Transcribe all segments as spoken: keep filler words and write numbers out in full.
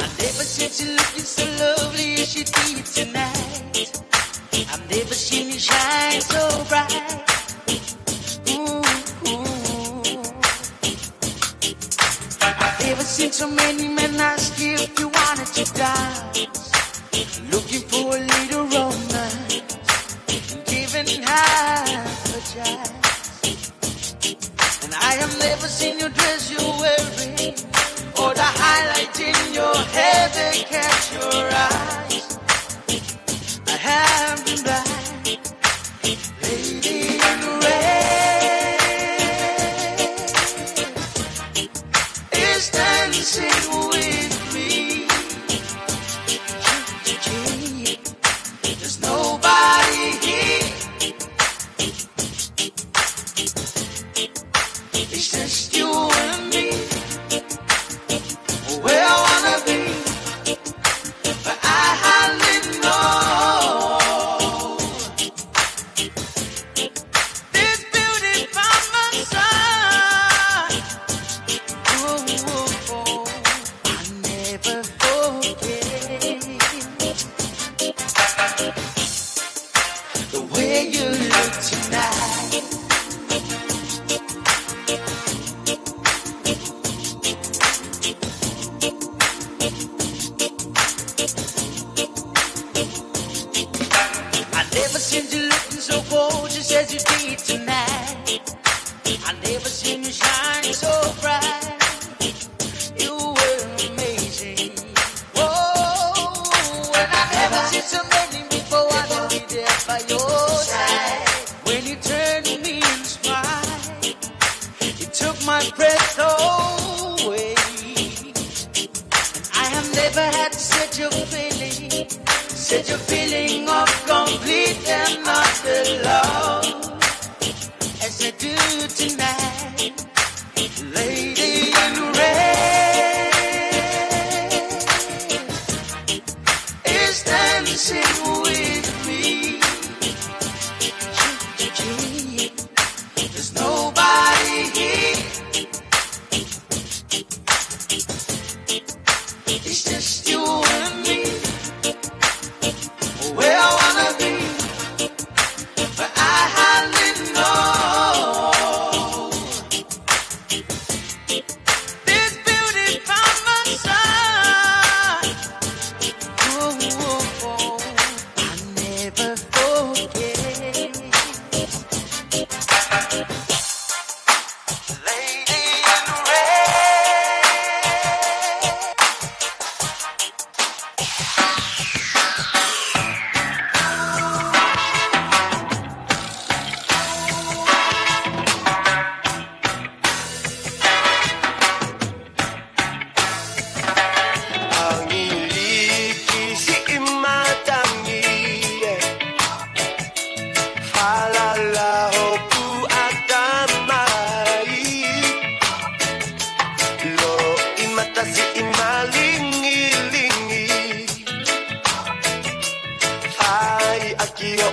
I've never seen you looking so lovely as you did tonight. I've never seen you shine so bright. Ooh, ooh. I've never seen so many men ask you if you wanted to dance. Looking for a little romance, giving half a chance. And I have never seen you dress you're wearing, or the highlight in your hair that catch your eyes. I have been blind, lady.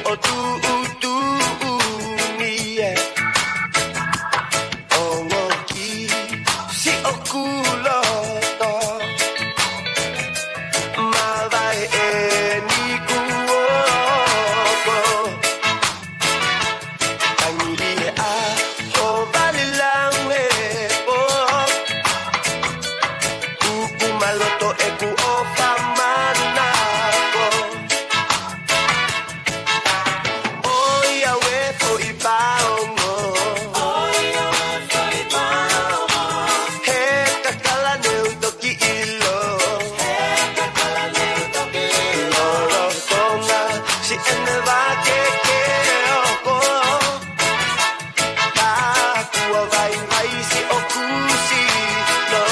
ʻo tuʻutuʻuni e ongo ki siʻoku loto. Mavaeʻeni kuo oko. Tangi ʻi he ʻaho vale lange pō. Kuku maloto ʻeku ʻofa manako. ʻOiauē foʻi paongo. He kakala ne u toki ʻilo. Lolotonga siʻene vake ke oko. Ka kuo vaivai siʻoku sino.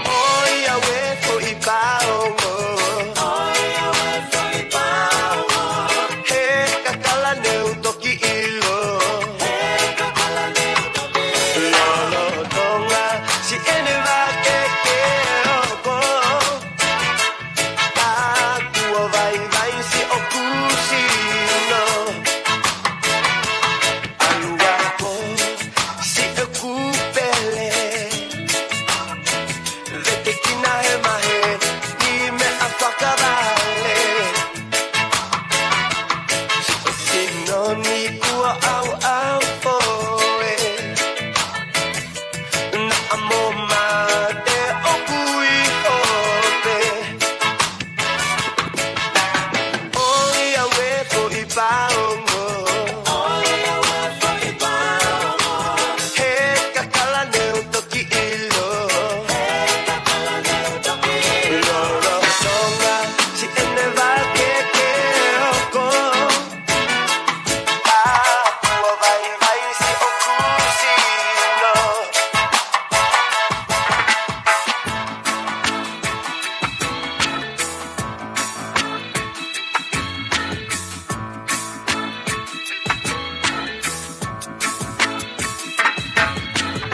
ʻOiauē foʻi paongo. He kakala ne u toki ʻilo. Lolotonga siʻene vake ke oko. Ka kuo vaivai siʻoku sino. ʻAlu ako siʻoku pele. Vetekina he maheni meʻa fakavale. Siʻo sino ni kuo ʻauʻau foe. Naʻa mo mate ʻoku ʻi hope. ʻOiauē foʻi paongo. He kakala ne u toki ʻilo. Lolotonga siʻene vake ke oko. Ka kuo vaivai siʻoku sino.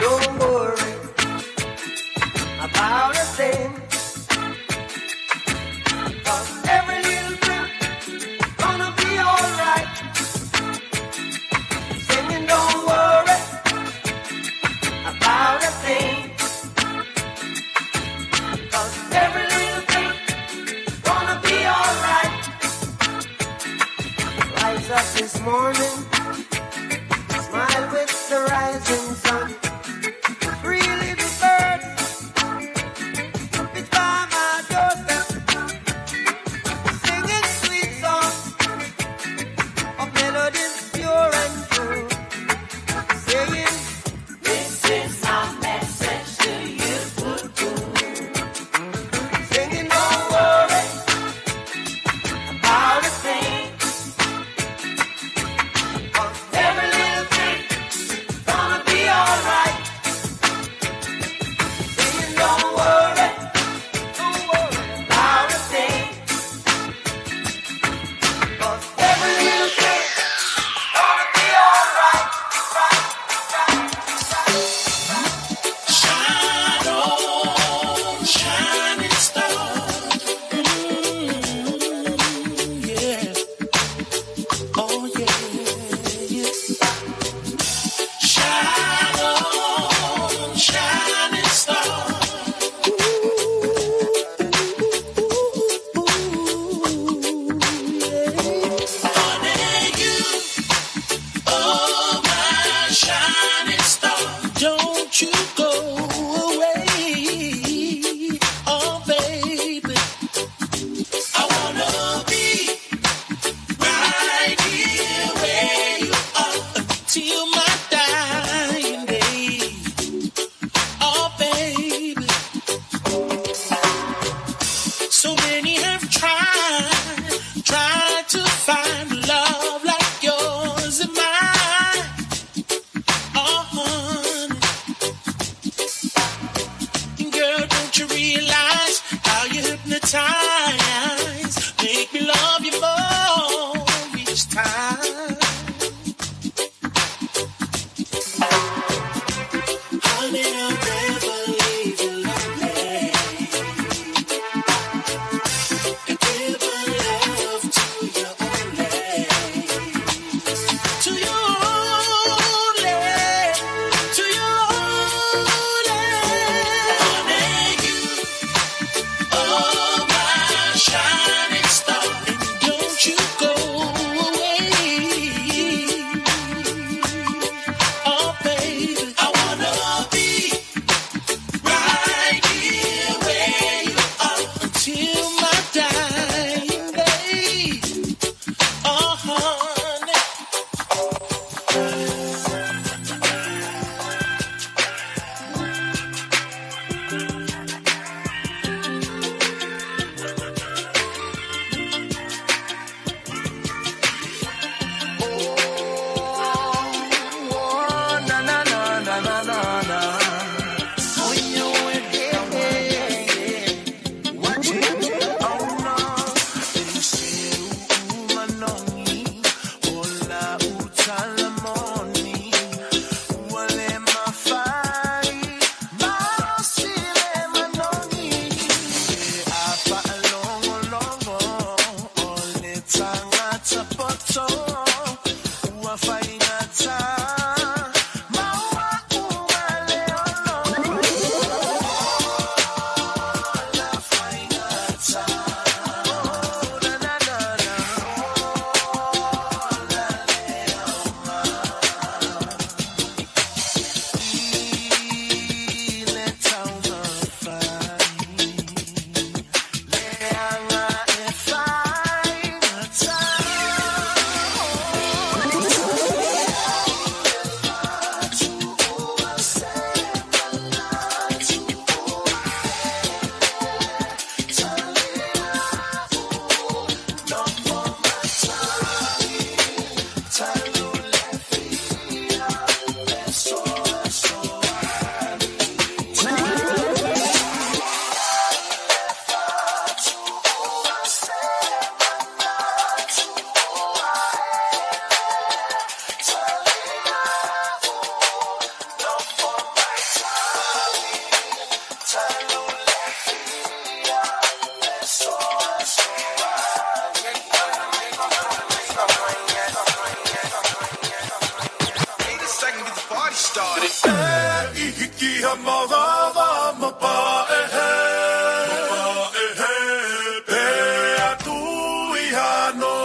Don't worry about a thing, 'cause every little thing gonna be all right. Singing, don't worry about a thing, 'cause every little thing gonna be all right. Rise up this morning, smile with the rising sun. Three little birds, it's by my doorstep, singing sweet songs of melodies pure and true, saying, "This is my message to you." Singing, "Don't worry about a thing."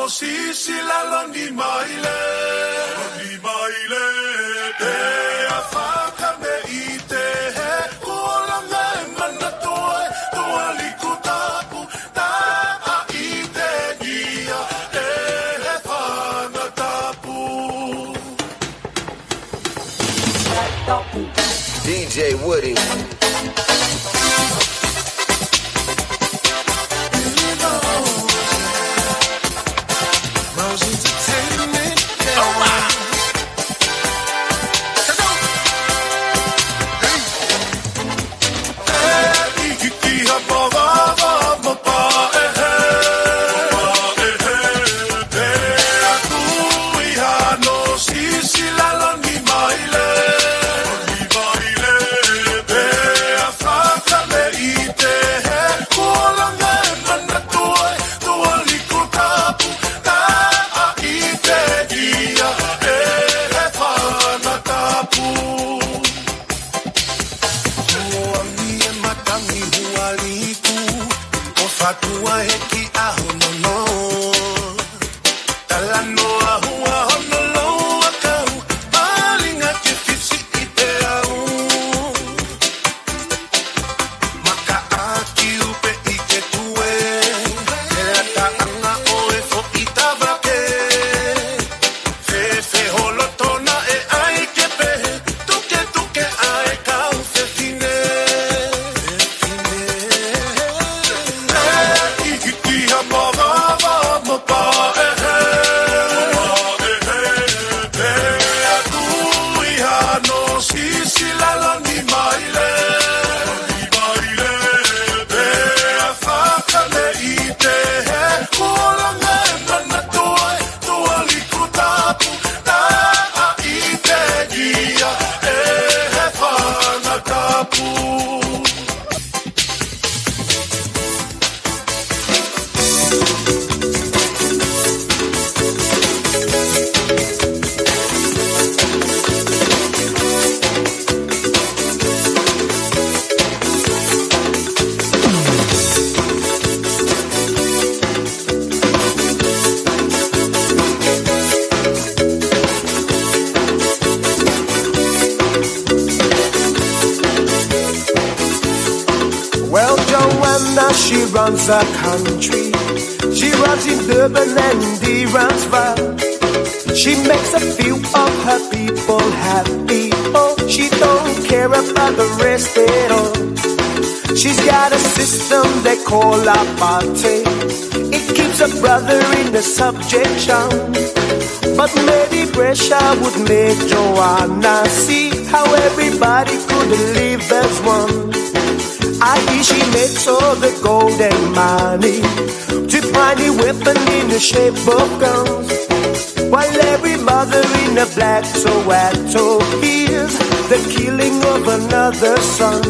Sisi lalo ni maile, ni maile, pea fakameʻite he kuo langa e manatu e tuʻa liku tapu, taʻa ʻite ia ʻe he fanga tapu. D J Woody. Huangi e matangi hua liku, ko fatua he ki aho nono. Talanoa hua hono lou akau, malinga ke fisi i te au. Maka a ki upe i ke tue, he ataʻanga ʻo e foʻi tavake. Fefe holo tona e ai ke pehē, tuketuke ʻa e kau fefine. E ikitia mavava mo paʻehe. Pea tui hano sisi lalo ni maile. Ni maile, pea fakameʻite he kuo langa e manatu e tuʻa liku tapu, taʻa ʻite ia ʻe he fanga tapu. Well, Joanna, she runs the country. She runs in Durban and in Durbansville. She makes a few of her people happy. Oh, she don't care about the rest at all. She's got a system they call Apate. It keeps a brother in the subjection. But maybe pressure would make Joanna see how everybody could live as one. I hear she makes all the gold and money to tiny weapon in the shape of guns. While every mother in a black Soweto hears the killing of another son,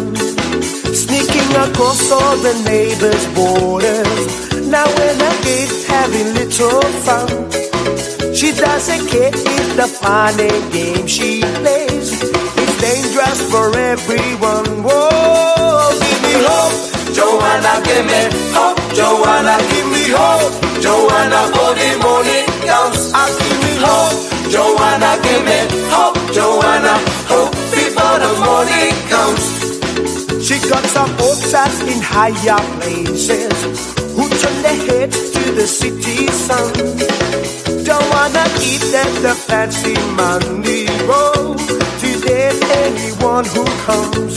sneaking across all the neighbors' borders. Now and again, having little fun. She doesn't care if the funny game she plays is dangerous for everyone. Whoa, give me hope, Joanna, give me hope, Joanna, give me hope, Joanna, for the morning comes. I give me hope, Joanna, give me hope, Joanna, hope before the morning comes. She got some old sats in higher places who turn their heads to the city sun. Don't wanna eat at the fancy money roll to date anyone who comes.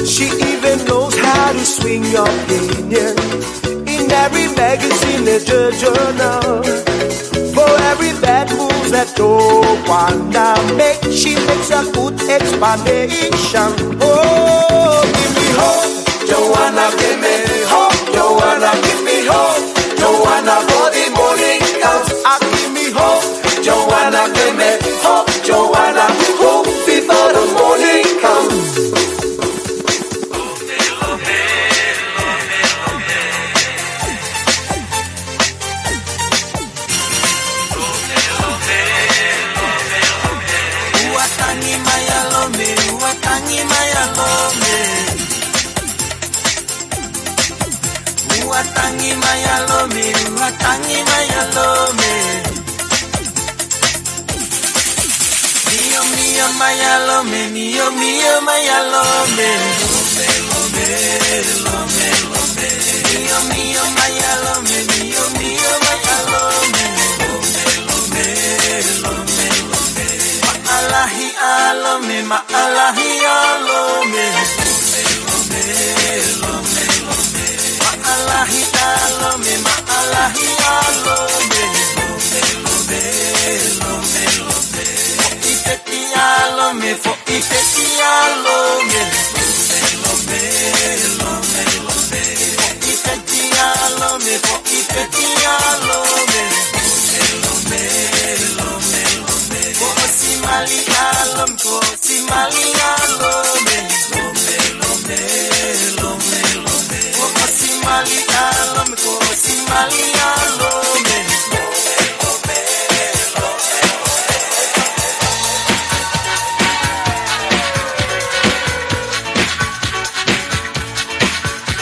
She even knows how to swing your opinion in every magazine and journal. For every bad move that Joanna make, she makes a good explanation. Oh, give me hope, Joanna, give me hope, Joanna, give me hope, Joanna, for the morning comes. I give me hope, Joanna, give me hope, Joanna, hope before the morning comes. Ua tangi mai ʻa Lome. Ua tangi mai ʻa Lome, ua tangi mai ʻa Lome. Mai ʻa Lome, mio, mio, mai ʻa Lome. Mio, mio, mai ʻa Lome, mio, mio, mai ʻa Lome. Maʻalahi ʻa Lome, maʻalahi ʻa Lome. Maʻalahi ʻa Lome, maʻalahi ʻa Lome. Foʻi feti ʻa Lome, foʻi feti ʻa Lome. Foʻi feti ʻa Lome, foʻi feti ʻa Lome. Kuo ʻosi mali ʻa Lome, kuo ʻosi mali ʻa Lome. Kuo ʻosi mali ʻa Lome, kuo ʻosi mali ʻa Lome.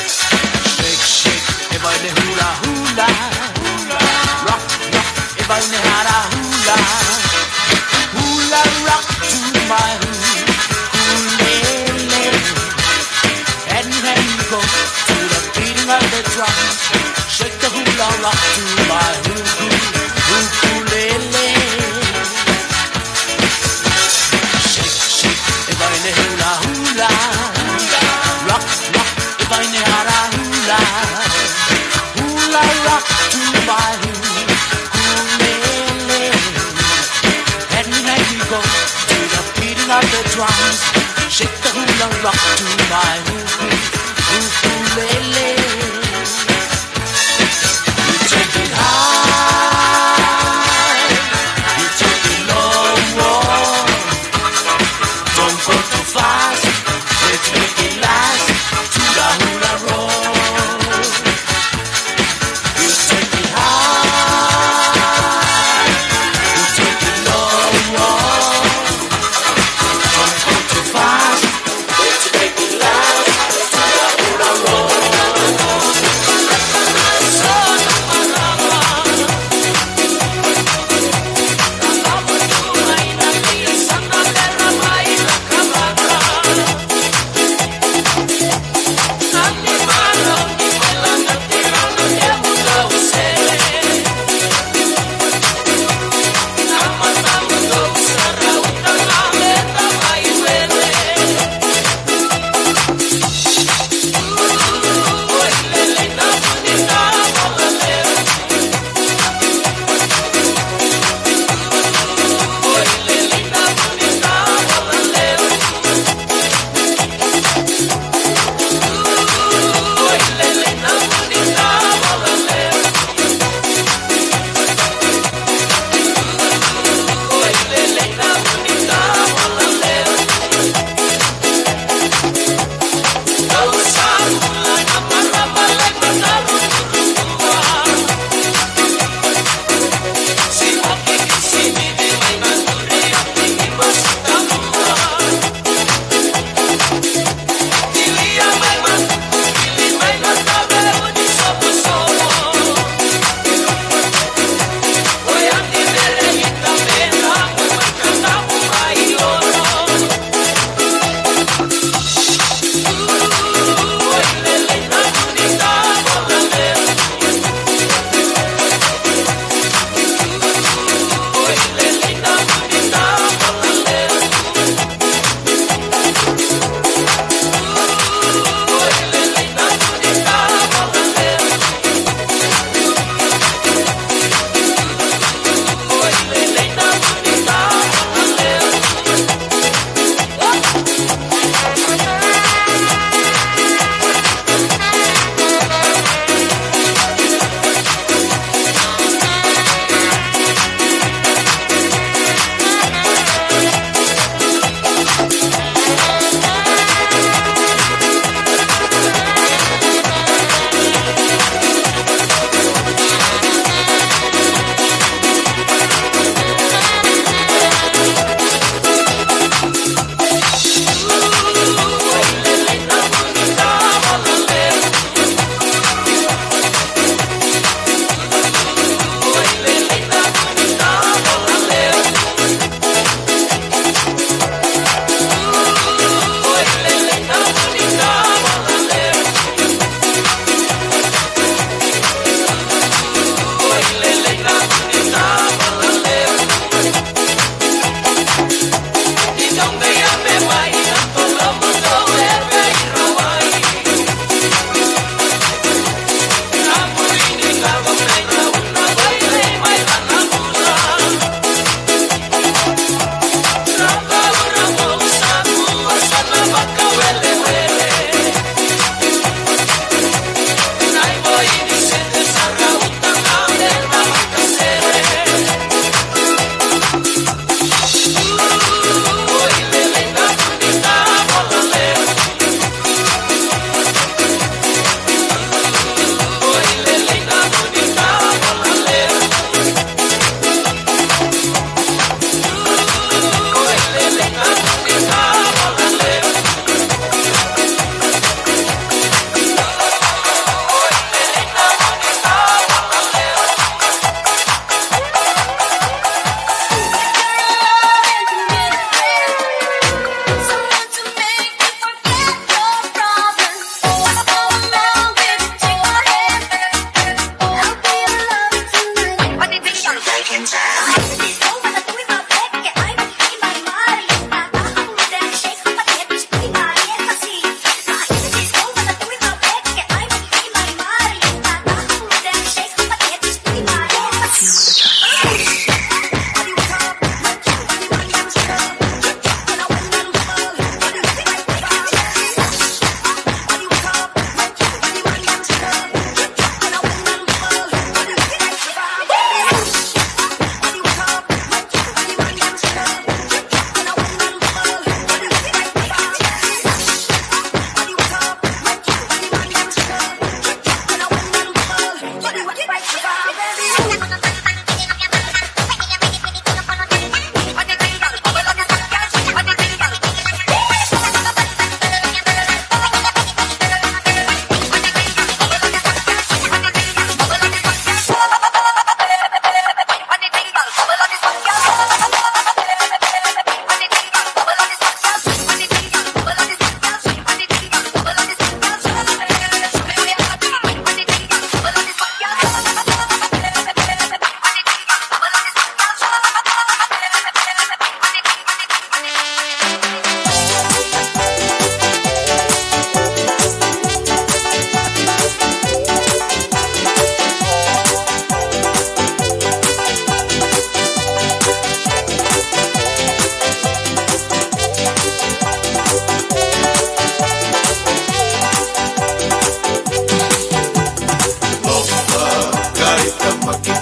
Shake, shake, ʻe Vaine hula hula. Rock, rock, ʻe Vaine hala hula. Hula rock to my hula, hula lele. And then you go to the beating of the drum. Shake the hula rock to my hula, hula lele. Shake, shake, ʻe Vaine hula hula. Rock, rock, ʻe Vaine hala hula. Hula rock to my hula, hula lele. And then you go to the beating of the drums. Shake the hula rock to my hula, hula lele. You take it high, you take it low. Don't go too fast, let's make it last to the hula roll. You take it high, you take it low. Don't go too fast, let's make it last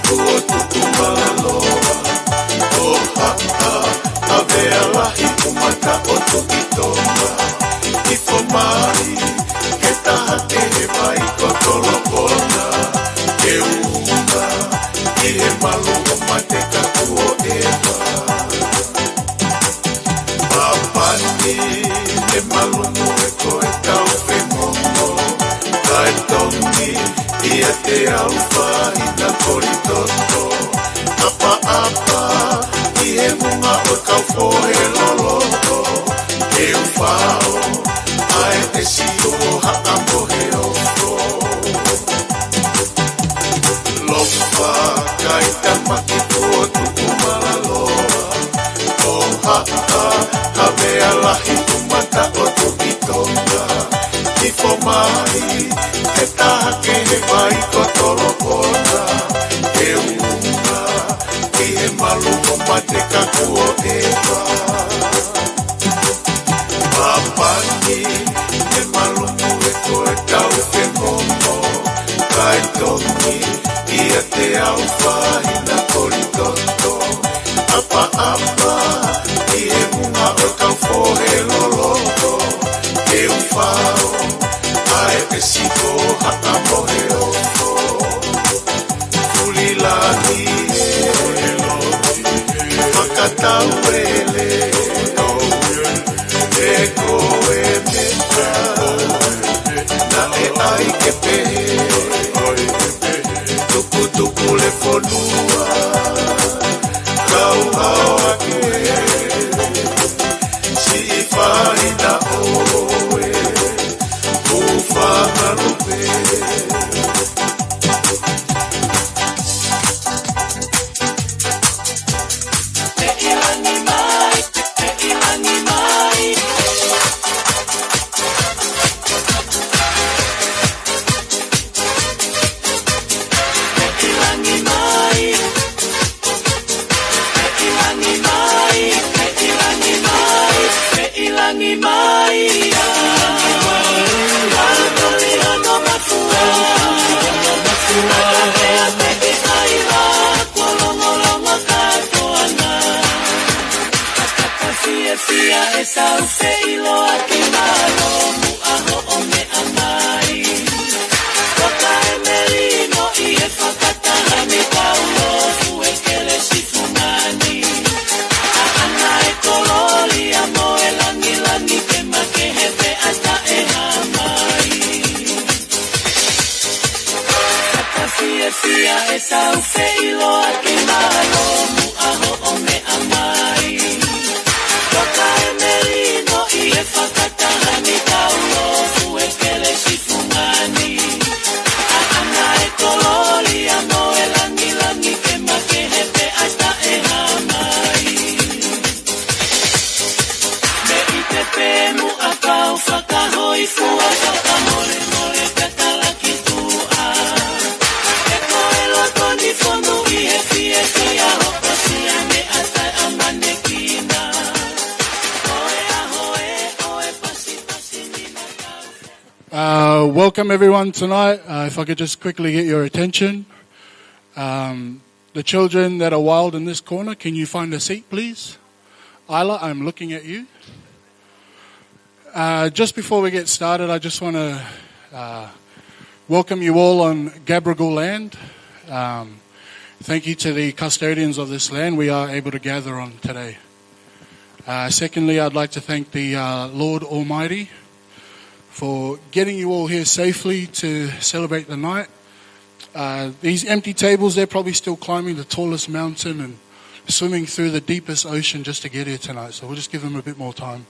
Kuo tuʻu malaloa, ko Haʻa, Havea Lahi, Umata ʻo Tuʻi Tonga. Hifo mai, ke taha kehe vai ko Tolopona, ke unga ʻi he malu ʻo Mateka kuo ʻeva. Papani, ne malumu ʻe koe kau fengongo, kae tongi ʻiate au faʻahina kolitoto. ʻApaʻapa ʻi he hunga ʻo e kau fohe loloto, ke u fao ʻa e ʻesi ʻo Haʻa mo he ofo. Lofa kai tamaki kuo tuʻu malaloa, ko Haʻa, Havea Lahi, Umata ʻo Tuʻi Tonga. Hifo mai, ke taha kehe vai ko Tolopona, ke unga ʻi he malu ʻo Mateka kuo ʻeva. Papani, ne malumu ʻe koe kau fengongo, kae tongi ʻiate au faʻahina kolitoto. ʻApaʻapa ʻi he hunga ʻo e kau fohe loloto, ke u fao ʻa e ʻesi ʻo Haʻa mo he ofo. Fulilangi, fakatauele, e koe meʻa, naʻe ʻai ke pehē, tukutuku le fonua, kau hao ake, siʻi faʻahina ʻoe, Kuo fakalupe. Langi mai, ʻa, ʻa, toli hono mafua. Ata ea te i kai la, kuo longolongo kātoanga. Ka fiefia e sau se ʻiloa ke mālō muʻa hoʻo meʻa mai. Toka e melino ʻi he fakataha ni kau lofu e kelesi fungani. ʻAʻana e kololia mo e langilangi ke makehe pea taʻehāmai. Fakafiefia e sau se ʻiloa ke mālō muʻa hoʻo meʻa mai. Toka e melino ʻi he fakataha ni kau lofu e kelesi fungani. ʻAʻana e kololia mo e langilangi ke makehe pea taʻehāmai. Mei te pē muʻa kau fakahōifua fakamolemole pea talaki tuʻa. He ko e loto ni fonu ʻi he fiefia hokosia ne ʻata ʻamanekina. Ko e ʻaho ē ʻo e pasipasi ni na kau. Uh, welcome everyone tonight. Uh, if I could just quickly get your attention. Um, the children that are wild in this corner, can you find a seat, please? Isla, I'm looking at you. Uh, just before we get started, I just wanna, uh, welcome you all on Gadigal land. Um, thank you to the custodians of this land we are able to gather on today. Uh, secondly, I'd like to thank the, uh, Lord Almighty for getting you all here safely to celebrate the night. Uh, these empty tables, they're probably still climbing the tallest mountain and swimming through the deepest ocean just to get here tonight. So we'll just give them a bit more time.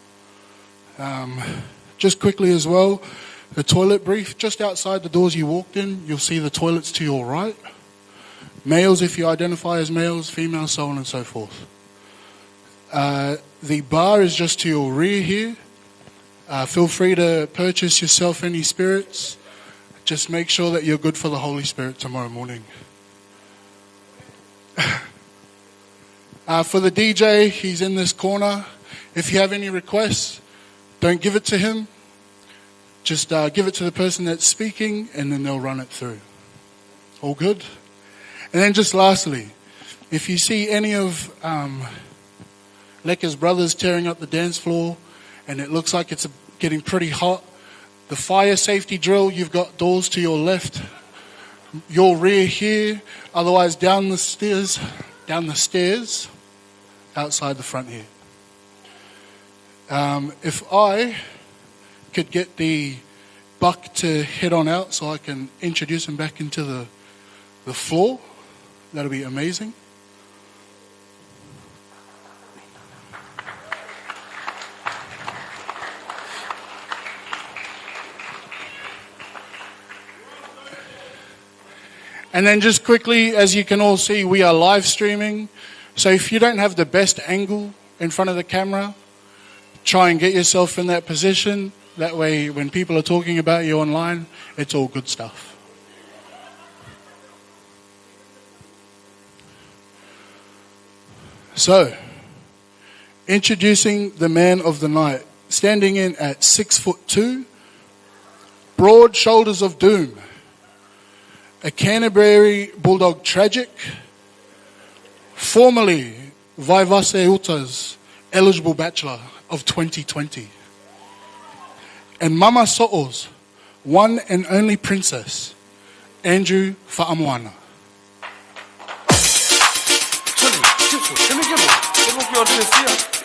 Um, just quickly as well, the toilet brief, just outside the doors you walked in, you'll see the toilets to your right. Males, if you identify as males, females, so on and so forth. Uh, the bar is just to your rear here. Uh, feel free to purchase yourself any spirits. Just make sure that you're good for the Holy Spirit tomorrow morning. Uh, for the D J, he's in this corner. If you have any requests, don't give it to him. Just, uh, give it to the person that's speaking, and then they'll run it through. All good? And then just lastly, if you see any of, um, Leka's brothers tearing up the dance floor and it looks like it's getting pretty hot, the fire safety drill, you've got doors to your left, your rear here, otherwise down the stairs, down the stairs, outside the front here. Um, if I could get the buck to head on out so I can introduce him back into the, the floor, that'll be amazing. And then just quickly, as you can all see, we are live streaming. So if you don't have the best angle in front of the camera, try and get yourself in that position. That way, when people are talking about you online, it's all good stuff. So, introducing the man of the night, standing in at six foot two, broad shoulders of doom, a Canterbury Bulldog tragic, formerly Vaivase Uta's eligible bachelor of twenty twenty, and Mama So'o's one and only princess, Andrew Fa'amoana. Sorry, sorry, sorry. Let me get one. Let me get one.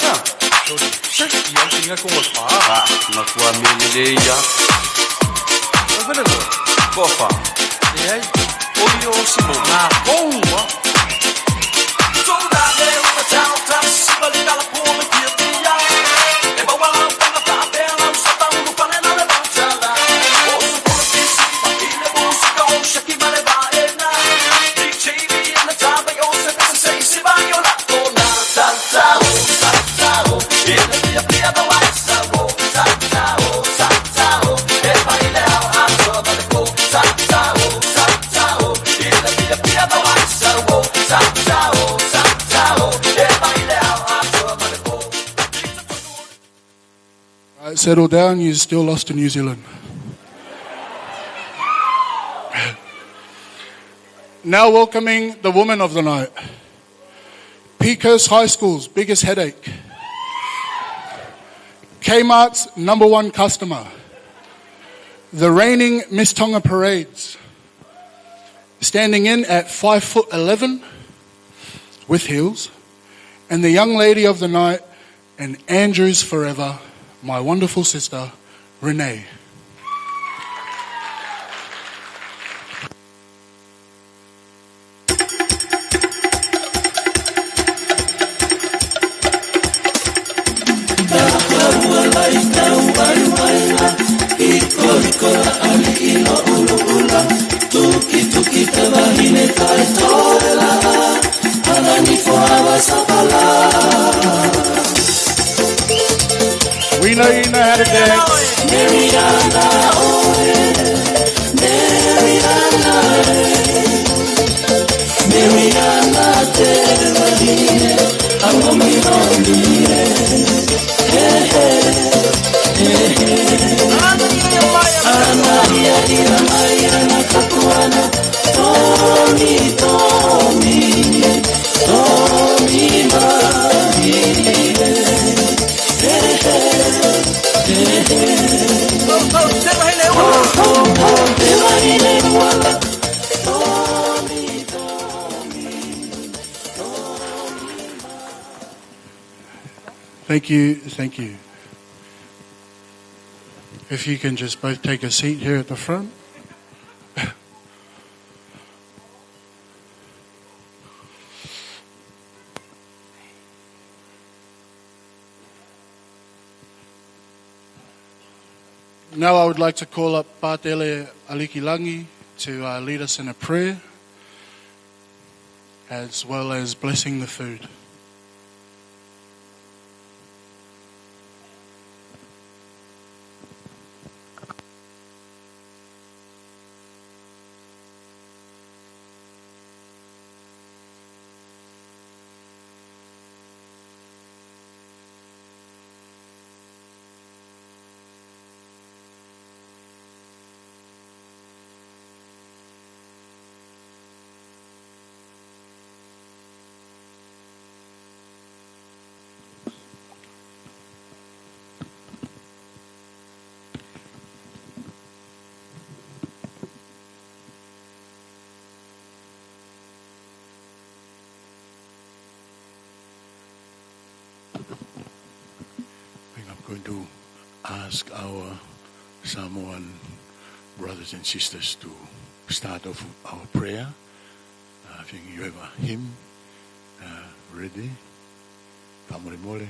Yeah. Sorry. Sure. You have to go with her. Ah, not one minute, yeah. Go for it. Yeah. Oh, you also know. Ah, oh, what? All right, settle down, you still lost to New Zealand. Now welcoming the woman of the night. Peakhurst High School's biggest headache. Kmart's number one customer. The reigning Miss Tonga Parades. Standing in at five foot eleven with heels. And the young lady of the night, and Andrew's forever, my wonderful sister, Renee. We know you know how to dance. Thank you, thank you. If you can just both take a seat here at the front. Now I would like to call up Pātele Alikilangi to, uh, lead us in a prayer, as well as blessing the food. going to ask our Samoan brothers and sisters to start off our prayer. I think you have a hymn, uh, ready. Fakamolemole.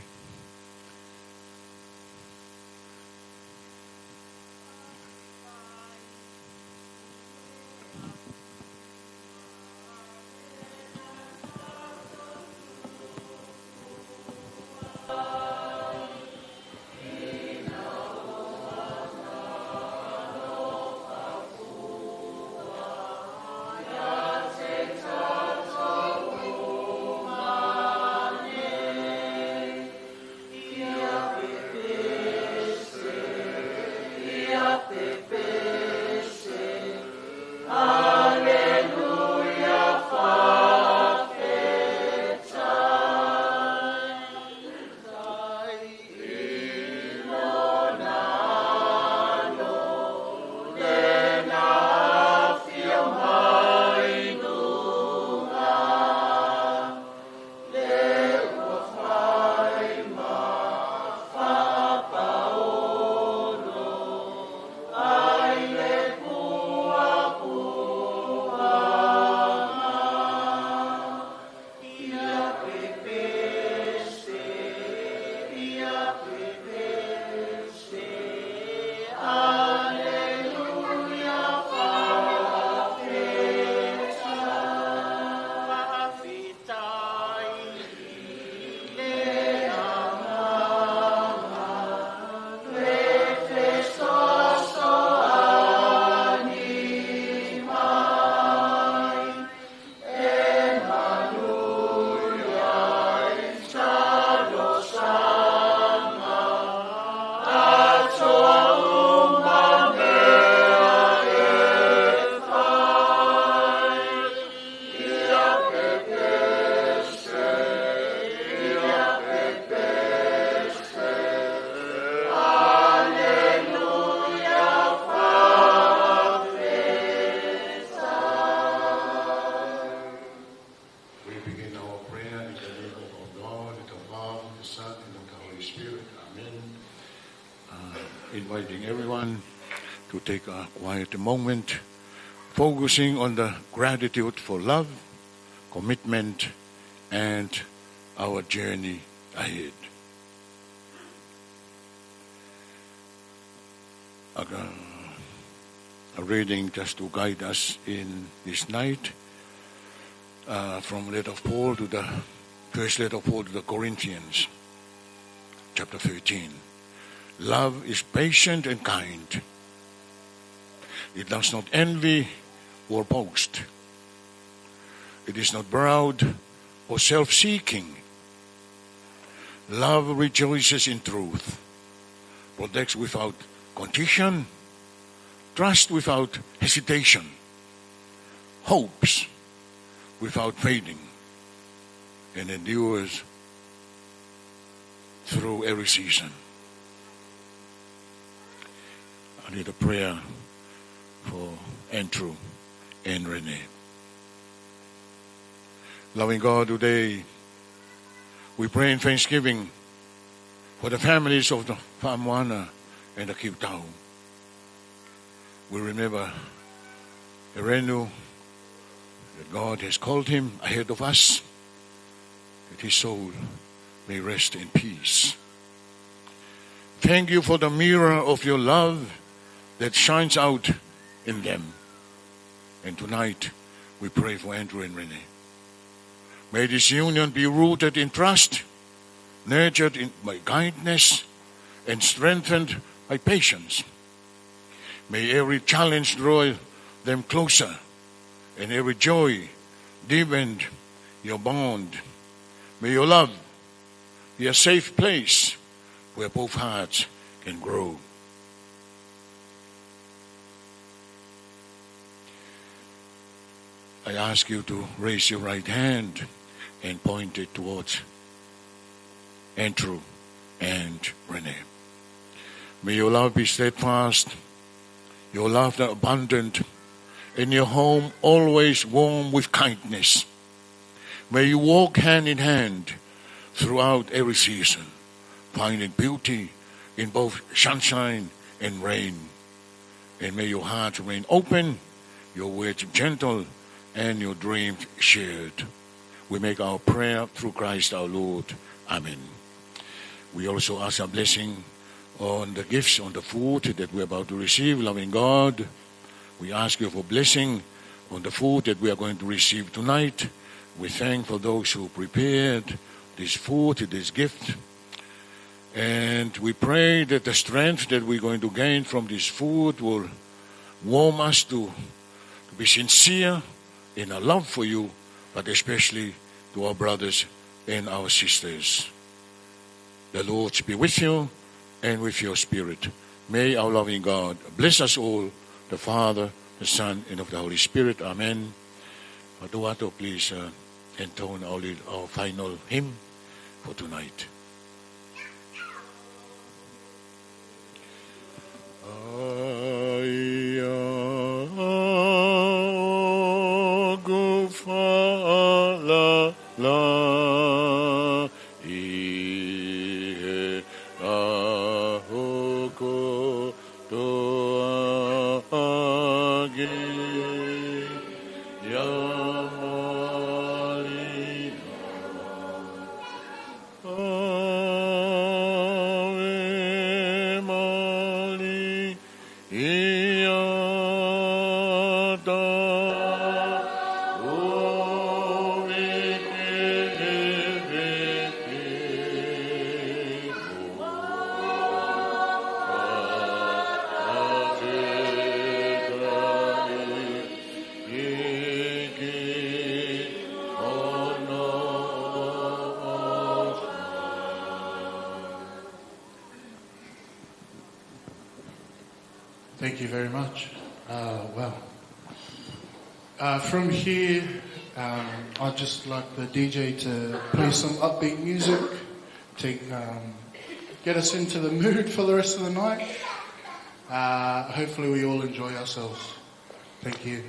We begin our prayer in the name of our God, the Father, the Son, and the Holy Spirit. Amen. Uh, inviting everyone to take a quiet moment, focusing on the gratitude for love, commitment, and our journey ahead. A, a reading just to guide us in this night, uh, from letter of Paul to the, first letter of Paul to the Corinthians, chapter thirteen. Love is patient and kind. It does not envy or boast. It is not proud or self-seeking. Love rejoices in truth, protects without condition, trusts without hesitation, hopes without failing, and endures through every season. I need a prayer for Andrew and Renee. Loving God, today we pray in thanksgiving for the families of the Faʻamoana and the Kiutau. We remember Erenu, that God has called him ahead of us, that his soul may rest in peace. Thank you for the mirror of your love that shines out in them. And tonight, we pray for Andrew and Renee. May this union be rooted in trust, nurtured in, by kindness, and strengthened by patience. May every challenge draw them closer, and every joy deepen your bond. May your love be a safe place where both hearts can grow. I ask you to raise your right hand and point it towards Andrew and Renee. May your love be steadfast, your laughter abundant, and your home always warm with kindness. May you walk hand in hand throughout every season, finding beauty in both sunshine and rain. And may your hearts remain open, your words gentle, and your dreams shared. We make our prayer through Christ our Lord. Amen. We also ask a blessing on the gifts, on the food that we're about to receive. Loving God, we ask you for blessing on the food that we are going to receive tonight. We thank for those who prepared this food, this gift. And we pray that the strength that we're going to gain from this food will warm us to, to be sincere in our love for you, but especially to our brothers and our sisters. The Lord be with you and with your spirit. May our loving God bless us all, the Father, the Son, and of the Holy Spirit. Amen. Matuato, please, uh, intone our, lead, our final hymn for tonight. ʻA ia ʻoku falala ʻi he ʻaho kotoa ʻaki ʻa Malia. ʻAve Malia, ta ʻomi ke vete mo a te kai. Thank you very much. Uh, well, uh, from here, um, I'd just like the D J to play some upbeat music to, um, get us into the mood for the rest of the night. Uh, hopefully we all enjoy ourselves. Thank you.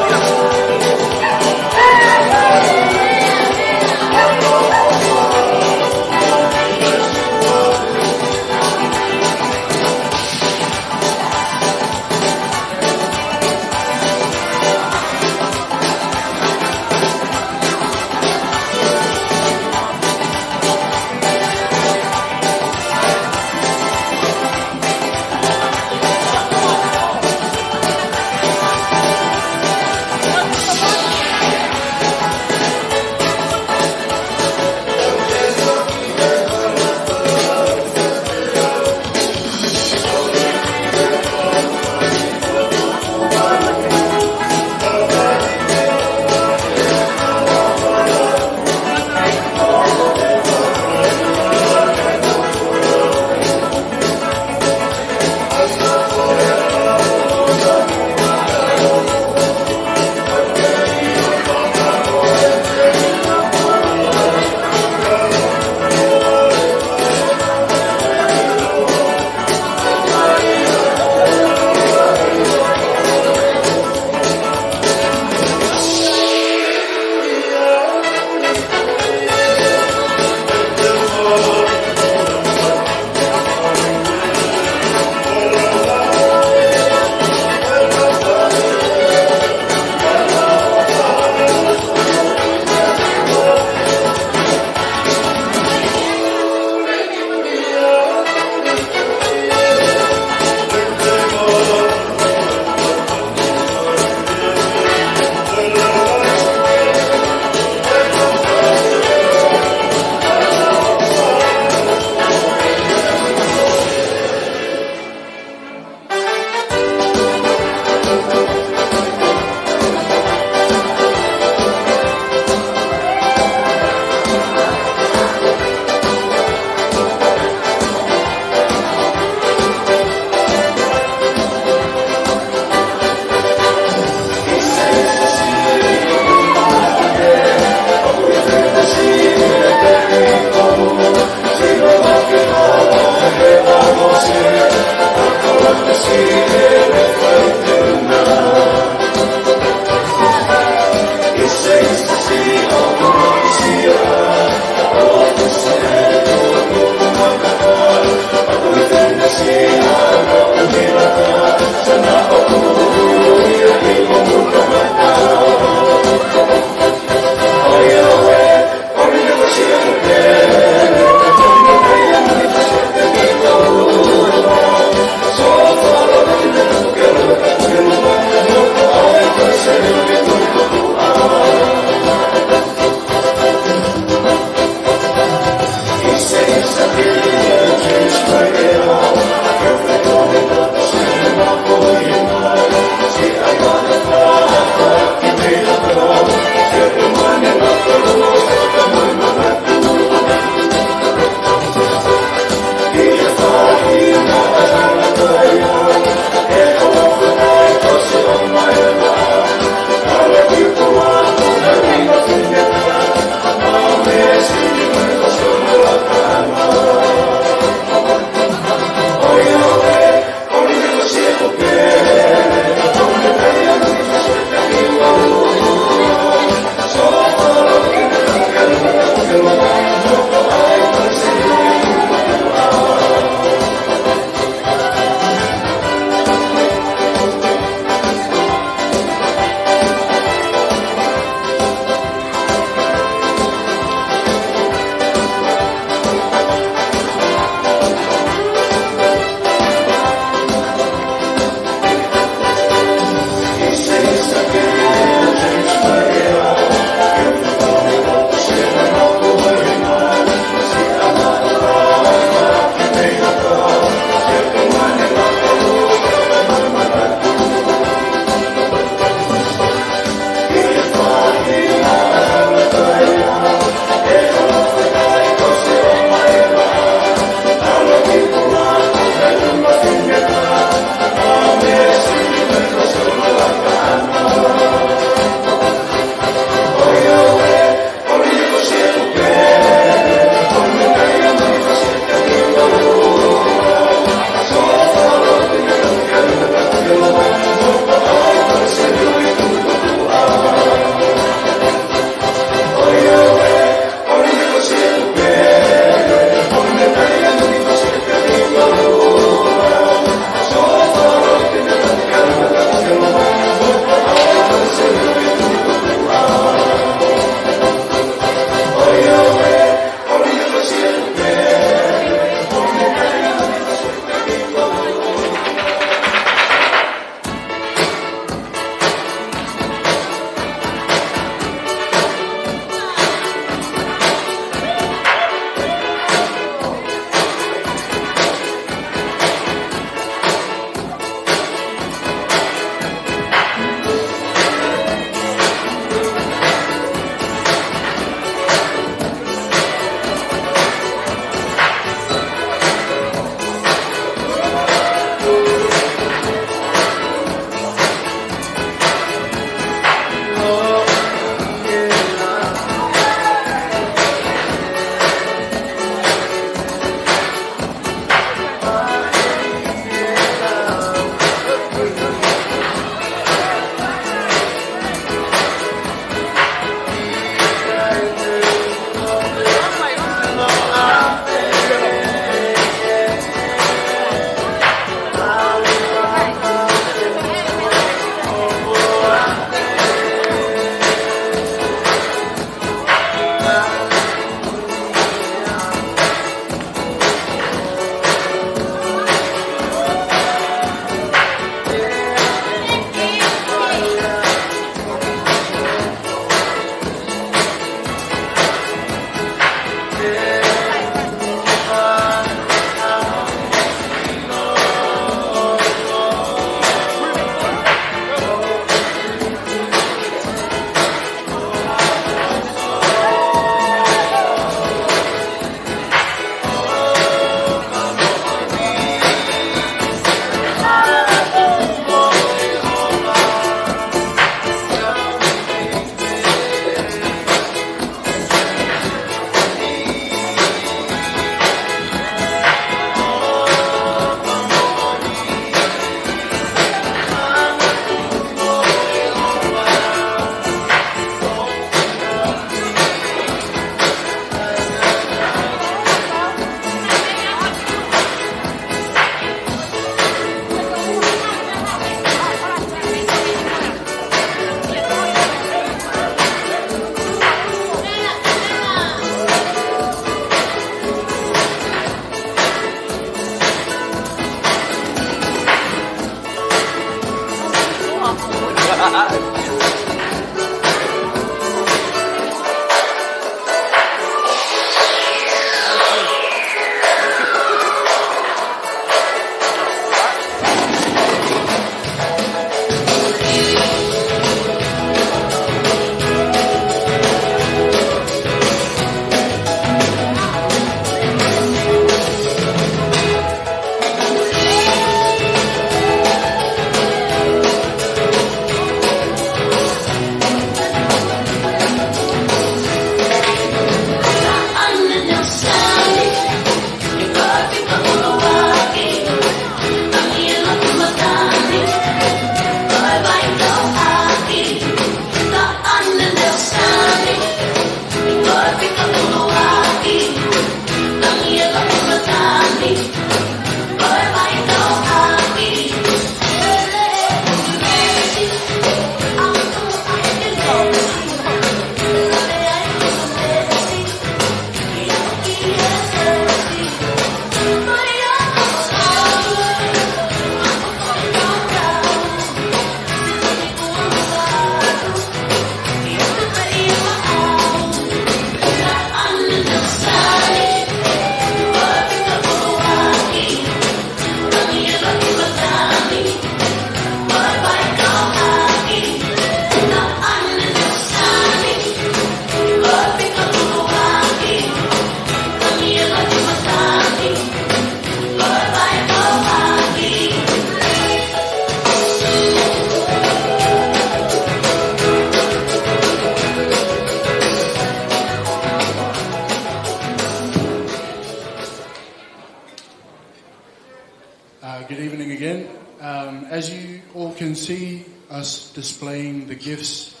As you all can see, us displaying the gifts.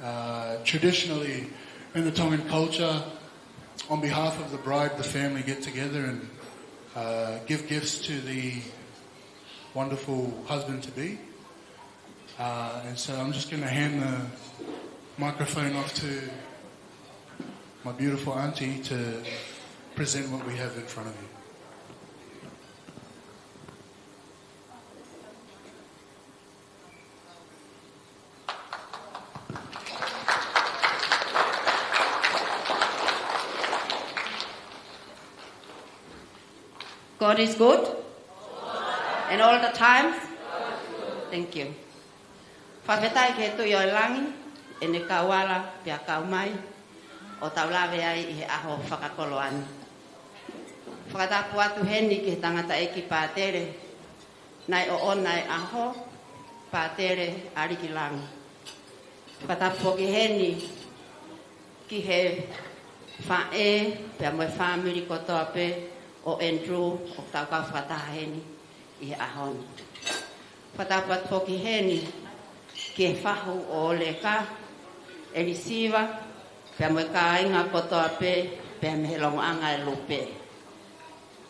Uh, traditionally, in the Tongan culture, on behalf of the bride, the family get together and uh, give gifts to the wonderful husband to be. Uh, and so I'm just going to hand the microphone off to my beautiful auntie to present what we have in front of you. God is good. And all the times. Thank you. Fakafetaʻi ki he Tuʻi ʻo e langi, ʻene kau ala pea kau mai, ʻo tau lave ai ʻi he ʻaho fakakoloa ni. Fakatapu atu heni ki he tangataʻeiki pātele, naʻe ʻoʻona e ʻaho, Pātele ʻAlikilangi. Fakatapu foki heni ki he faʻē, pea mo e fāmili kotoa pē ʻo Andrew, ʻoku tau kau fakataha heni ʻi he ʻaho ni. Fakatapu atu foki heni ki he fahu ʻo Leka, ʻElisiva, pea mo e kāinga kotoa pē, pea mei he longoaʻanga ʻe Lupe.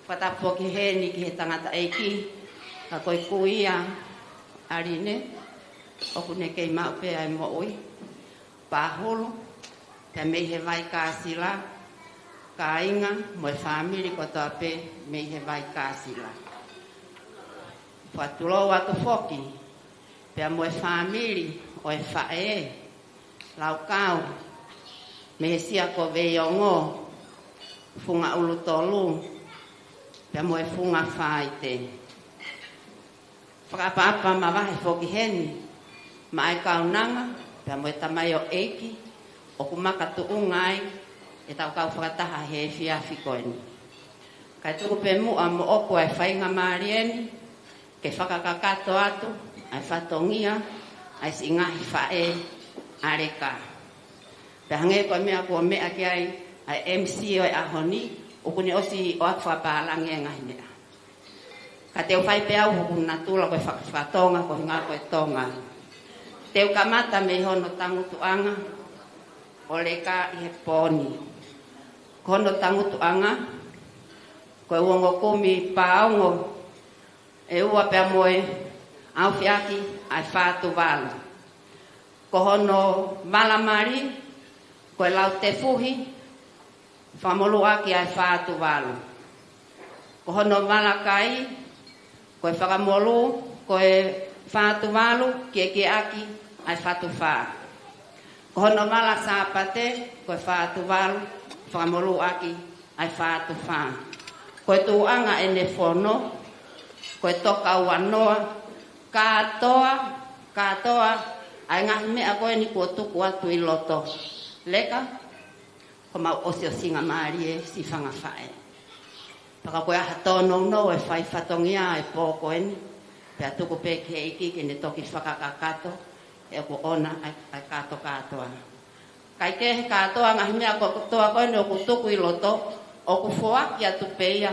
Fakatapu foki heni ki he tangataʻeiki, ka ko e kui ia ʻa Line, ʻoku ne kei maʻu pē ʻa e moʻui, Pahulu, pea mei he Vaikasila, kāinga mo e fāmili kotoa pē mei he Vaikasila. Fakatulou atu foki, pea mo e fāmili ʻo e faʻē, Laukau, mei he Sia ko Veiongo, Funga ʻUlutolu, pea mo e Funga Faite. Fakaʻapaʻapa mavahe foki heni, maʻa e kaunanga, pea mo e tamaioʻeiki, ʻoku makatuʻunga ai ʻetau kau fakataha he efiafi ko eni. Kae tuku pē muʻa moʻoku ʻa e faingamālie ni, ke fakakakato atu ʻa e fatongia ʻa e siʻi ngaahi faʻē ʻa Leka. Pea hangē ko e meʻa kuo meʻa ki ai ʻa e M C ʻo e ʻaho ni, ʻoku ne ʻosi ʻoatu fakapālangi e ngaahi meʻa. Ka te u fai pē au hoku natula ko e fakatonga, ko e hinga ko e Tonga. Te u kamata mei hono tangutuʻanga ʻo Leka ʻi he pō ni. Ko hono tangutuʻanga, ko e uongo kumi paongo ʻe ua pea mo e ʻaufiʻaki ʻa e Fātuvalu. Ko hono vala mali, ko e lau tefuhi, fakamolū ʻaki ʻa e Fātuvalu. Ko hono vala kai, ko e fakamolū, ko e Fātuvalu, kiekie ʻaki ʻa e Fātufā. Ko hono vala Sāpate, ko e Fātuvalu, fakamolū ʻaki ʻa e Fātufā. Ko e tuʻuʻanga ʻene fono, ko e toka ua noa, kātoa, kātoa ʻa e ngaahi meʻa ko eni kuo tuku atu ʻi loto. Leka, ko homau ʻosiʻosingamālie siʻi fanga faʻē. Pea ka ko e ʻaho tōnounou e fai fatongia e pō ko eni, pea tuku pē ki he ʻEiki ke ne toki fakakakato, he ʻoku ʻoʻona ʻa e, ʻa e kātokātoa. Kae kehe kātoa ngaahi meʻa kotoa ko eni ʻoku tuku ʻi loto, ʻoku foaki atu pē ia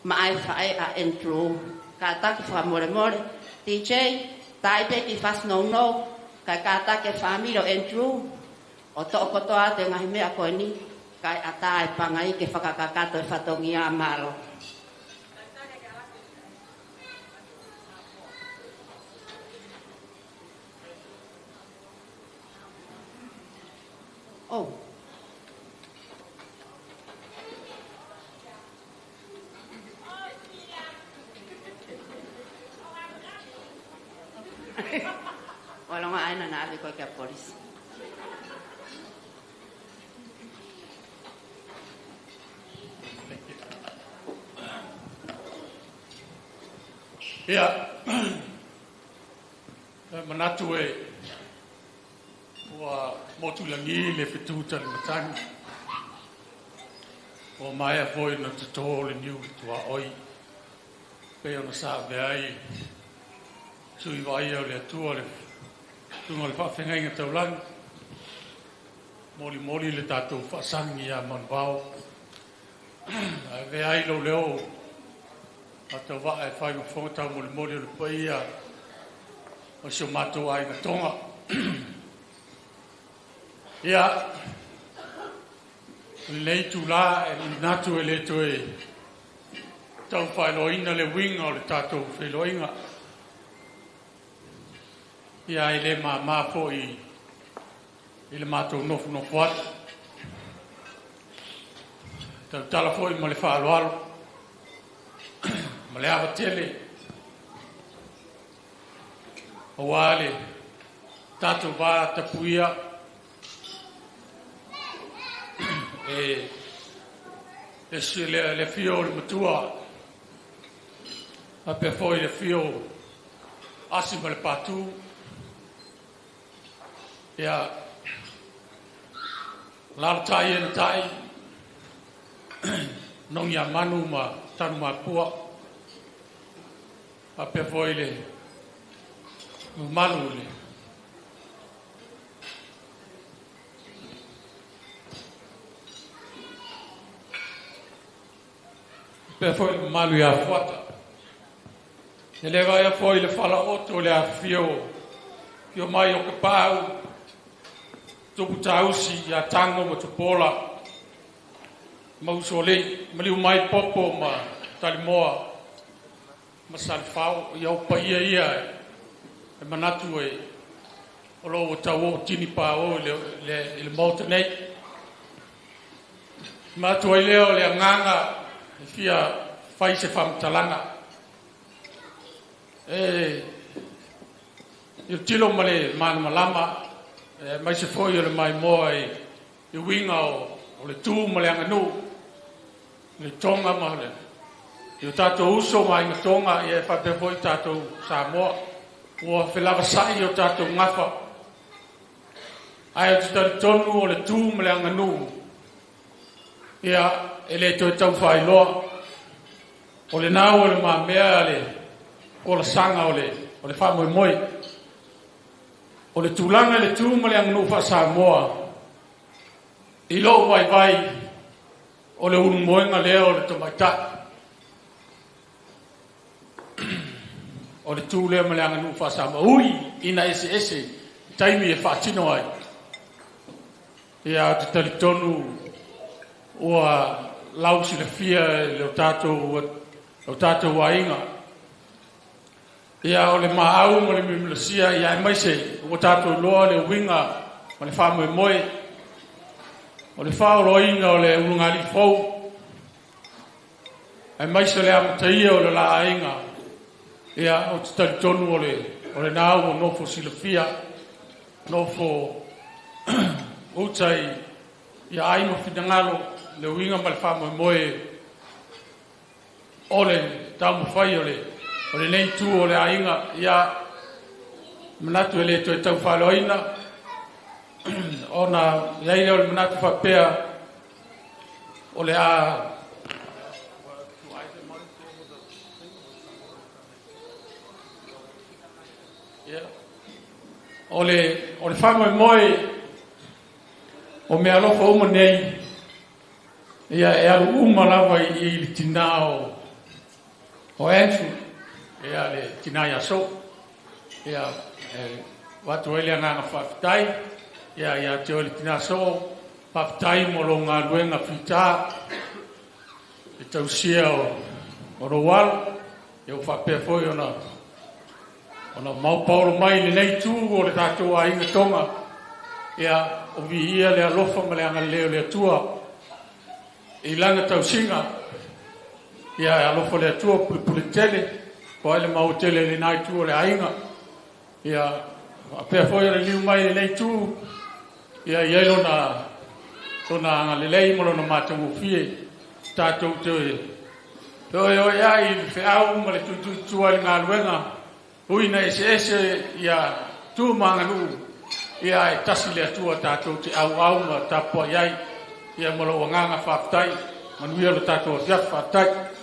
maʻa e faʻē ʻa Andrew. Kātaki fakamolemole, D J, tā pē ki he fasi nounou, kae kātaki e fāmili ʻo Andrew ʻo toʻo kotoa atu e ngaahi meʻa ko eni, kae ʻatā e pangai ke fakakakato e fatongia. Mālō. ʻOu. ʻOua, longoaʻa ena, naʻa ʻave koe ki he polisi. ʻIa. ʻE manatu ē, ʻoua motu langi le fetu tali matangi. ʻOua maea foʻi ʻo totō le niu tuaʻoi. Pea ʻoua naʻa sāvea ai, sui vaʻa ʻo le Atua le, tuʻunga le faʻafengainga taulangi. Molimoli le tatou faʻasangi ʻa Manuvao. ʻAve ai lou leʻo, ʻa tau vaʻa e fai mo fonga tau molimoli ʻo le paʻia. ʻo siʻomatou ʻāinga Tonga. Ia, ʻi heʻene tūlā, ʻe manatu ʻe lē toe tau failoaʻi ʻa e uinga ʻo e tatou failoaʻinga. Ia, ʻi heʻene maama foʻi ʻi heʻemātou nofonofo atu. Tautala foʻi mo e faʻa ʻaloʻalo, mo e ava tele, ʻo ʻalu ʻa e tatou vā tapu ia, ʻe, ʻe siʻi lea, ʻa e ʻafio ʻo e mātuʻa, ʻa pē foʻi ʻa e ʻafio ʻasi mo e pātū. Ia, lalo taʻi ʻena taʻi, nongi ʻa manu mo e tanu mapua, ʻa pē foʻi ʻa e manu ʻi he pē foʻi ʻa e malu ia fuata. ʻE leva ia foʻi ʻa e fala ʻotu ʻo e ʻafio, ʻafio mai ʻo kapau, tupu tausi ia Tango mo Tupola, mo Usolei, mo Liumaipopo mo Talimoa, mo Salifao, ia ʻo paia ia, ʻe manatu ē, ʻo loʻo tau ʻo tini pā ʻo le, le, le moto nei. Mātuʻa ʻi leo le anganga, ʻe fia fai se fakamatalaga. ʻE, ʻio tilo mo e malamalama, ʻe, mai se foʻi ʻo le maimoa ʻi, ʻi he uinga ʻo, ʻo le tuʻu mo e anganuʻu, ʻi Tonga mo le, ʻio tatou uso mo e ʻāinga Tonga, ʻi he faʻa pē foʻi tatou Samoa, ʻoku felavasaʻi ʻo tatou ngafa. ʻA ia ʻoku talitonu ʻo le tuʻu mo e anganuʻu, ia, ʻe lē toe tau failoa. ʻO le nau ʻo le maama ʻa le, ʻo le sanga ʻo le, ʻo le fakamoemoe. ʻO le tūlanga ʻa le tuʻu mo e anganuʻu faka-Samoa, ʻi loʻu vaivai, ʻo le ulumoenga lea ʻo le tamaitaʻi. ʻO le tuʻu lea mo e anganuʻu faka-Samoa. ʻUi, ʻi he ʻeseʻese, taimi ʻe faʻa tino ai. Ia, ʻoku talitonu ʻoku lau silafia ʻe le ʻo tatou, ʻo tatou ʻāinga. Ia, ʻo le maʻau mo le melemelesia, ia, ʻe maise, ʻoku tatou ʻiloa le uinga mo e fakamoemoe ʻo le failoaʻinga ʻo e ulungaʻi fou. ʻE maise le amataia ʻo le laʻāinga. Ia, ʻoku talitonu ʻo le, ʻo le nau ʻo nofo silafia, nofo ʻuta ai, ia, ʻai mo finangalo, le uinga mo e fakamoemoe ʻo le taumafai ʻo le, ʻo lenei tuʻu ʻo le ʻāinga, ia, manatu ʻe lē toe tau failoaʻi ʻena, ʻo na, ia, ʻi leo le manatu faʻa pea, ʻo le ʻa, ia, ʻo le, ʻo le fakamoemoe ʻo e meʻa ʻoku ʻofa ʻuma nei, ia, ʻe ʻalu ʻuma lava ʻi, ʻi he tinā ʻo, ʻo Andrew, ia, le tinā ʻia Soʻo. Ia, ʻe, ʻoatu ai le anganga fakafetaʻi, ia, ʻiate ia le tinā Soʻo, fakafetaʻi mo hoʻo ngāue ngā fita, ʻi he tausia ʻo, ʻo hoʻo ʻalu, ia, ʻo faʻa pea foʻi ʻo na, ʻo na mau paolo mai ʻi lenei tuʻu ʻo le tatou ʻāinga Tonga, ia, ʻo viʻia le ʻalofa mo e angalelei ʻo le ʻAtua, ʻi he langa tausinga, ia, ʻe ʻalofa le ʻAtua, pulepule tele, ko e maʻu tele ʻi lenei tuʻu ʻo le ʻāinga, ia, ʻa pea foʻi ʻo le liu mai ʻi lenei tuʻu, ia, ʻi ai lona, lona angalelei mo lona matangofie, tatou te, te ʻoiʻoi ai ʻi he feʻao mo le tuʻituʻitua ʻi he ngāue ngā, ʻuhinga ʻeseʻese, ia, tuʻu mo anganuʻu, ia, ʻe tasi le ʻAtua tatou te ʻauʻau mo tāpuaʻi ai, ia, mo hoʻo anganga fakafetaʻi, manuia lo tatou ʻafiafi fakafetaʻi.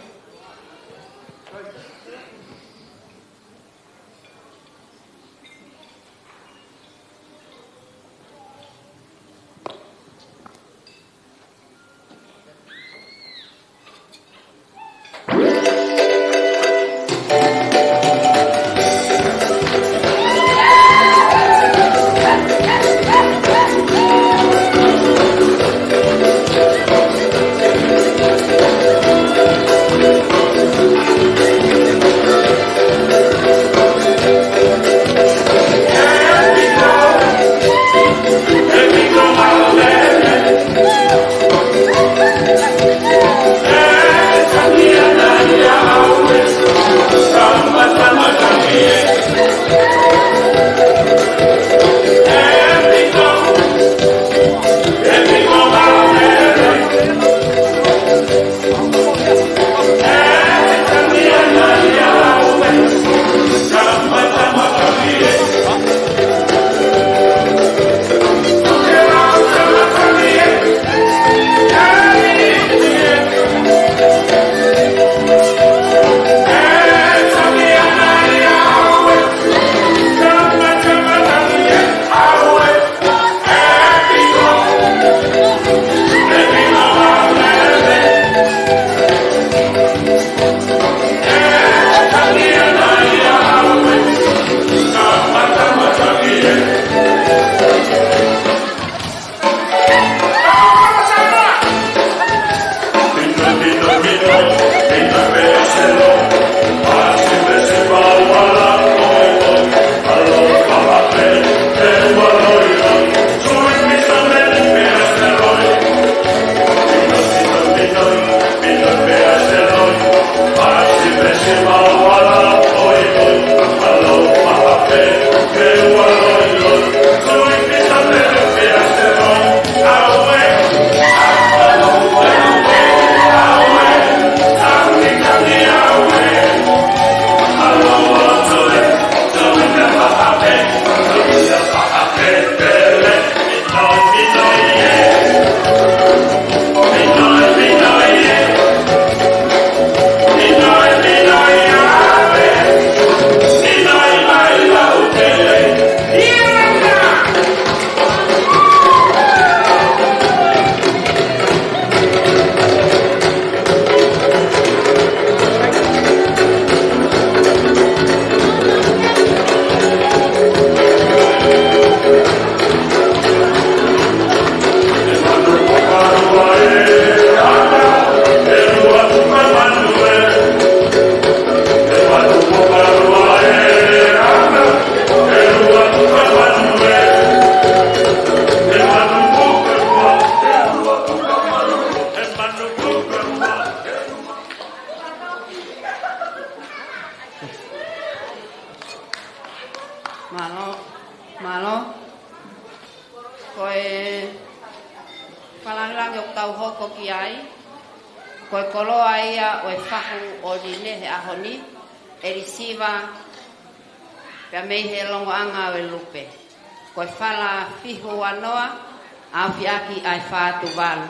Tau hoko ki ai, ko e koloa ia ʻo e fahu ʻo Line he ʻaho ni, ʻe lisiva pea mei he longoaʻanga ʻo e lupe. Ko e fala fihu ua noa, ʻaofi ʻaki ʻa e fā tuvalu.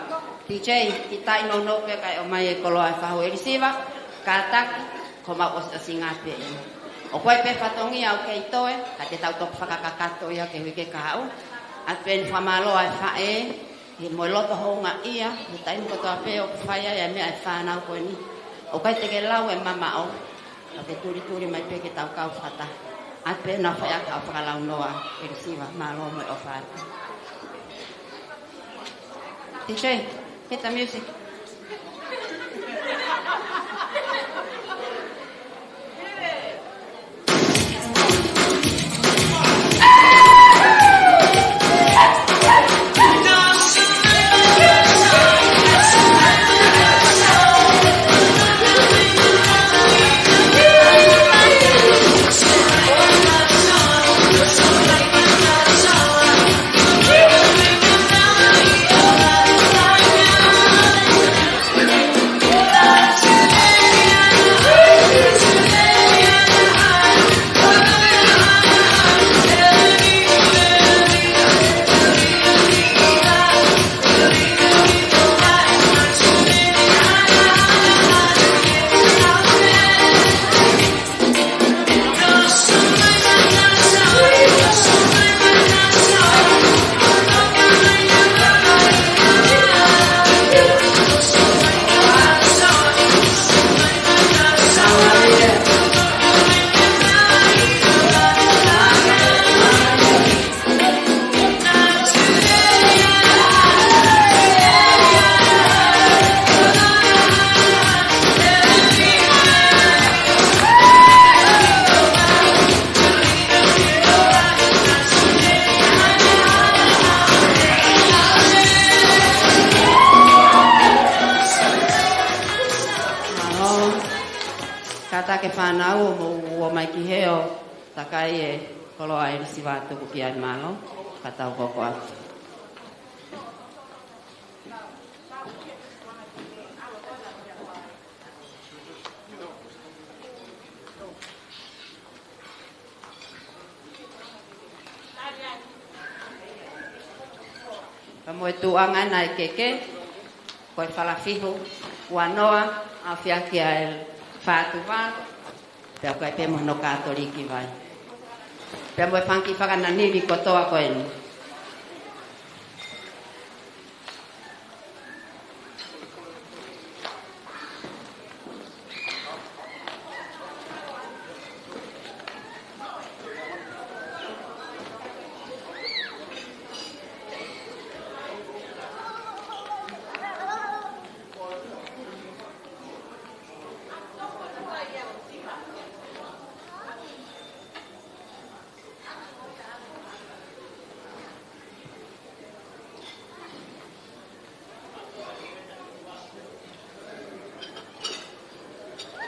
T J, kiʻi taʻi nounou pē kae ʻomai e koloa e fahu ʻe lisiva, kātaki, ko homau ʻosiʻosinga pē ia. ʻOku ʻi ai pē fatongia ʻoku kei toe, ka te tau toki fakakakato ia ki he uike kahaʻu. ʻAi pē ʻeni fakamālō ʻa e faʻē, ʻi he mo e loto houngaʻia, ʻi he taimi kotoa pē ʻoku fai ai ʻa e meʻa ʻa e fānau ko eni. ʻOku ʻikai te ke lau e mamaʻo, ka te tulituli mai pē ke tau kau fakataha. ʻAi pē ʻena fai ʻaki haʻo fakalaunoa, ʻe lisiva, mālō mo e ʻofa atu. D J, hit the music. Mālō. Kātaki e fānau ʻo mou ō mai ki hē ʻo takai e koloa ʻe lisiva, tuku ki ai, mālō. Ka tau hoko atu. Pea mo e tuʻunga ʻena ʻe keke, ko e fala fihu ua noa, ʻaofi ʻaki ʻa e fā tuvalu, pea ʻoku ʻi ai pē mo hono Katoliki vai. Pea mo e fanga kiʻi fakananili kotoa ko eni.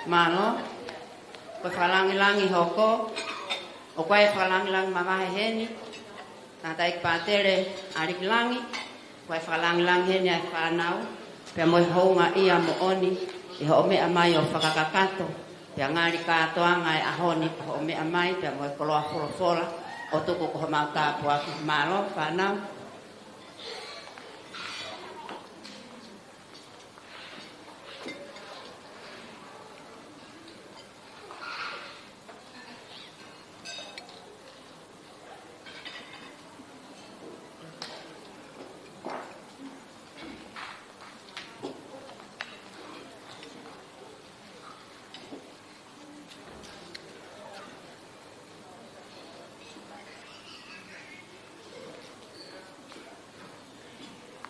Mālō. Ko e fakalangilangi hoko, ʻoku ʻi ai e fakalangilangi mavahe heni, tangataʻeiki pātele ʻAliki Langi, ʻoku ʻi ai e fakalangilangi heni ʻa e fānau, pea mo e houngaʻia moʻoni ʻi hoʻo meʻa mai ʻo fakakakato, pea ngali kātoanga e ʻaho ni ko hoʻo meʻa mai, pea mo e koloa folofola, ʻo tuku ko homau tāpuaki. Mālō, fānau.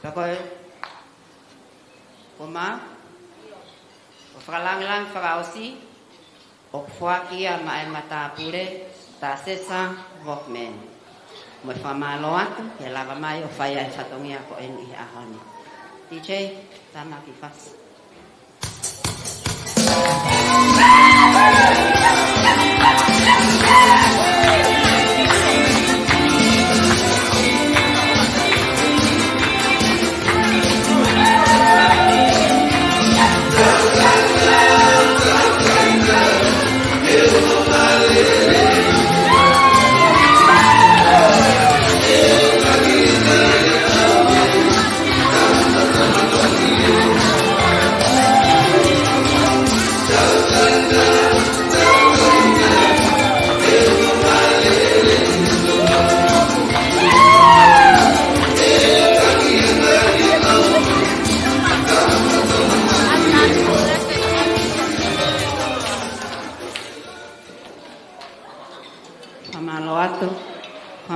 Ka ko e, ko ma, ko e fakalangilangi fakaʻosi, ʻoku foaki ia maʻa e matāpule, Tasesa Vokman. Mo e fakamālō atu, ke lava mai ʻo fai ʻa e fatongia ko eni ʻi he ʻaho ni. D J, tama ki fasi.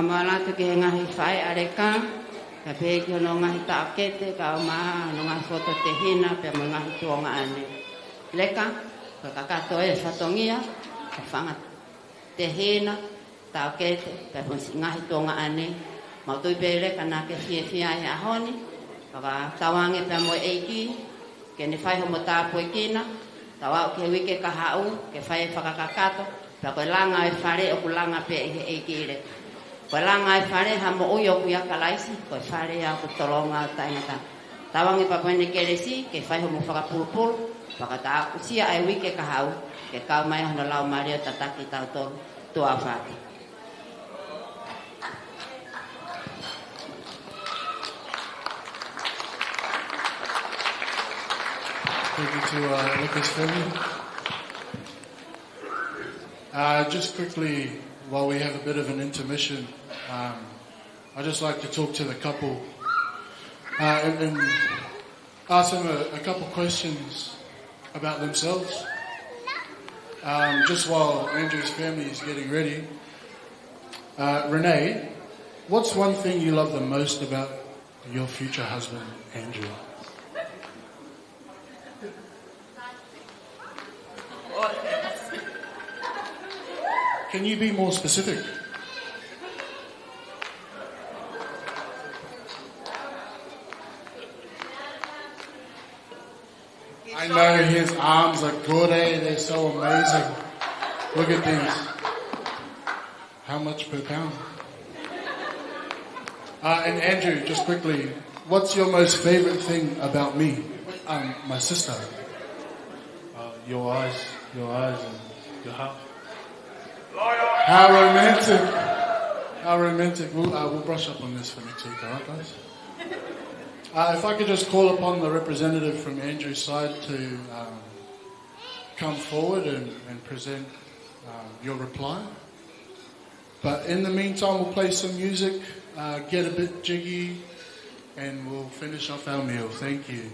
Mālō atu ki he ngaahi faʻē ʻa Leka, kae pehē ki hono ngaahi taʻokete, kae ʻumaʻā hono ngaahi fototehina, pea mo e ngaahi tuongaʻane. Leka, ko e kakato ʻo e fatongia, ko e fanga tehina, taʻokete, pea mo e siʻi ngaahi tuongaʻane. Mau tui pē Leka naʻa ke fiefia he ʻaho ni, fakatauange pea mo e ʻEiki, ke ne fai homo tāpuekina, tau aʻu ki he uike kahaʻu, ke fai e fakakakato, pea ko e langa e fale ʻoku langa pē ʻe he ʻEiki Leka. Ko e langa e fale ha moʻui ʻoku ʻia Kalaisi, ko e fale ia ʻoku tolonga ʻo taʻengata. Tauange pea mo ʻene kelesi, ke fai homo fakapulupulu, fakatauʻasia ʻa e uike kahaʻu, ke kau mai hono Laumālie ʻo tataki tautolu. Tuʻa ʻofa atu. Thank you to, uh, Lucas Femi. Uh, just quickly, while we have a bit of an intermission, um, I'd just like to talk to the couple, uh, and, and ask them a, a couple questions about themselves. Um, just while Andrew's family is getting ready. Uh, Renee, what's one thing you love the most about your future husband, Andrew? Can you be more specific? I know his arms are good, eh? They're so amazing. Look at these. How much per pound? Uh, and Andrew, just quickly, what's your most favorite thing about me? Um, my sister. Uh, your eyes, your eyes and your heart. How romantic. How romantic. We'll, uh, we'll brush up on this for next week, all right, guys? Uh, if I could just call upon the representative from Andrew's side to, um, come forward and, and present, um, your reply. But in the meantime, we'll play some music, uh, get a bit jiggy, and we'll finish off our meal. Thank you.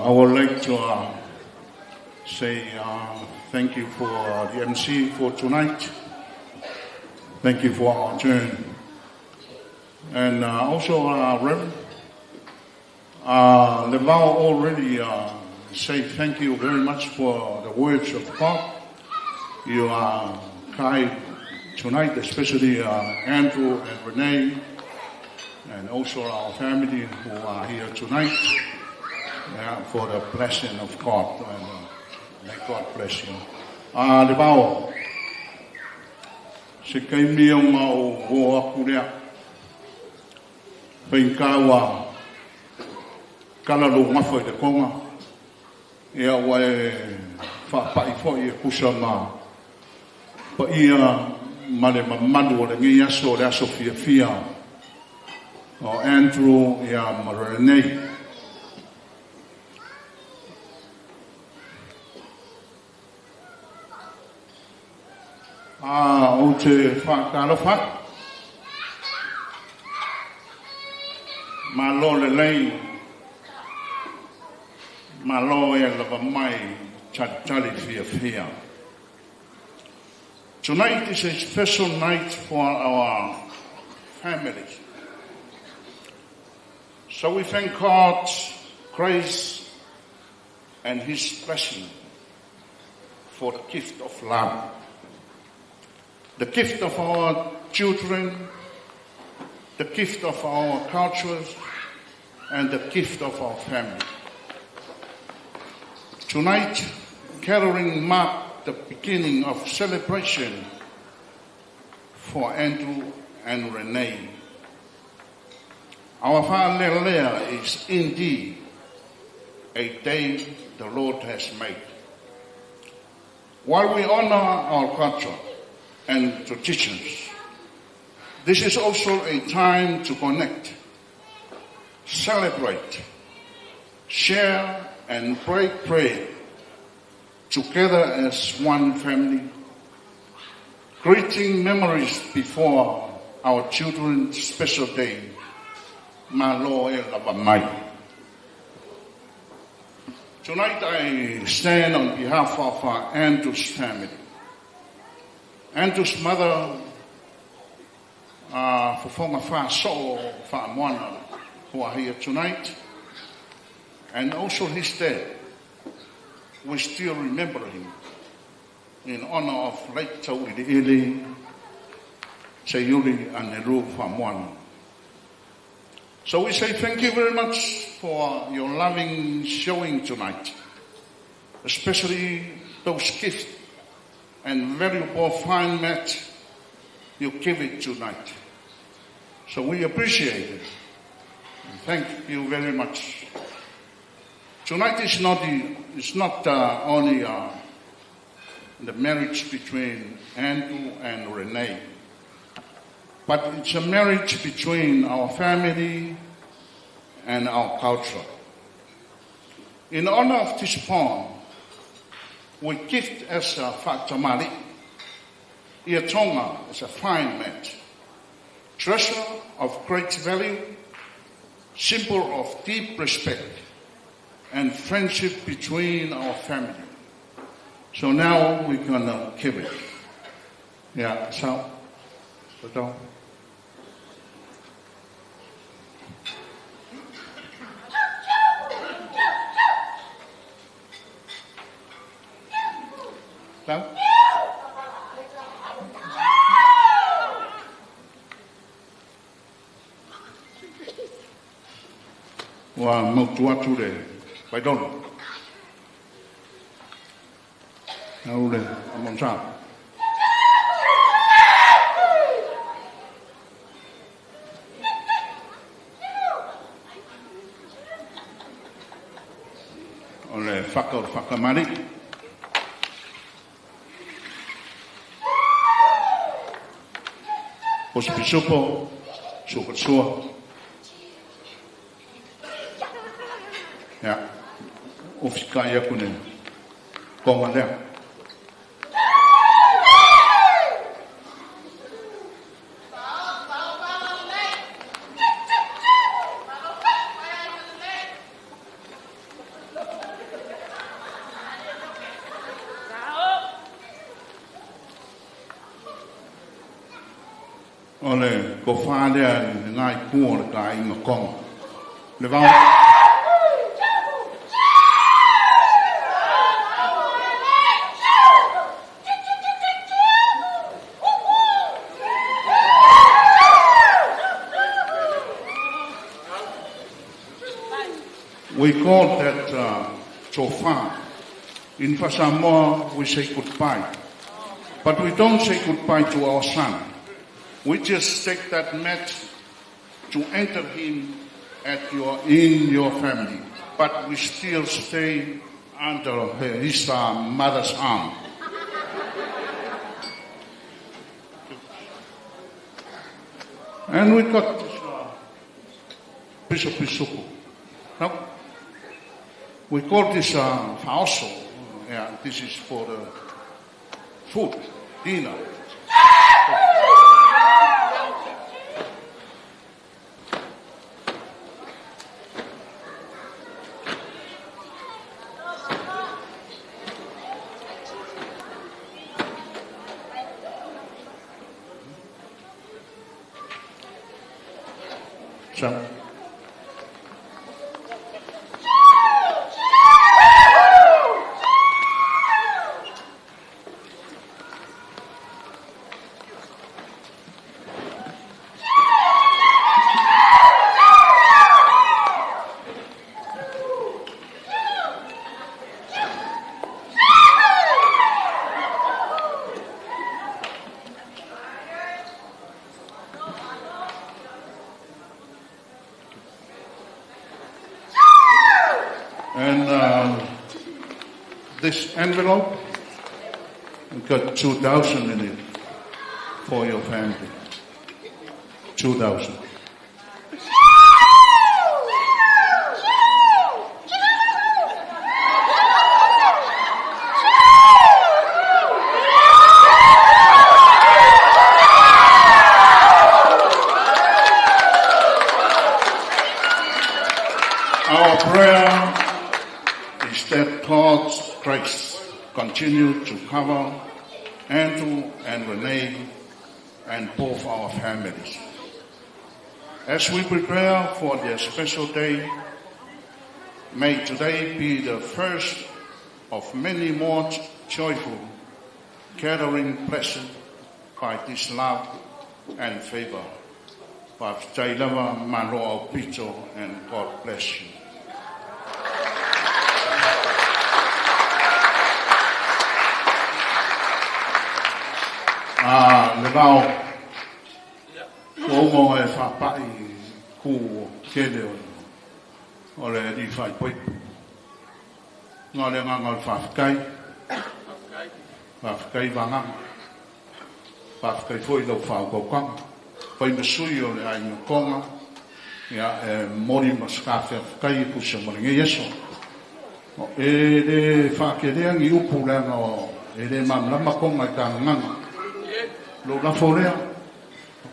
I would like to uh, say uh, thank you for uh, the M C for tonight. Thank you for our turn. And uh, also, uh, Reverend, uh, Levao already uh, say thank you very much for the words of God. You are kind tonight, especially uh, Andrew and Renee, and also our family who are here tonight. Yeah, for the blessing of God. And, uh, may God bless you. Uh, Levao, se kaimi o ngā o o aku lea. Pei ka ua kala lou mafa i te konga. ʻE ʻaua e faʻapaʻi foʻi e kusa mā. Paʻia ma le mamalu o le ngaahi aso, le aso fiafia. ʻO Andrew ia ma Renee. ʻA, ʻoku te fakakalofa. Mālō lelei. Mālō e lava mai talitali fiafia. Tonight is a special night for our family. So we thank God's grace and his blessing for the gift of love, the gift of our children, the gift of our cultures, and the gift of our family. Tonight, gathering mark the beginning of celebration for Andrew and Renee. Our Fa'alelea is indeed a day the Lord has made. While we honor our culture and traditions, this is also a time to connect, celebrate, share, and break bread together as one family, creating memories before our children's special day. Mālō e lava mai. Tonight I stand on behalf of uh, Andrew's family. Andrew's mother, uh, Fofonga Fasoʻo Fa'amoana, who are here tonight, and also his dad. We still remember him in honor of late Tauʻiliʻili Seiuli Anelu Fa'amoana. So we say thank you very much for your loving showing tonight, especially those gifts and valuable fine mat you give it tonight. So we appreciate it. Thank you very much. Tonight is not, the, is not uh, only uh, the marriage between Andrew and Renee, but it's a marriage between our family and our culture. In honor of this bond, we gift as a fakatamali, ʻia Tonga as a fine mat, treasure of great value, symbol of deep respect and friendship between our family. So now we're gonna give it. Yeah, so, so don't. Tau? Ua mau tuʻu atu le paitolo. Au le amonsā. ʻO le faka, ʻo le fakamali. ʻOsi pisupo, suka sua. Ia, ʻofi kai aku ne. Konga lea. ʻOku fālea ʻi he ngaahi kū ʻo e kāinga Konga. Leva. We call that uh, chofar. In Fakasamoa, we say goodbye. But we don't say goodbye to our son. We just take that mat to enter him at your, in your family. But we still stay under his uh, mother's arm. And we got this uh, piece of piece of. Now, we call this uh, faoso. Yeah, this is for the food, dinner. So, And uh, this envelope got two thousand in it for your family. Two thousand. Our prayer is that God's grace continue to cover Andrew and Renee and both our families. As we prepare for their special day, may today be the first of many more joyful gathering blessed by this love and favor. Fakafetaʻi lava, mālō ʻaupito, and God bless you. Ah, leva. Ko mo e fapaʻi ku kele o, ʻo e lī fai poi. Ngā le ngā ngā fakafekai. Fakafekai vanganga. Fakafekai foʻi lau fakaukaukaga. Fai mo e sui ʻo e ʻāinga Konga. Ia e moli mo e fakafekai kusa mo e ngeia Sīsū. ʻE le fakele angi upu le anga ʻo e le mamalama Konga ʻi ka nganga. Lo la folea.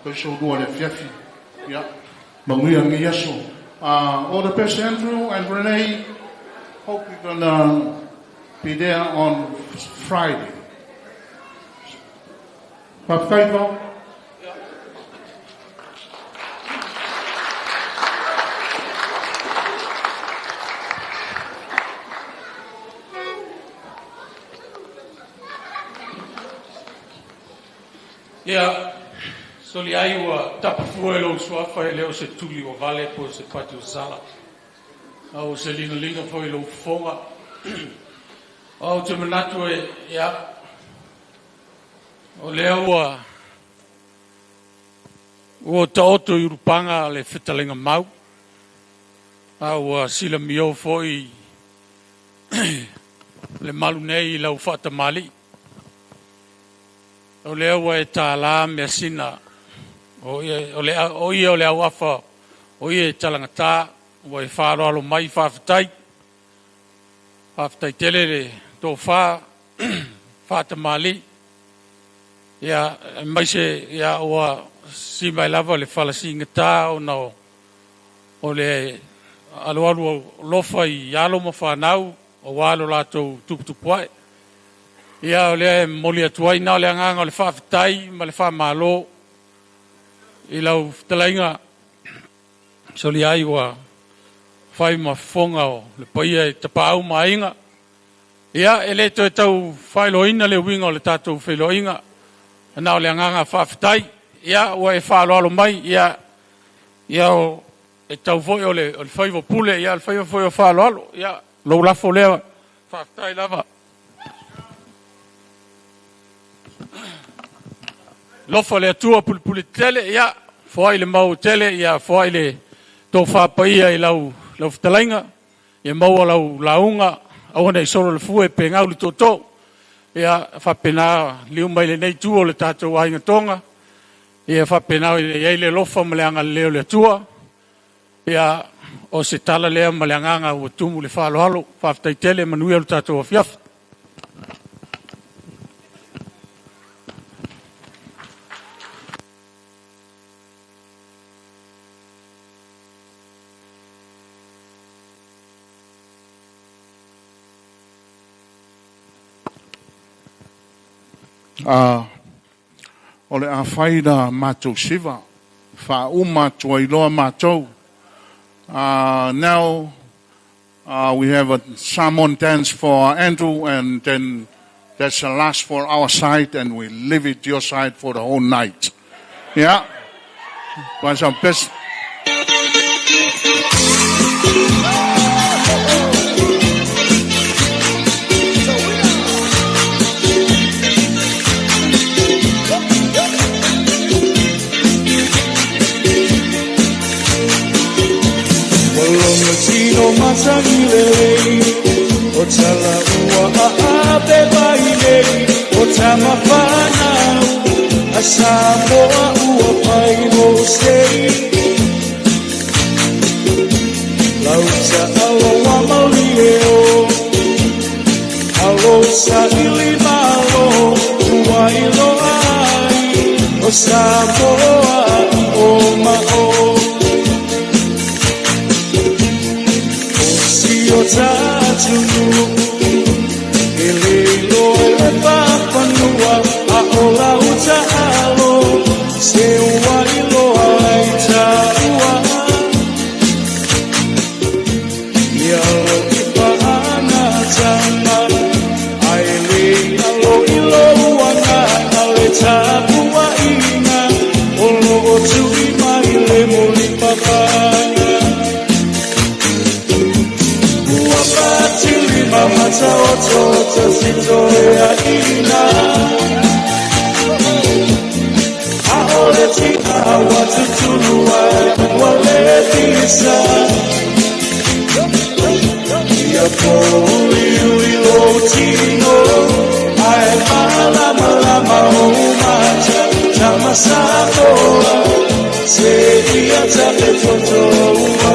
Okay, so dua le fiafi. Yeah. Manguia ngi yaso. Uh, all the best, Andrew and Renee. Hope you're gonna be there on Friday. Fakafekai. Ia, soli ai ua tapafua e lou suafa he leʻo se tuli ʻo vale po se pati ʻo sala. ʻOku se linolino foʻi lou fofonga. ʻOku te manatu ē, ia. ʻO lea ua, ua taʻoto ʻi ʻulupanga le fetalaiga mau. ʻA ua silamio foʻi le malu nei ʻi lau faʻatamaliʻi. ʻO lea ua e tālā meʻa sina. ʻO ia, ʻo lea, ʻo ia ʻo le ʻauʻafa, ʻo ia e talangata, ua e fāloalo mai fakafetai. Fakafetai tele le tōfā, faʻatamaliʻi. Ia, maise ia ua sima e lava le fala singatā ʻo nau, ʻo le ʻaluʻalu ʻalofa ʻi alo mo fānau, ʻo ua lo latou tuputupu ai. Ia ʻo lea e moli atu ai na ʻo le agaga ʻo le fakafetai, ma le fakamālō. ʻi lau fetalaiga, soli ai ua fai ma fofonga ʻo le paia e tapaʻau ma ainga. Ia, ʻe lē toe tau faʻailoaina le uiga ʻo le tatou feiloaʻiga. Naʻa ʻo le agaga fakafetai. Ia, ua e faʻaaloalo mai. Ia, ia ʻo e tau foʻi ʻo le, ʻo le faiva pule. Ia, le faiva foʻi ʻo faʻaaloalo. Ia, lou lafo lea. Fakafetai lava. Alofa le Atua pulepule tele, ia, foaʻi le mau tele, ia, foaʻi le tofa paia ʻi lau, lau fetalaiga, ia maua lau lauga, ʻaua naʻe solo le fue pe ngau le toto. Ia, faʻapenā liu mai le nei tua ʻo le tatou ʻāiga Tonga. Ia, faʻapenā ʻi ai le alofa ma le agalelei ʻo le Atua. Ia, ʻosi e tala lea ma le agaga ua tumu le faʻaaloalo, fakafetai tele, manuia ʻo le tatou afiafi. ʻA, ʻo le ʻafai la mātou siva, faʻa uma atu ai loa mātou. Uh, now, uh, we have a Samoan dance for Andrew, and then that's the last for our side, and we leave it your side for the whole night. Yeah? Find some best. Ua longo tino matangi lelei, ʻo tala ua ʻaʻa pe vai nei, ʻo tama fānau ʻa Samoa ua fai mo sei. Lau taʻalo ua malie ʻo, ʻa lou sāʻili mālō, ua ʻiloa ai ʻo Samoa ʻi ʻō ma ʻō. ʻOsi ʻo tatu nuku, ʻe lilo e fafanua, ʻa ʻo lau taʻalo, se ua ʻiloa ai taua. Ia lo ki paʻanga tama, ʻa e lei ʻa lo ʻiloa ngā, ʻa le tapuaʻiga, ʻo loʻo tuʻi mai le moli papanga. Ua pātili ma mata ʻo toto si toe ʻa ina. ʻA ʻo le tina ua tutulu ai ua le pisa. Ia pouliuli lou tino, ʻa e malamalama ʻo mata, tama Samoa, se ia ta pe toto ua.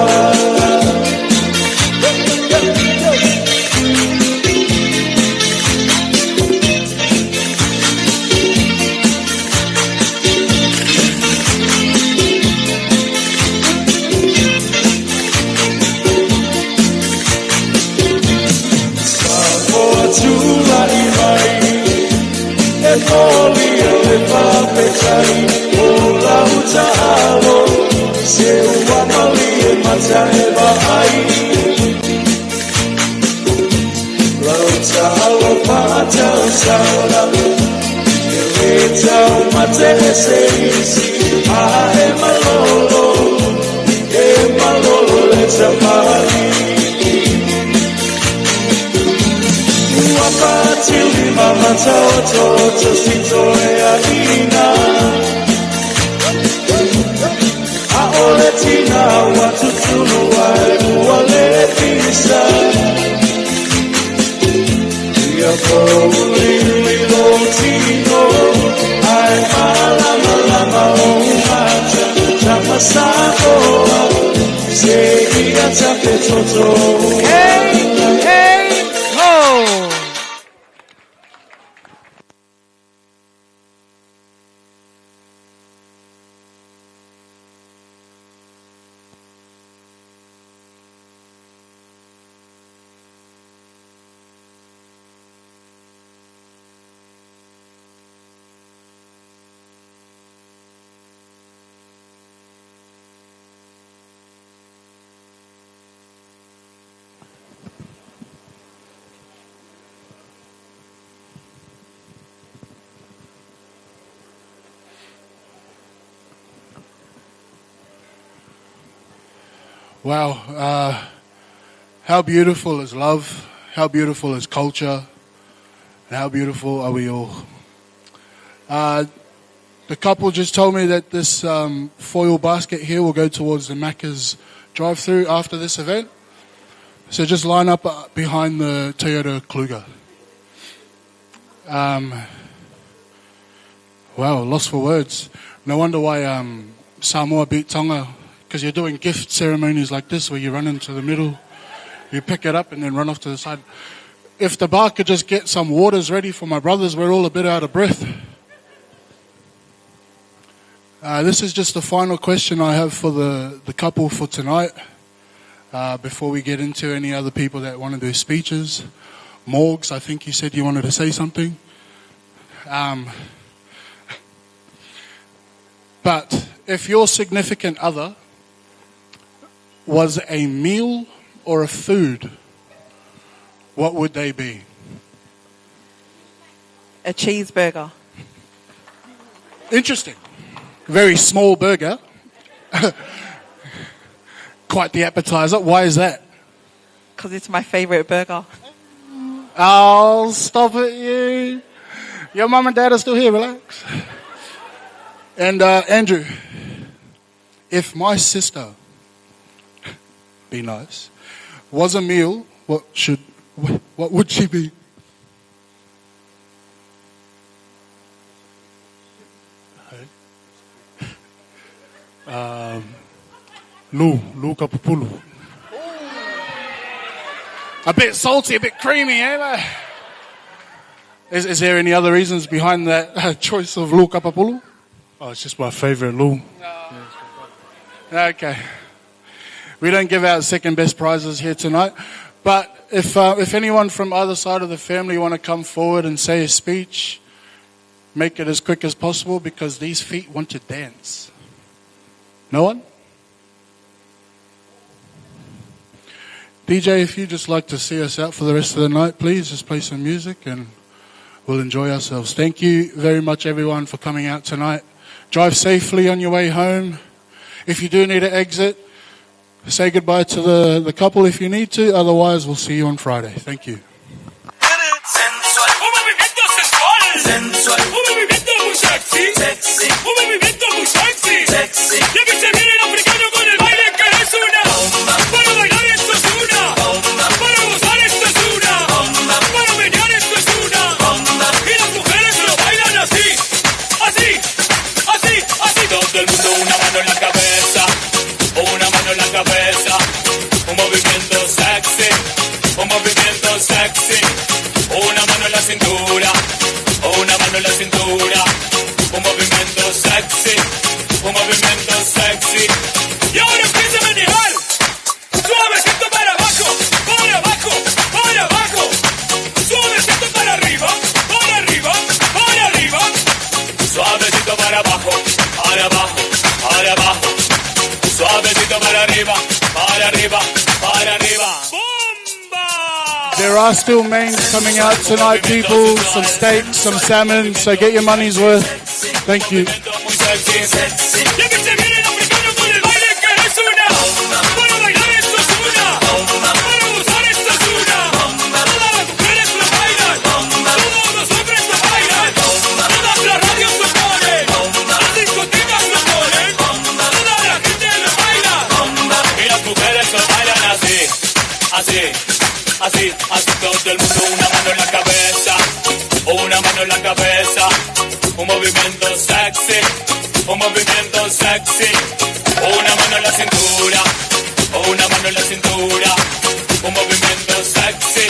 Samoa tulaʻi mai, ʻe moli ʻa le fapetai, ʻo lau taʻalo, se ua malie mata e vaʻai. Lau taʻalo faʻa tau saula, ʻe le tau mate ʻe se isi, ʻa e malolo, ʻe malolo le tamai. Ua pātili ma mata ʻo toto si toe ʻa ina. ʻA ʻo le tina ua tutulu ai ua le pisa. Ia pouliuli lou tino, ʻa e malamalama ʻo mata, tama Samoa, se ia ta pe toto. Hey, hey, ho! Wow, uh, how beautiful is love, how beautiful is culture, and how beautiful are we all? Uh, the couple just told me that this um, foil basket here will go towards the Macca's drive-through after this event. So just line up uh, behind the Toyota Kluger. Um, wow, lost for words. No wonder why um, Samoa beat Tonga, because you're doing gift ceremonies like this where you run into the middle, you pick it up and then run off to the side. If the bar could just get some waters ready for my brothers, we're all a bit out of breath. Uh, this is just the final question I have for the, the couple for tonight, uh, before we get into any other people that want to do speeches. Morgs, I think you said you wanted to say something. Um, but if your significant other was a meal or a food, what would they be? A cheeseburger. Interesting. Very small burger. Quite the appetizer. Why is that? Because it's my favorite burger. Oh, stop it, you. Your mum and dad are still here. Relax. And uh, Andrew, if my sister, be nice, was a meal, what should, what would she be? Um, lū, lū kapupulu. A bit salty, a bit creamy, eh? But is, is there any other reasons behind that uh, choice of lū kapupulu? Oh, it's just my favorite lū. Okay. We don't give out second best prizes here tonight. But if, uh, if anyone from either side of the family want to come forward and say a speech, make it as quick as possible because these feet want to dance. No one? D J, if you'd just like to see us out for the rest of the night, please just play some music and we'll enjoy ourselves. Thank you very much, everyone, for coming out tonight. Drive safely on your way home. If you do need to exit, say goodbye to the, the couple if you need to. Otherwise, we'll see you on Friday. Thank you. Un movimiento sensual. Sensual. Un movimiento muy sexy. Sexy. Un movimiento muy sexy. Sexy. Y aquí se viene el africano con el baile que es una bomba. Para bailar esto es una bomba. Para gozar esto es una bomba. Para menear esto es una bomba. Y las mujeres lo bailan así. Así. Así. Así. Todo el mundo una mano en la cabeza. Una mano en la cabeza. Un movimiento sexy. Un movimiento sexy. Una mano en la cintura. Una mano en la cintura. Un movimiento sexy. Un movimiento sexy. Y ahora empieza a menear. Suavecito para abajo, para abajo, para abajo. Suavecito para arriba, para arriba, para arriba. Suavecito para abajo, para abajo, para abajo. Suavecito para arriba, para arriba, para arriba. ¡Bomba! There are still mains coming out tonight, people. Some steak, some salmon. So get your money's worth. Thank you. Muy sexy, sexy. Y aquí se viene el africano con el baile que es una. Para bailar esto es una. Para gozar esto es una. Todas las mujeres lo bailan. Todos los hombres lo bailan. Todas las radios lo ponen. Las discotecas lo ponen. Toda la gente lo baila. Y las mujeres lo bailan así, así, así, así. Todo el mundo una mano en la cabeza, una mano en la cabeza. Un movimiento sexy, un movimiento sexy. Una mano en la cintura, una mano en la cintura. Un movimiento sexy,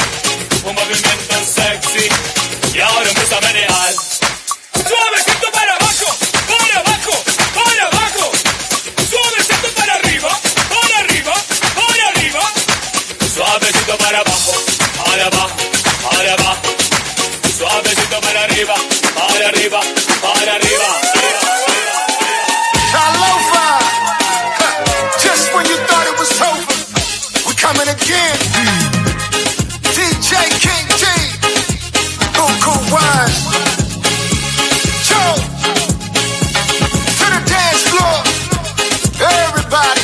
un movimiento sexy. Y ahora empieza a menear. Suavecito para abajo, para abajo, para abajo. Suavecito para arriba, para arriba, para arriba. Suavecito para abajo, para abajo, para abajo. Suavecito para arriba, para arriba, para arriba. Talofa! Just when you thought it was over, we coming again. D J King G, Coco Wise, Joe, to the dance floor, everybody.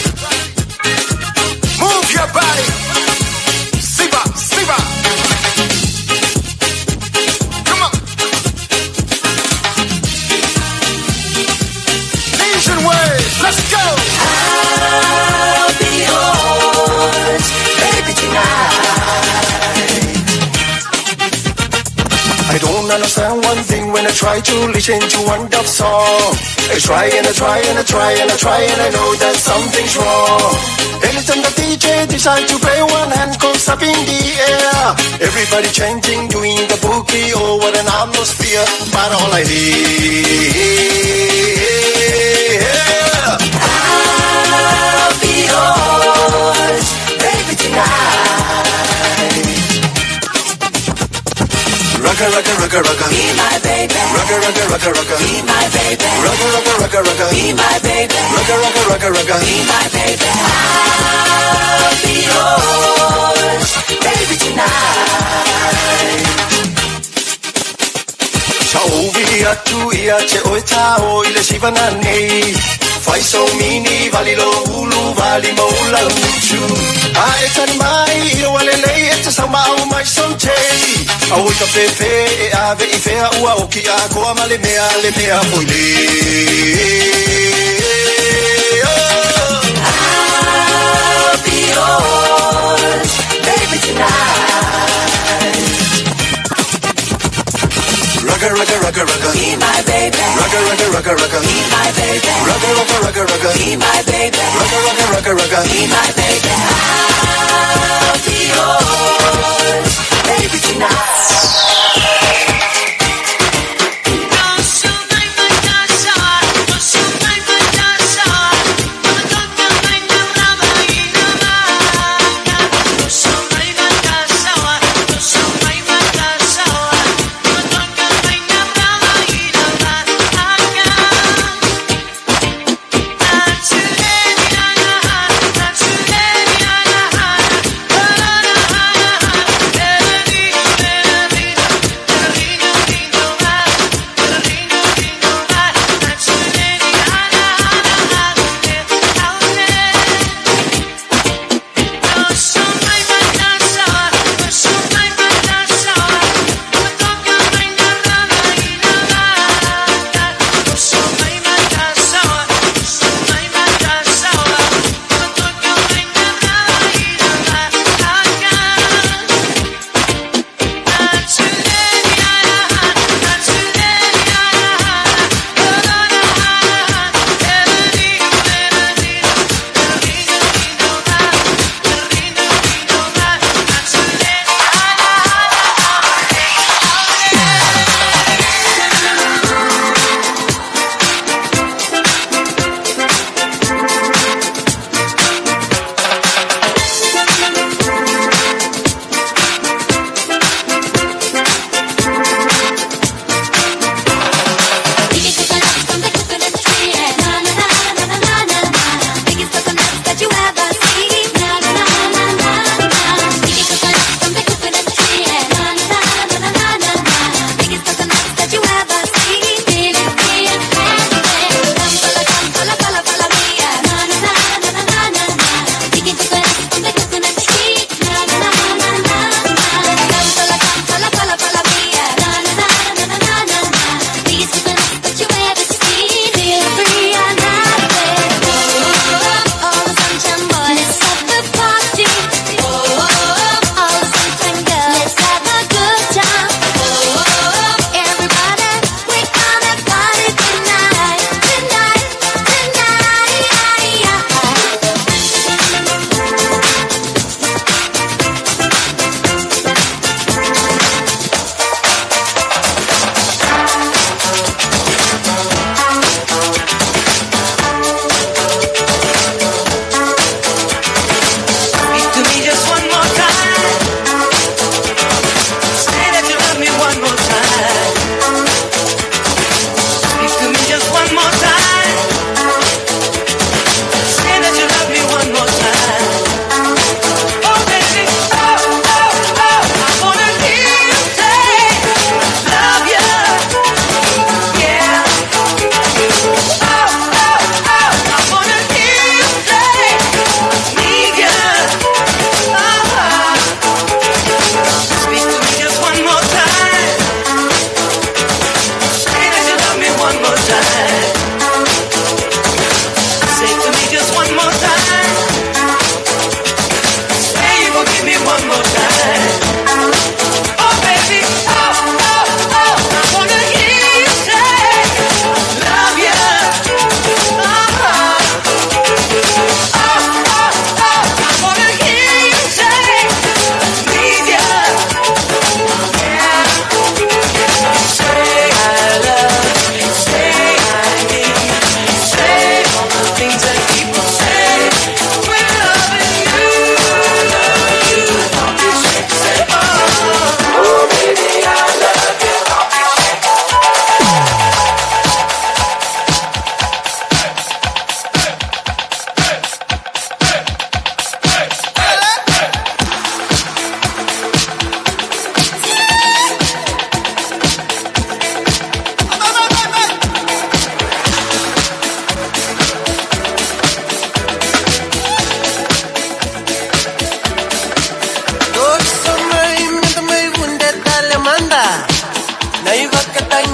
I'll be yours, baby, tonight. I don't understand one thing when I try to listen to one dub song. I try and I try and I try and I try and I know that something's wrong. Anytime the D J decide to play, one hand goes up in the air. Everybody changing, doing the boogie, oh, what an atmosphere. But all I hear, I'll be yours, baby, tonight. Raka, raka, raka, raka. Be my baby. Raka, raka, raka, raka. Be my baby. Raka, raka, raka, raka. Be my baby. Raka, raka, raka, raka. Be my baby. I'll be yours, baby, tonight. Sa ʻoku ou ʻoatu ia te ʻoe tau ʻi le sivana nei. Fai sou mini vali lou ʻulu vali mo ʻula utu. ʻA e tani mai ʻi o alelei e te sau maʻu mai sou tei. ʻA ʻoi ka pepe e ʻave ʻi fea ua ʻoki ʻa koa ma le mea le mea foʻi lē. Oh. I'll be yours, baby, tonight. Raka, raka, raka, raka. Be my baby. Raka, raka, raka, raka. Be my baby. Raka, raka, raka, raka. Be my baby. Raka, raka, raka, raka. Be my baby. I'll be yours, baby, tonight.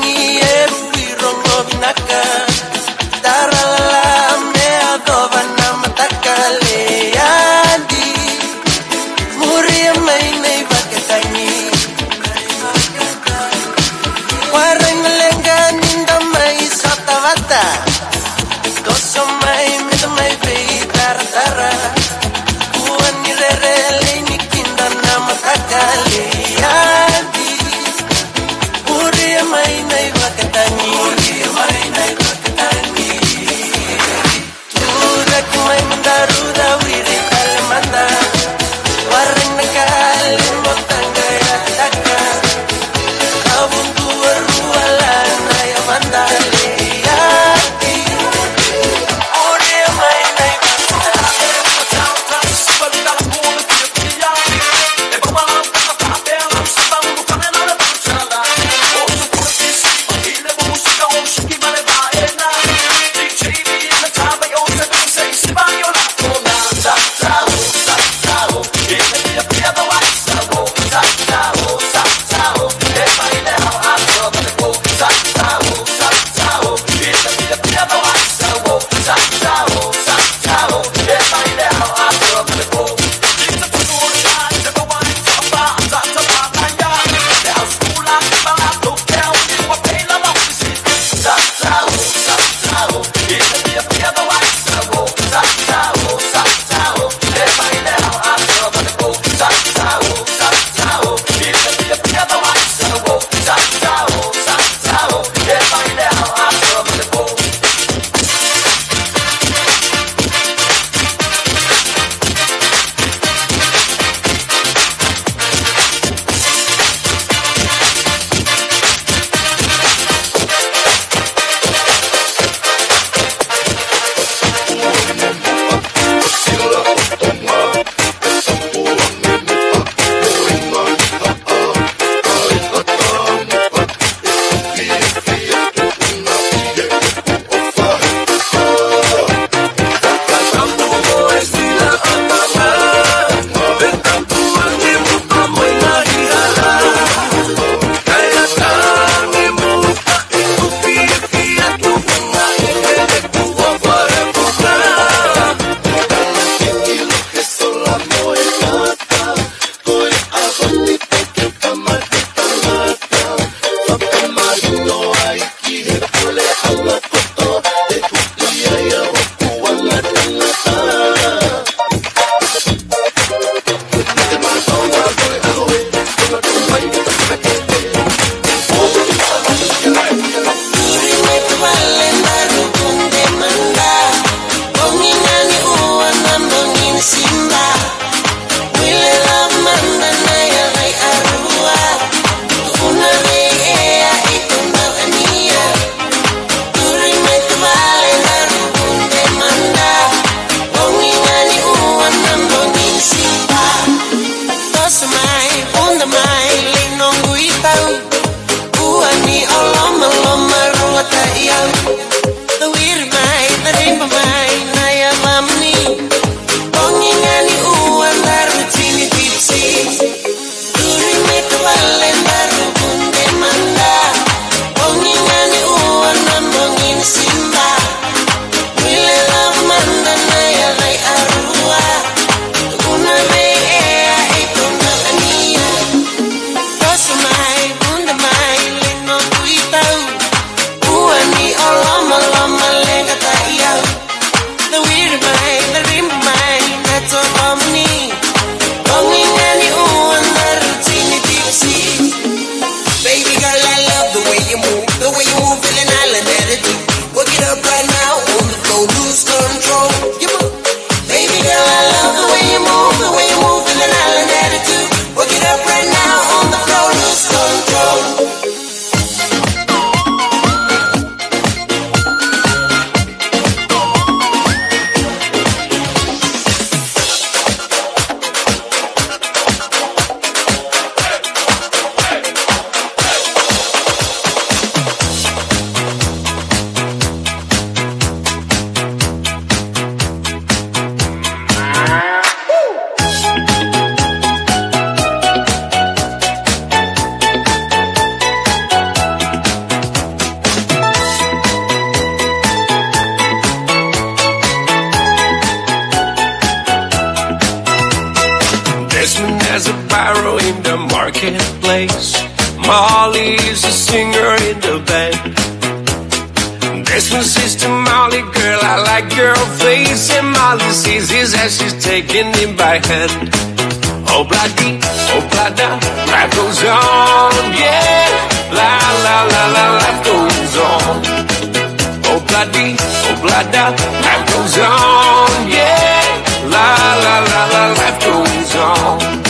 Ni e fui rongo vinaka, taralala mea dova na mataka leani. Muri mai nei vakatangi. Warai malenga ninda mai sotavata. Toso mai mita mai vei taratara. Kuani rere leini kinda na mataka leani. Uri mai nei vakatangi. Uri mai nei vakatangi. Tuda kumai mandaru da wiri kale manda. Warang na kale motanga ya taka. Abun tua rua la na ya manda. Leaki. Uri mai nei vakatangi. Place. Molly is a singer in the band. This one says to Molly, "Girl, I like your face." And Molly sees his as she's taking him by hand. Oh, bloody, oh, blada, life goes on, yeah. La, la, la, la, life goes on. Oh, bloody, oh, blada, life goes on, yeah. La, la, la, la, life goes on.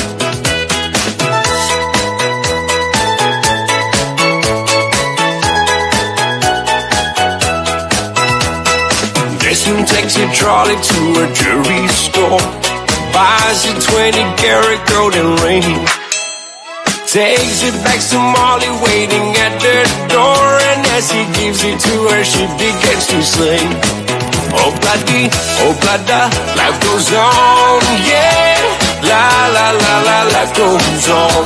This one takes a trolley to a jewelry store, buys a twenty karat golden ring, takes it back to Molly waiting at the door, and as he gives it to her, she begins to sing. Oh, bloody, oh, blada, life goes on, yeah. La, la, la, la, life goes on.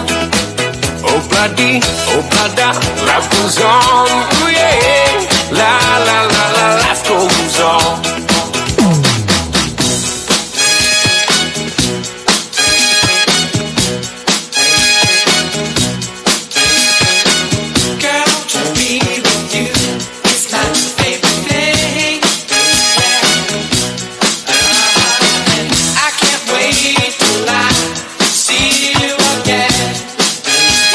Oh, bloody, oh, blada, life goes on, ooh, yeah. La, la, la, la, life goes on. Girl, to be with you is my favorite thing. I can't wait till I see you again.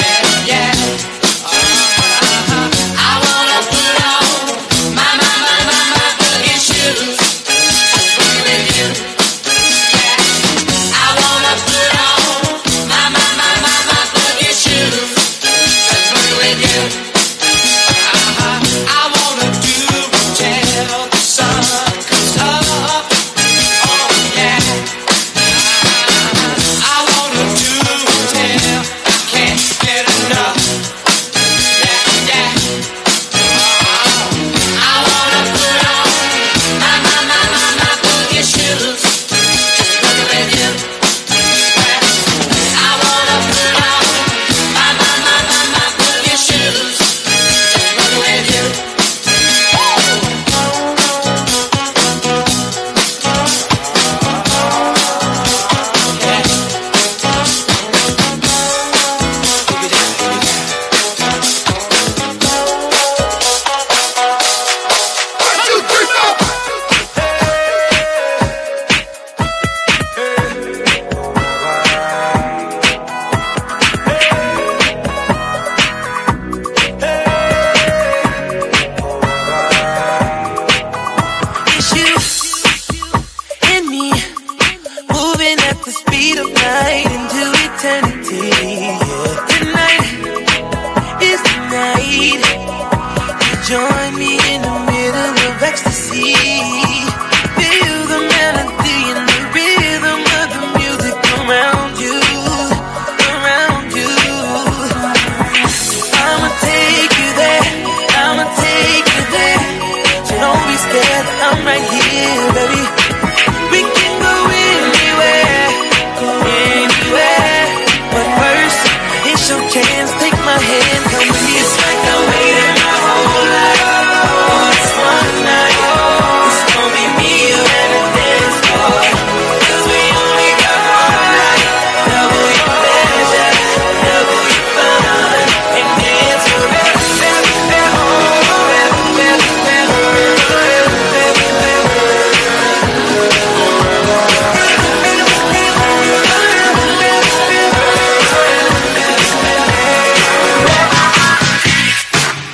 Yeah, yeah. Uh-huh. I wanna put on my, my, my, my, my boogie shoes. Just with you. Yeah. I wanna put on my, my, my, my, my boogie shoes. Just with you. Uh-huh. I wanna do and tell the sun comes up. Oh, yeah. I wanna do and tell, I can't get enough. Yeah, yeah. I wanna put on my, my, my, my, my boogie shoes. Just work with you. I wanna put on my, my, my, my, my boogie shoes. Just work with you. It's you and me, moving at the speed of light into eternity. Yeah. Tonight is the night. You join me in the middle of ecstasy. Feel the melody and the rhythm of the music around you, around you. I'ma take you there, I'ma take you there. So don't be scared, I'm right here, baby. We can go anywhere, go anywhere. But first, it's your chance, take my hand, come with me. It's like I waited my whole life for this one night. It's gonna be me, you, and the dance floor. 'Cause we only got one night. Double your pleasure, double your fun, and dance forever.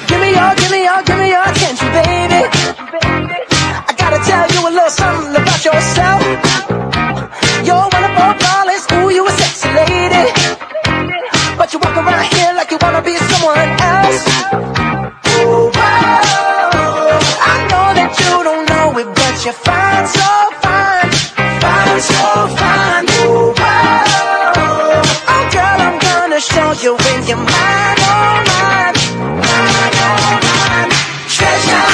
Give me your, give me your, give me your attention, baby. I gotta tell you a little something about yourself. You're wonderful, flawless, ooh, you a sexy lady. But you walk around here like you wanna be someone else. Oh, whoa. I know that you don't know it, but you're fine, so fine, fine, so fine. Oh, whoa. Oh, girl, I'm gonna show you when you're mine, oh, mine, mine, oh, mine. Treasure.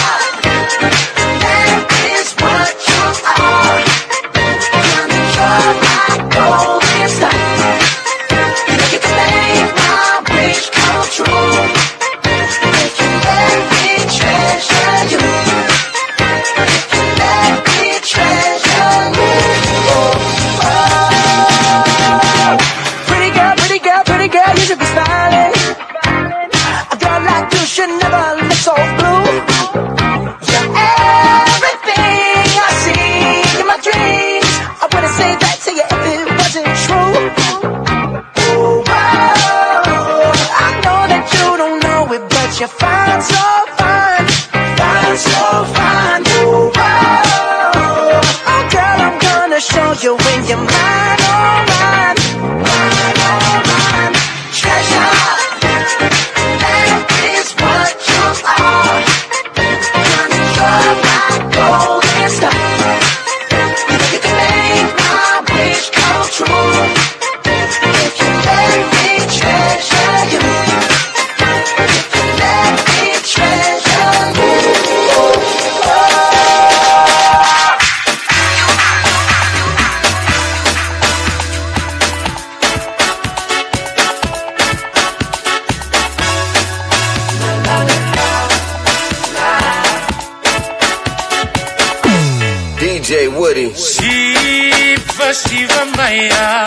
J Woody. Siva, siva mai ā,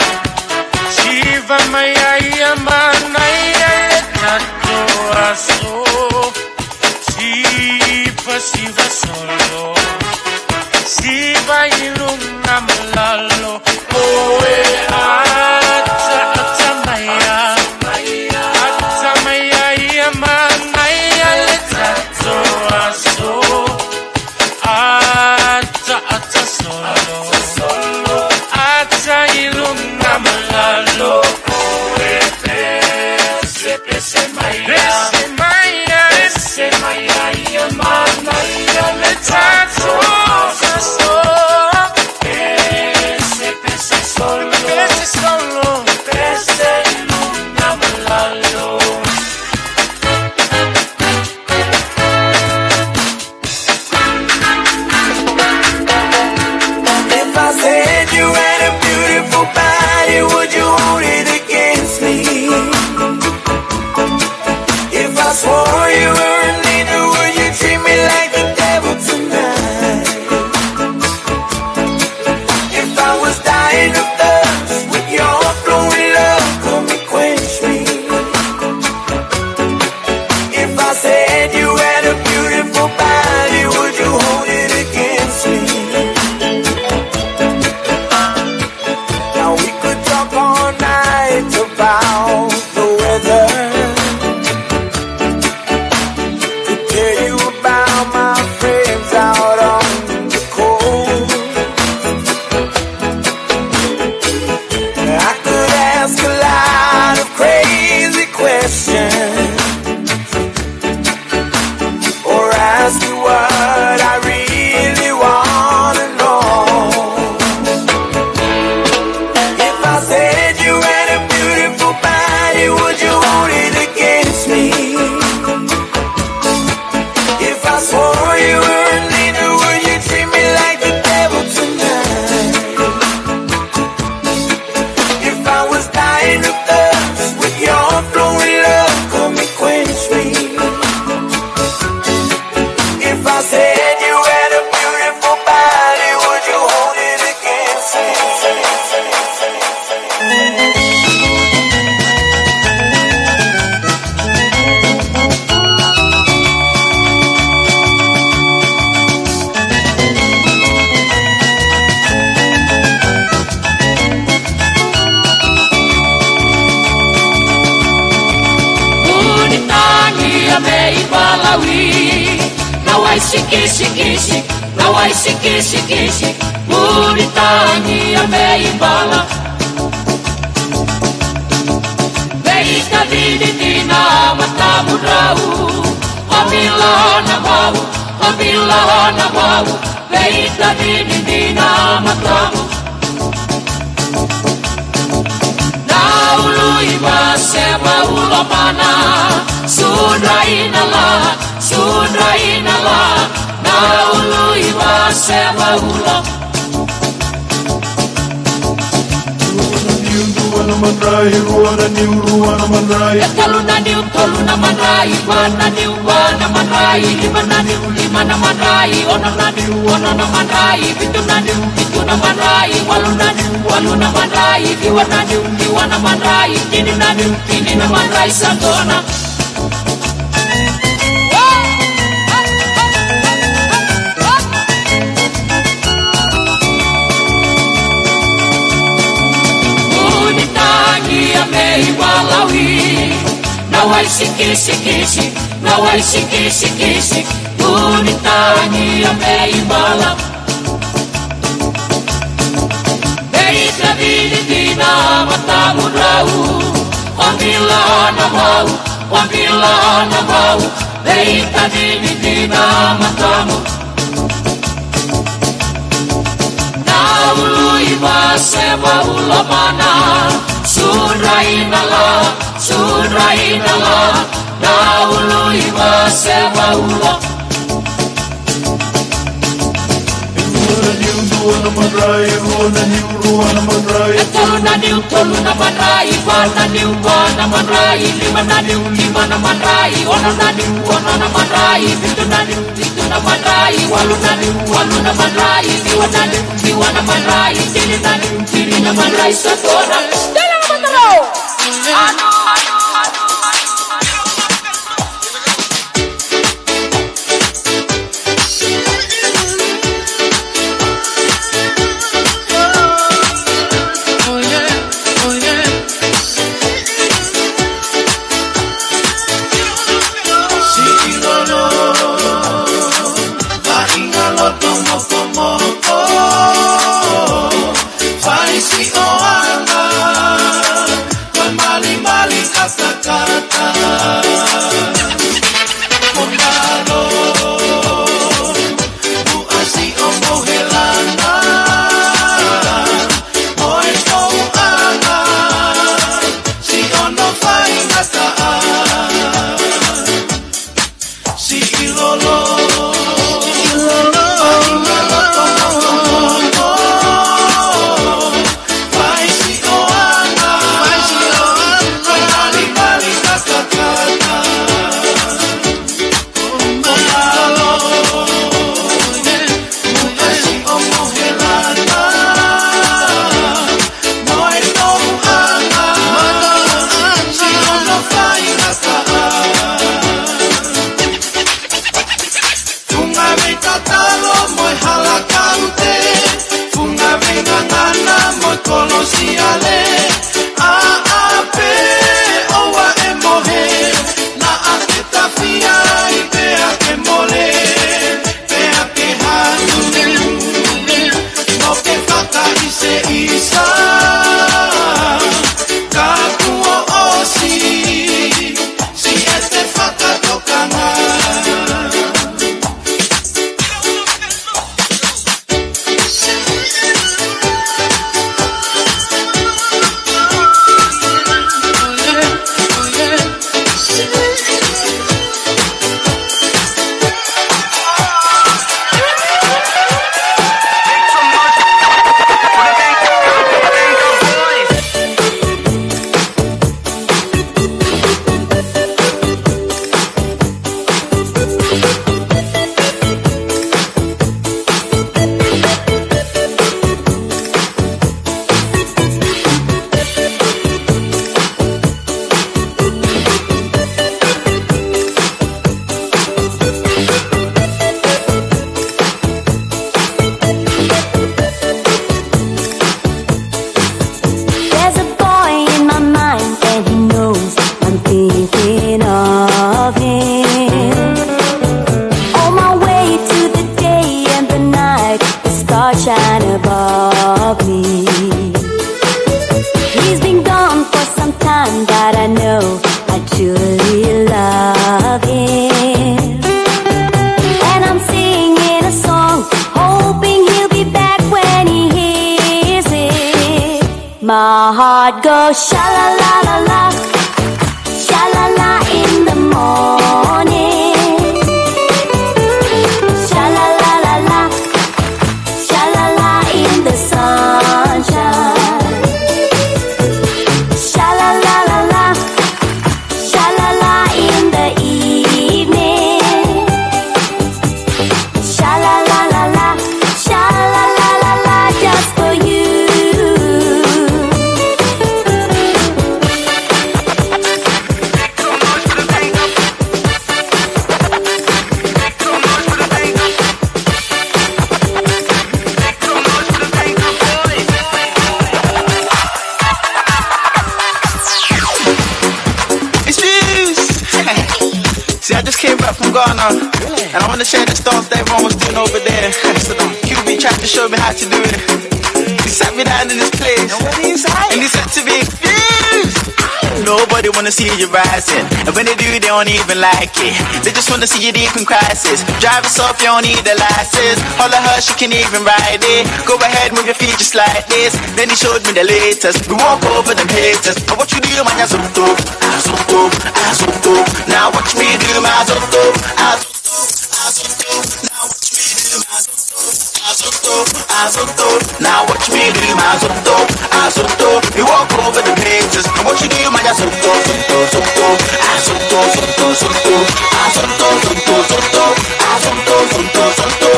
siva mai ā ia, mana ia le tatou aso. Siva, siva solo, siva ʻi luga mo lalo. ʻOe ʻata, ʻata mai ā, ʻata mai ā ia, mana ia le tatou aso. ʻAta, ʻata solo, ʻata ʻi luga mo lalo. Pese mai ā, pese mai ā, pese mai ā ia, mana ia le tatou aso. Pese, pese solo, pese solo, pese ʻi luga mo lalo. If I said you had a beautiful body, would you hold it against me? If I swore you were an angel, would you treat me like the devil tonight? If I was dying of thirst, would your flowing love come and quench me? If I said you had a beautiful body, would you hold it against me? Now we could talk all night about the weather. Could tell you about my friends out on the coast. I could ask a lot of crazy questions, or ask you what I really wanna know. If I said you had a beautiful body, would you hold it against me? If I swore you were an angel, would you treat me like the devil tonight? If I was dying of thirst, would your flowing love come and quench me? If I said you had a beautiful body, would you hold it against me? Puni tangi a mei Palawi, na wai sikisiki, na wai sikisiki, puni tangi a mei Pala. Pei ka vini tina matamu rau, ʻo mila na vau, ʻo mila na vau, pei ka vini tina matamu. Na ului wa se wa ulo mana, sudra ina la, sudra ina la, na ului wa se wa ulo. Ua na niu, ua na manrai, ua na niu, ua na manrai. E tolu na niu, tolu na manrai, ua na niu, ua na manrai, lima na niu, lima na manrai, ono na niu, ono na manrai, fitu na niu, fitu na manrai, valu na niu, valu na manrai, hiva na niu, hiva na manrai, tini na niu, tini na manrai, santona. Puni tangi a mei Palawi, na wai sikisiki, na wai sikisiki, puni tangi a mei Pala. Pei ka vini tina matamu rau, ʻo mila na vau, ʻo mila na vau, pei ka vini tina matamu. Na ului wa se wa ulo mana, sudra ina la, sudra ina la, na ului wa se wa ulo. Ua na niu, ua Namatai, ua naniu, ua namatai. Tolu naniu, tolu namatai, ua naniu, ua namatai, lima naniu, lima namatai, ono naniu, ono namatai, fitu naniu, fitu namatai, valu naniu, valu namatai, hiva naniu, hiva namatai, tili naniu, tili namatai, sefona. Tela mataro! Ano, ano, ano, ano, ano. Funga vei tatalo mo e hala kaute, funga vei ngangana mo e kolosiale, a a pe oua e mohe, na a ke tafia i pea ke mole, pea ke hanu, no ke fakaise isa, ka kuo ʻosi. Siete fakatokanga. There's a boy in my mind and he knows I'm thinking of him. On my way to the day and the night, the stars shine above me. He's been gone for some time, but I know I truly love him. And I'm singing a song, hoping he'll be back when he hears it. My heart goes sha la la la la, sha la la in the morning, sha la la la la, sha la la in the sunshine, sha la la la la, sha la la in the evening. Sha la la la la, sha la la la la, just for you. It's Fuse. See, I just came back from Ghana, and I want to share the dance that everyone was doing over there. Q B tried to show me how to do it. He sat me down in this place, and he said to me, "Fuse, nobody wanna see you rising. And when they do, they don't even like it. They just wanna see you deep in crisis. Drive us off, you don't need a license. Holler her, she can even ride it. Go ahead, move your feet just like this." Then he showed me the latest. We walk over them haters. But what you do, man, I zoto, I zoto, I zoto. Now watch me do my zoto, I zoto, I zoto. Now watch me do my zoto, I zoto, Azoto, now watch me do my Azoto, Azoto. You walk over the pages, and what you do, my Azoto, Azoto, Azoto. Azoto, Azoto, Azoto, Azoto. Azoto, Azoto, Azoto.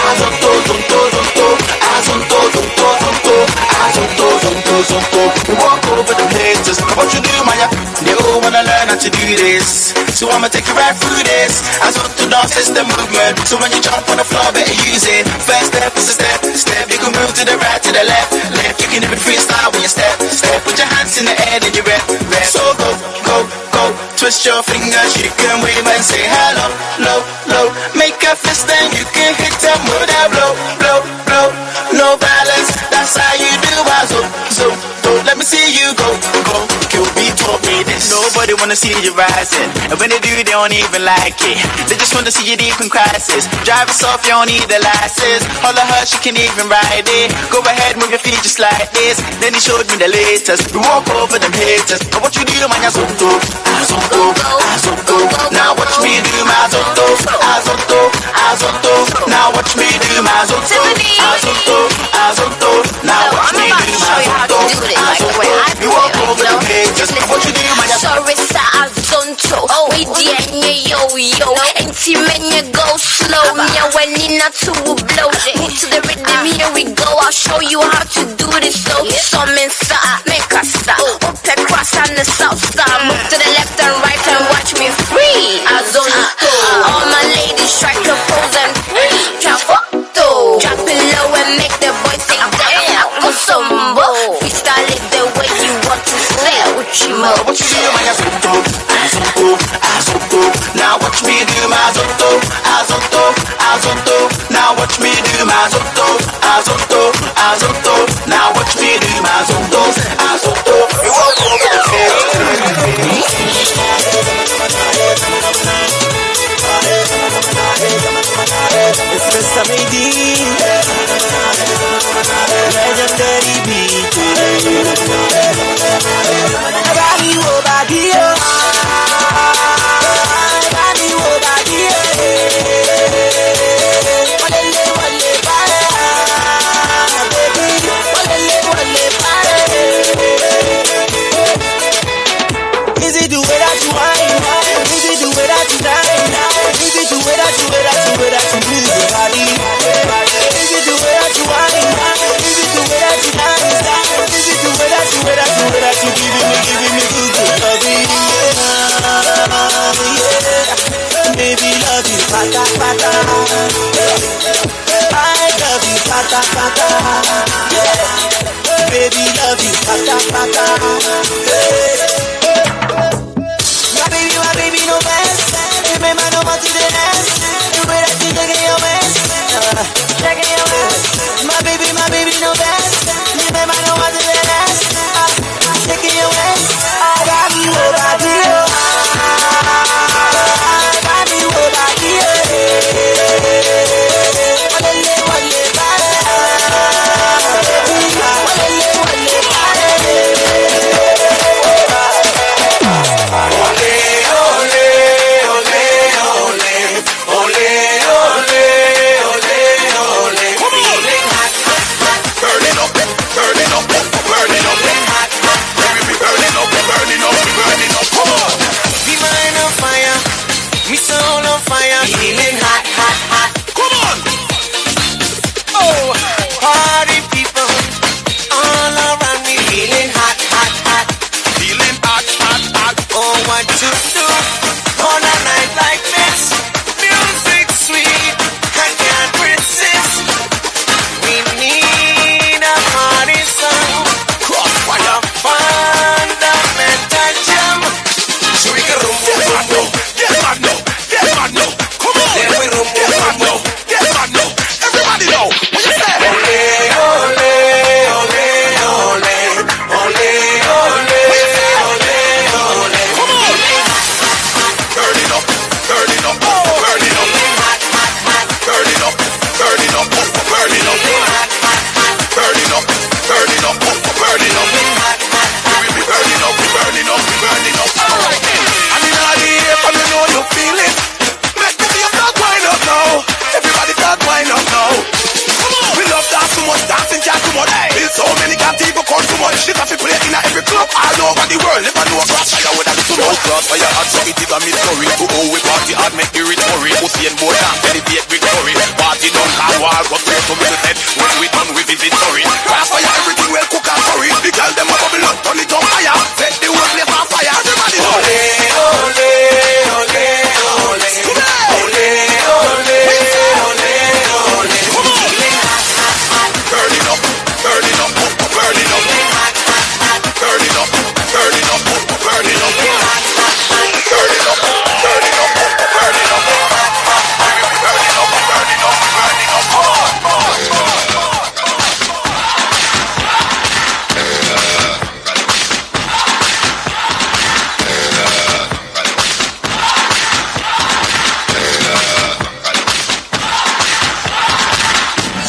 Azoto, Azoto, Azoto. Azoto, Azoto, Azoto. Azoto, Azoto, Azoto. You walk over the pages, and what you do, my They all wanna learn how to do this, so I'ma take you right through this. Azoto dance is the movement, so when you jump on the floor, better use it. First step is a step, step. You can move to the right, to the left, left. You can even freestyle when you step, step. Put your hands in the air, then you rep, rep. So go, go, go. Twist your fingers, you can wave and say hello, low, low. Make a fist, then you can hit them with that blow, blow, blow. No violence, that's how you do Azoto, zo, zo. Let me see you go, go. Kill beat, taught me this. Nobody wanna see you rising. And when they do, they don't even like it. They just wanna see you deep in crisis. Drive us off, you don't need the license. All of her, she can even ride it. Go ahead, move your feet just like this. Then he showed me the latest. We walk over them haters. And what you do, my Azoto, Azoto, Azoto. Now watch me do my Azoto, Azoto, Azoto. Now watch me do my Azoto, Azoto, Azoto. Now watch me do my Azoto, Azoto. You walk over the haters. And what you do, my Azoto. Sorry, sir, Azoto. Oh, we D N A yo, yo. Ain't too many go slow. Me, I went in, not to blow. Move to the rhythm, here we go. I'll show you how to do this. So, some inside, make us stop. Open cross on the south side. Move to the left and right and watch me free. Azoto. All my ladies, strike a pose and free. Drop it low and make the boys say, "Damn, Akoso Mambo." Freestyle it the way you want to say. Uchimo. What you do, my Azoto, Azoto, Azoto. Now watch me do my Azoto, Azoto, Azoto. Now watch me do my Azoto, Azoto, Azoto. Now watch me do my Azoto, Azoto. You walk over the fence. It's Mister Midi, legendary beat. Everybody, oh, body, oh. Everybody, oh, body, oh. Walele, walele, baby. Walele, walele, baby. Is it the way that you whine? Is it the way that you dance? Is it the way that you, way that you, way that you move your body? Is it the way that you whine? Is it the way that you dance? Is it the way that you, way that you, way that you giving me, giving me good, good loving? Yeah, yeah. Baby, love you, pata, pata. I love you, pata, pata. Yeah. Baby, love you, pata, pata. Yeah. My baby, my baby, no mess. Remember, no more to the rest. You better be taking your mess. Uh, taking your mess. My baby, my baby, no mess. Remember, no more to the rest. Uh, taking your mess. I got you over here. I got you over here. The world never know a cross fire with a little no cross fire hot, so it is a mystery. To who we party hard, make the rich worry. Usain Bolt and celebrate victory. Party don't come war, but we to be the set. When we done, we visit story. Cross fire, everything well cook and curry. The girl them a bubble up, turn it on fire. Set the whole place on fire. Everybody jump. Ole, ole, ole, ole. Ole, ole, ole, ole. Come on. Burn it up, burn it up, burn it up. Burn it up, burn it up, burn it up. Burn it up, burn it up, burn it up. Burn it up, burn it up, burn it up. Come on, come on, come on, come on, come on.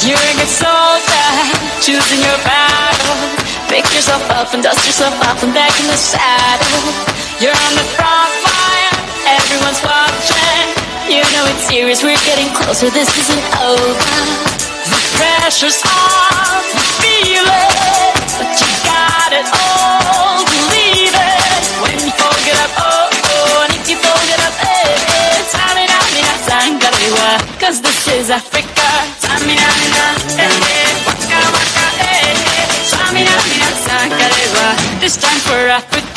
You're a good soldier, choosing your battle. Pick yourself up and dust yourself off and back in the saddle. You're on the front line, everyone's watching. You know it's serious, we're getting closer, this isn't over. The pressure's on, you feel it, but you got it all, believe it. When you fold it up, oh, oh, and if you fold it up, eh, eh, tamina, mina, sangalewa, 'cause this is Africa. Tamina, mina, eh, eh, waka, waka, eh, eh, tamina, mina, sangalewa. This time for Africa.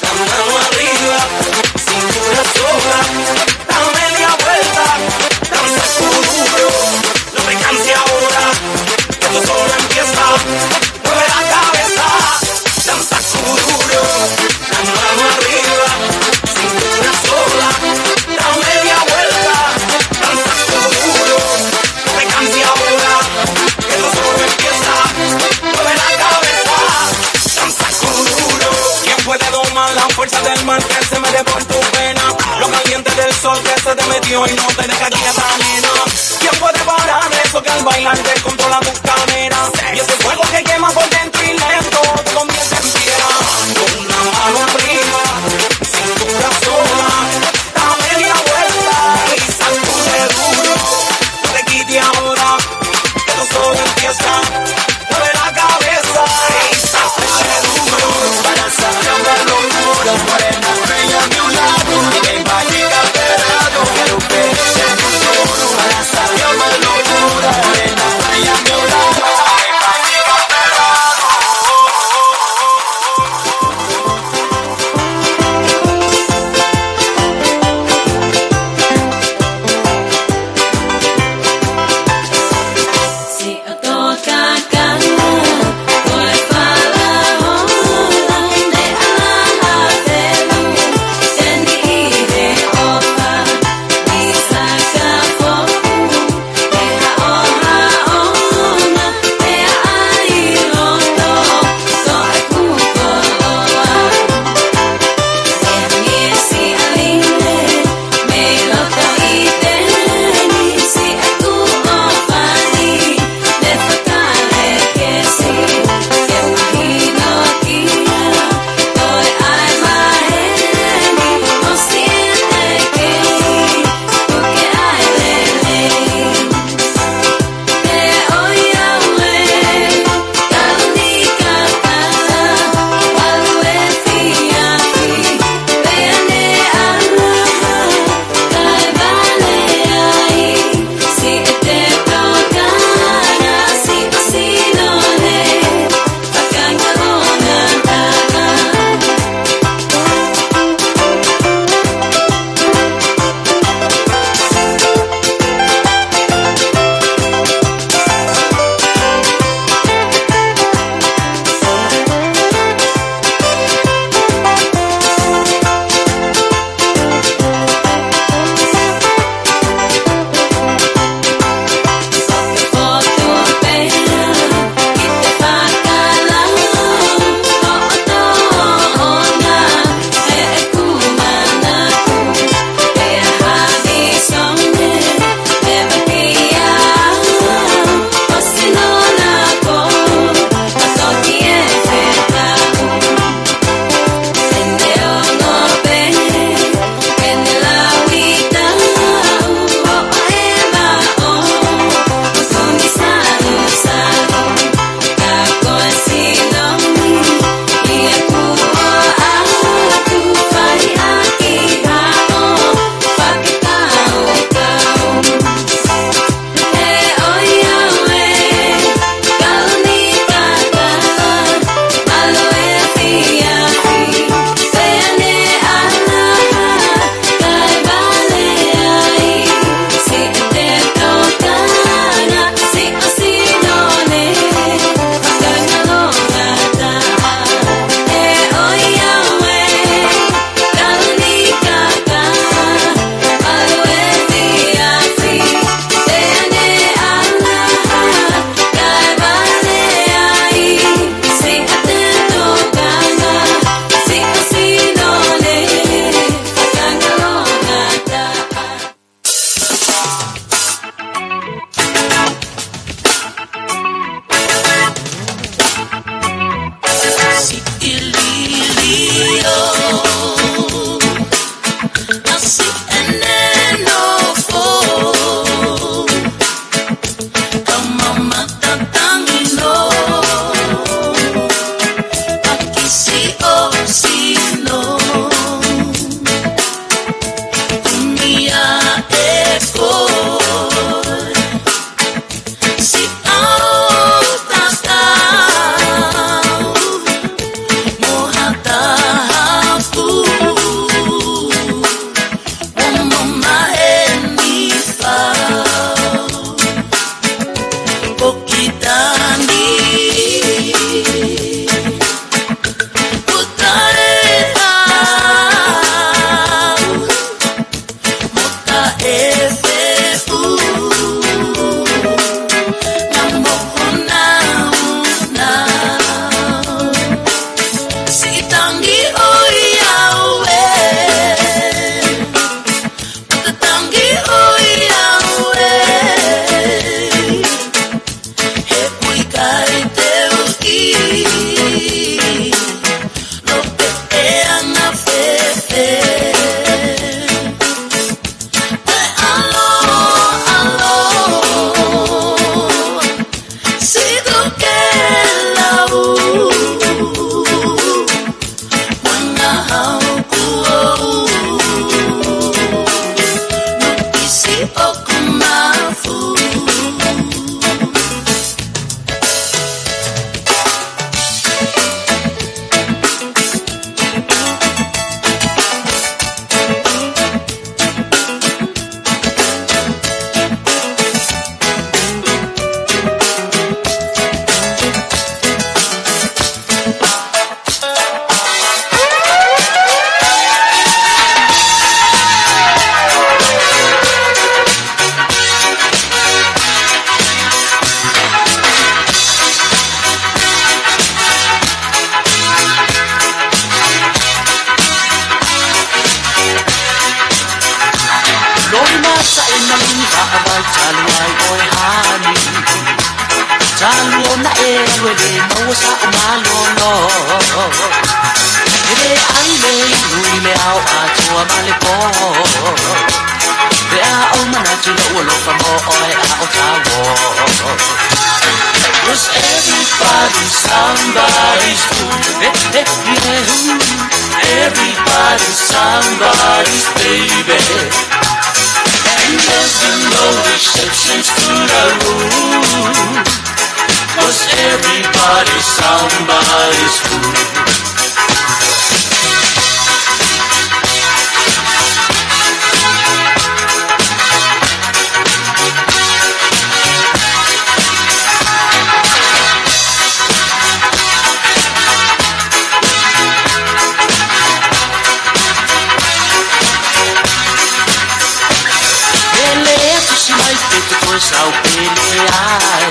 La mano arriba, cintura sola, da media vuelta, danza duro, no te canses ahora, que esto solo empieza, mueve la cabeza, danza duro, la mano arriba, cintura sola, da media vuelta, danza duro, no te canses ahora, que esto solo empieza, mueve la cabeza, danza duro. ¿Quién puede domar la fuerza del mar que se mete por tu vena? Lo caliente del sol que se te metió y no te deja quieta, nena. ¿Quién puede parar eso que al bailar te controla tu cadera? Y ese fuego que quema por dentro y lento te convierte en piedra. Con una mano arriba, cintura sola, da media vuelta y sacude duro. No te quites ahora, que esto solo empieza. Mueve la cabeza y sacude duro. Balanza, llama los muros, morena, bella de un lado. Ven, va, chica, pegado, quiero ver ese Alu ai ʻoe hani. Talu ona e alu e le mau sa o malolo. E le ai le inu i le ao ʻa tua ma le pō. Pea ʻoku ou manatu ʻoku ou ʻaloʻofa mo ʻoe ʻa ʻo tau. 'Cause everybody's somebody's fool. Eh, eh, yeah, ooh. Everybody's somebody's baby. And there's been no exceptions to the rule. 'Cause everybody's somebody's fool. Pele tusi mai pe te toe sau pele ai.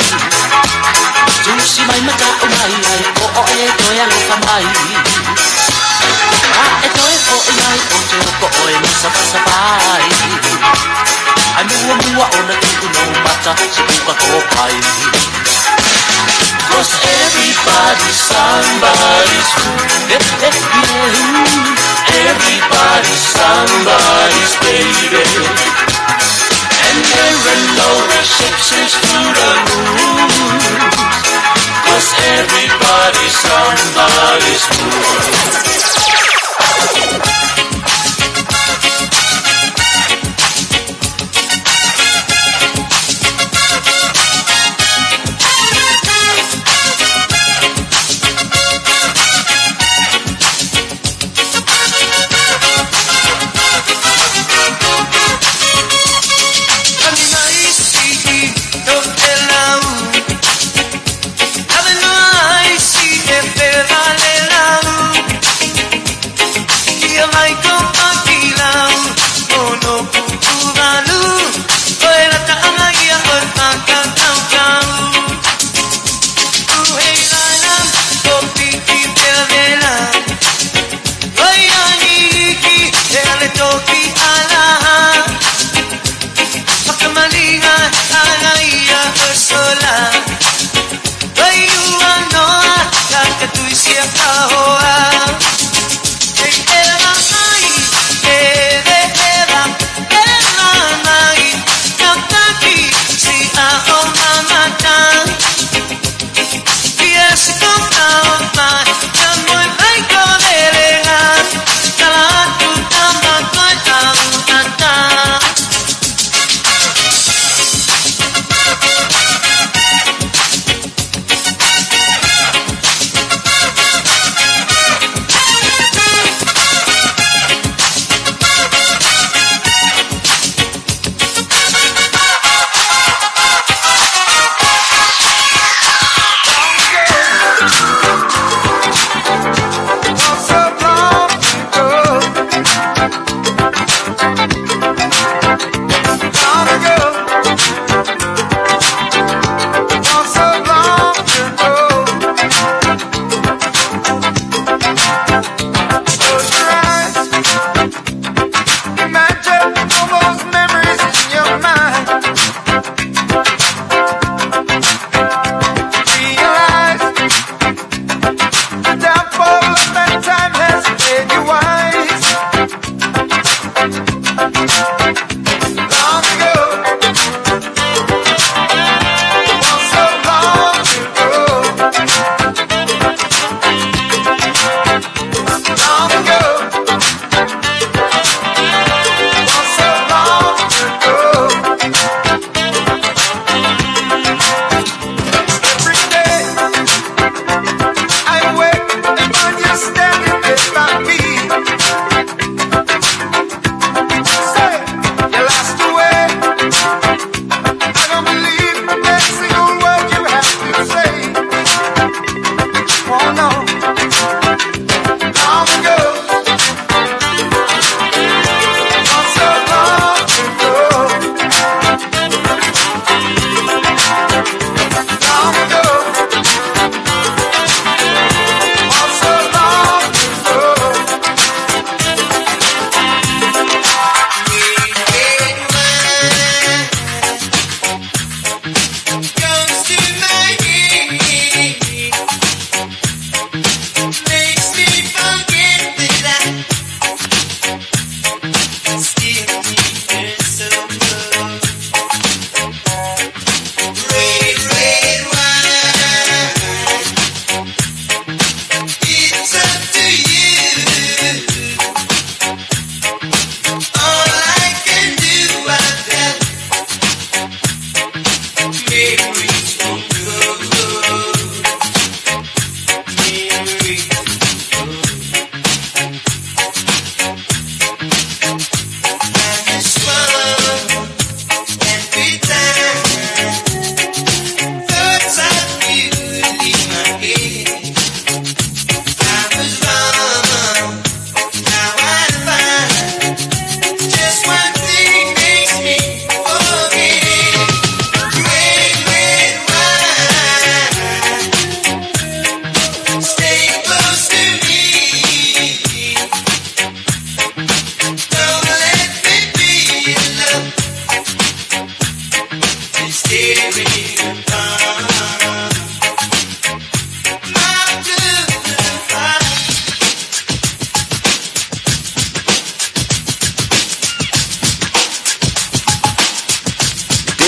Tusi mai mataʻu mai ai, ko ʻoe toe ʻaloʻofa mai. ʻA e toe foʻi mai ʻo te oko ʻoe mo sapa sapa ai. ʻAi muʻomuʻa ʻona tuʻu no mata se puka ko pai. 'Cause everybody's somebody's fool. Eh, eh, yeah. Everybody's somebody's baby. And there are no exceptions to the rules. 'Cause everybody's somebody's fool.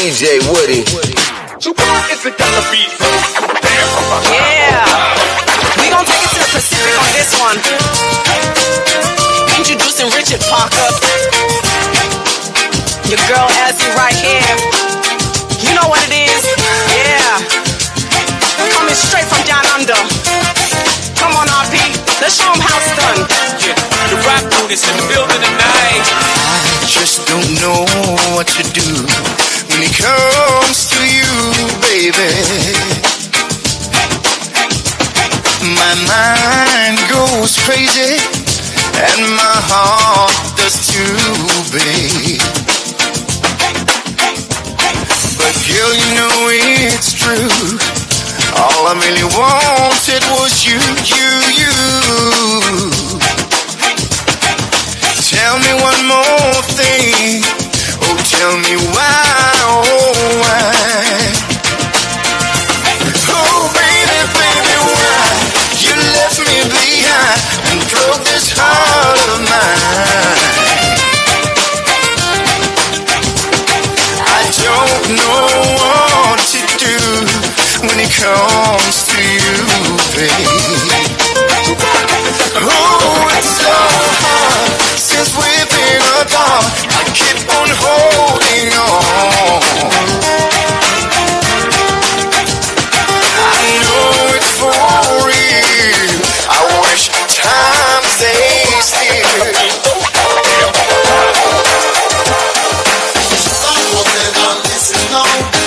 D J Woody. It's a Ghana beat. Yeah. We gonna take it to the Pacific on this one. Introducing Richard Parker. Your girl Azzy right here. You know what it is. Yeah. Coming straight from down under. Come on, R P. Let's show 'em how it's done. Yeah, the rap dude is in the building tonight. I just don't know what to do when it comes to you, baby. My mind goes crazy and my heart does too, babe. But girl, you know it's true. All I really wanted was you, you, you. Tell me one more thing. Oh, tell me why, oh, why. Oh, baby, baby, why you left me behind and broke this heart of mine? I don't know what to do when it comes to you, babe. Oh, it's so hard since we've been apart. I keep on holding on. I know it's for real. I wish time stayed still. This is now.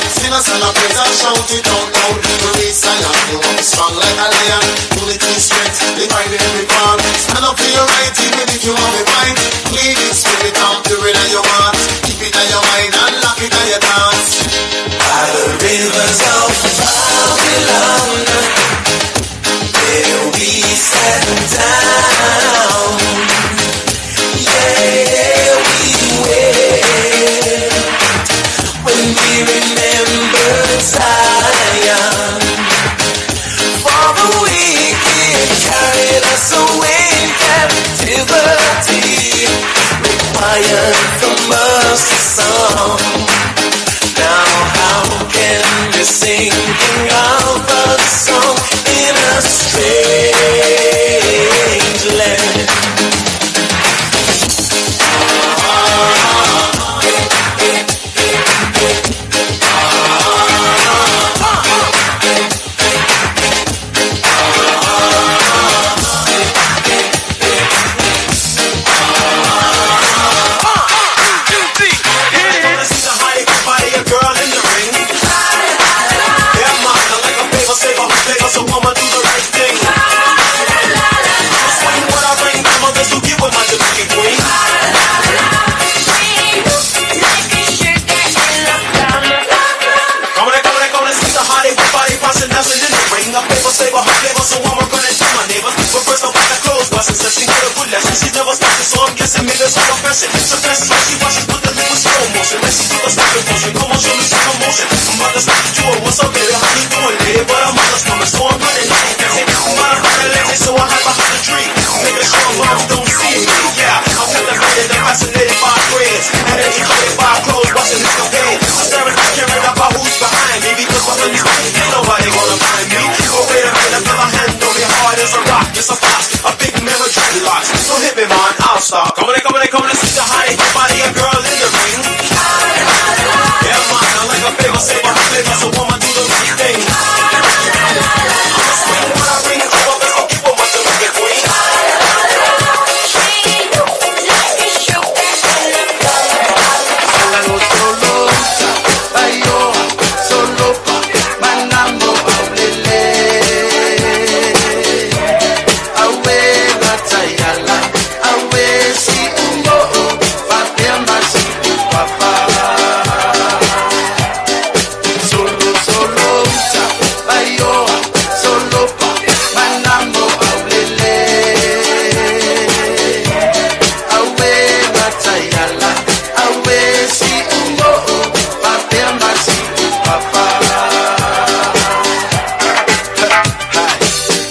Sing a celebration, shout it out loud. We reach Zion, we will be strong like a lion. Unity, strength, divided we fall. Stand up for your right, even if you have a fight. Clean in spirit and pure in your heart. Keep it in your mind and lock it in your thoughts. By the rivers of Babylon, where we sat down. Yeah, we wept when we remembered Zion. For the wicked carried us away in captivity, required from us a song. Now how can we sing of a song in a strange land? Come on, come on, come on, see the heartache, body passing, dancing in the ring. A paper saver, her flavor, so I'ma run it to my neighbor. But first, I'll put the clothes, busting, so she get a good lesson. She never stopped, so I'm guessing, maybe it's all a person. So that's why she watches with the liquid slow motion. Then she do a stop and motion, come on, show me some emotion. I'm about to stop you, what's up, baby? How you doing, lady? But I'm on the stomach, so I'm running late. Hey, I'm out of the lady, so I hide behind the tree. Making sure moms don't see me. Yeah, I'm captivated and fascinated by prayers. And educated by clothes, watching this campaign. I'm staring at the camera, not by who's behind me. Because my money's coming, ain't nobody gonna find me. Oh, wait a minute, I feel my hand on me hard as a rock. It's a fox, a big man with dreadlocks. So hit me, man, I'll stop. Come on, come on, come on, see the heartache, body a girl in the ring. Yeah, man, I like a favor, say what happened.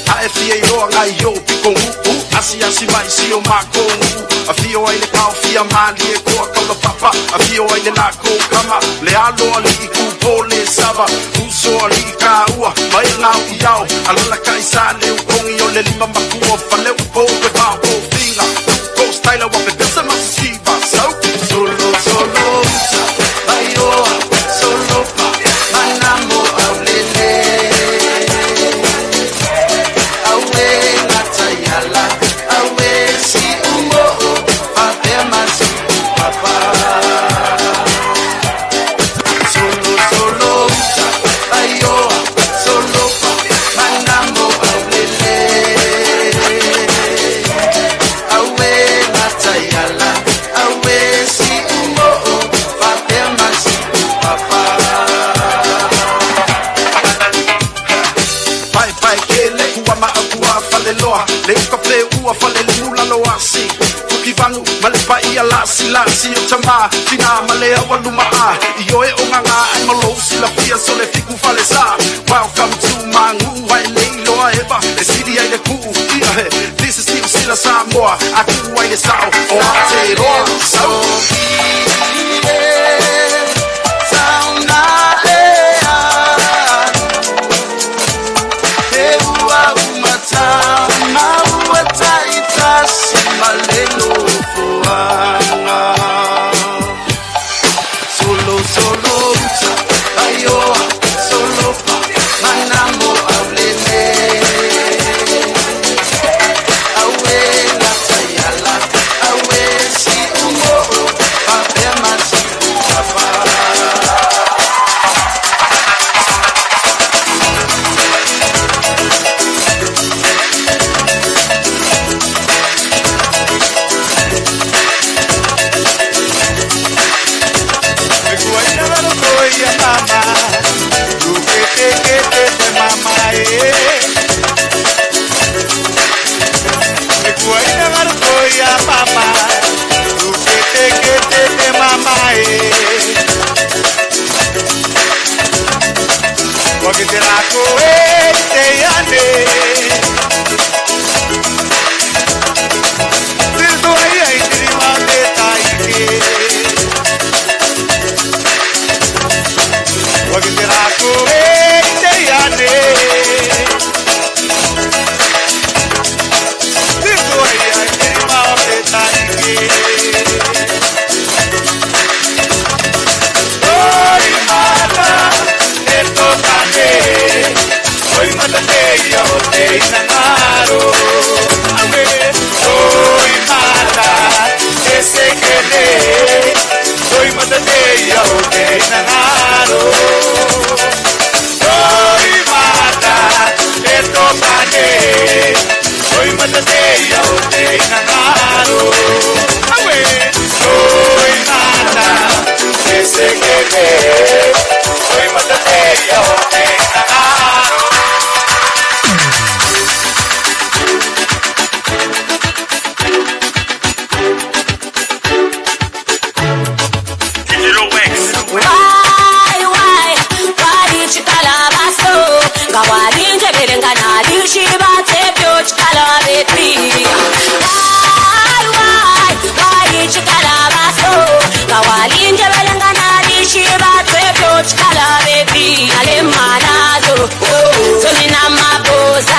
Haʻe fie iloa ngai o piko nguʻu, asiasi mai sio mako nguʻu. ʻAfio ai le kaofia mālie koa kaula papa, ʻafio ai le lako kama, le alo aliʻi kupo le sava, uso aliʻi kāua, mai ngau i ao, alala kai sa le ukongi o le lima makua, fale upo pe pao po finga, uko staila wa pe pese masiva, sau. Solo, solo, sa, paioa, solo, Pae pae kele kua maʻa kua fale loa, le uka pe ua fale limu lalo asi. Kuki vanu, ma le paʻia lasi lasi ʻo tama, fina ma le aua lumaʻa. ʻIo e onganga ai ma lou silafia so le fiku fale sa. Welcome to Mangu, ai le iloa eva, e sili ai le kuʻu, ia he. This is New Zealand Samoa, a kuʻu ai le saʻo, ʻo Aotearoa, sau. Ua ke te lako e te ane. Te toa ia i te lima te taike. Ua ke te lako e te ane. Toi mata, e tokane. Toi mata te ia o te inangaro. Awe, toi mata, e sekele. Toi mata te ia o te inangaro. Wai, wai, wai, chikalabaso. Kawalinde belengana, lishiba tepio chikalabepi. Wai, wai, wai, chikalabaso. Kawalinde belengana, lishiba tepio chikalabepi. Alemanazo, sonina mabosa.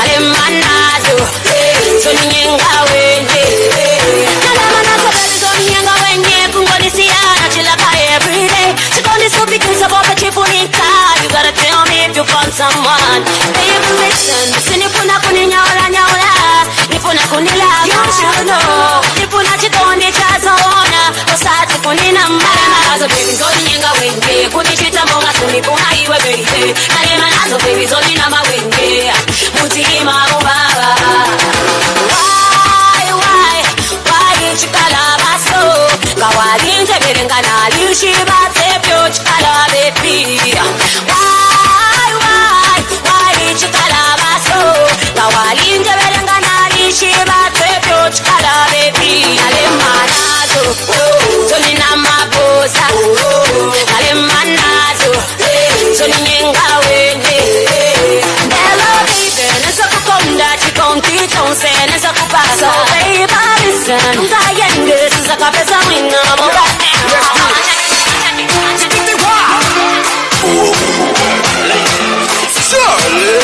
Alemanazo. Soniñenga wenye. Nada mana sabeli soniñenga wenye. Kungonisia na chila pa everyday. Chikoni supi kinsa boka chifu Someone, baby, listen. Sinipuna kuniñaola ñaola, nipuna kunila, you should know. Nipuna chitoni cha zona, osati kunina mara. Azo baby, zoni yenga wenge, kunichita monga sumi puna iwe baby. Nalema nazo baby, zoni na mawenge, muti ima ubaba. Why, why, why chikala baso? Kawalinte berenga na lishi bate pio chikala baby. Why, why, why chikala baso? Kawalinte berenga na lishi bate pio chikala baby. Nalema nazo, zoni na mabosa. Nalema nazo, zoni yenga wenge. Hello baby, nasa kukonda chikonti tonse, nasa kupasa. Baby, listen, nunga yenge, sisa kapesa mwinga, mo. Charlie.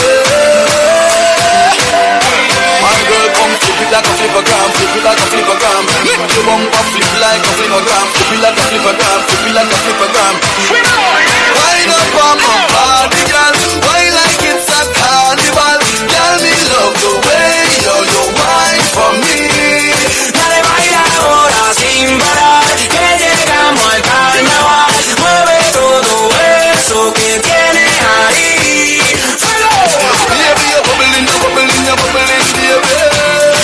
My girl, come flip it like a flippergram, flip it like a flippergram. Make your bumper flip like a flippergram, flip it like a flippergram, flip it like a flippergram. Wind up on my body, girl. Wine like it's a carnival. Girl, me love the way you, you wine for me. Dale, baila ahora sin parar, que llegamos al carnaval. Mueve todo eso que tienes ahí. ¡Fuego! Baby, you're bubbling, you're bubbling, you're bubbling, baby.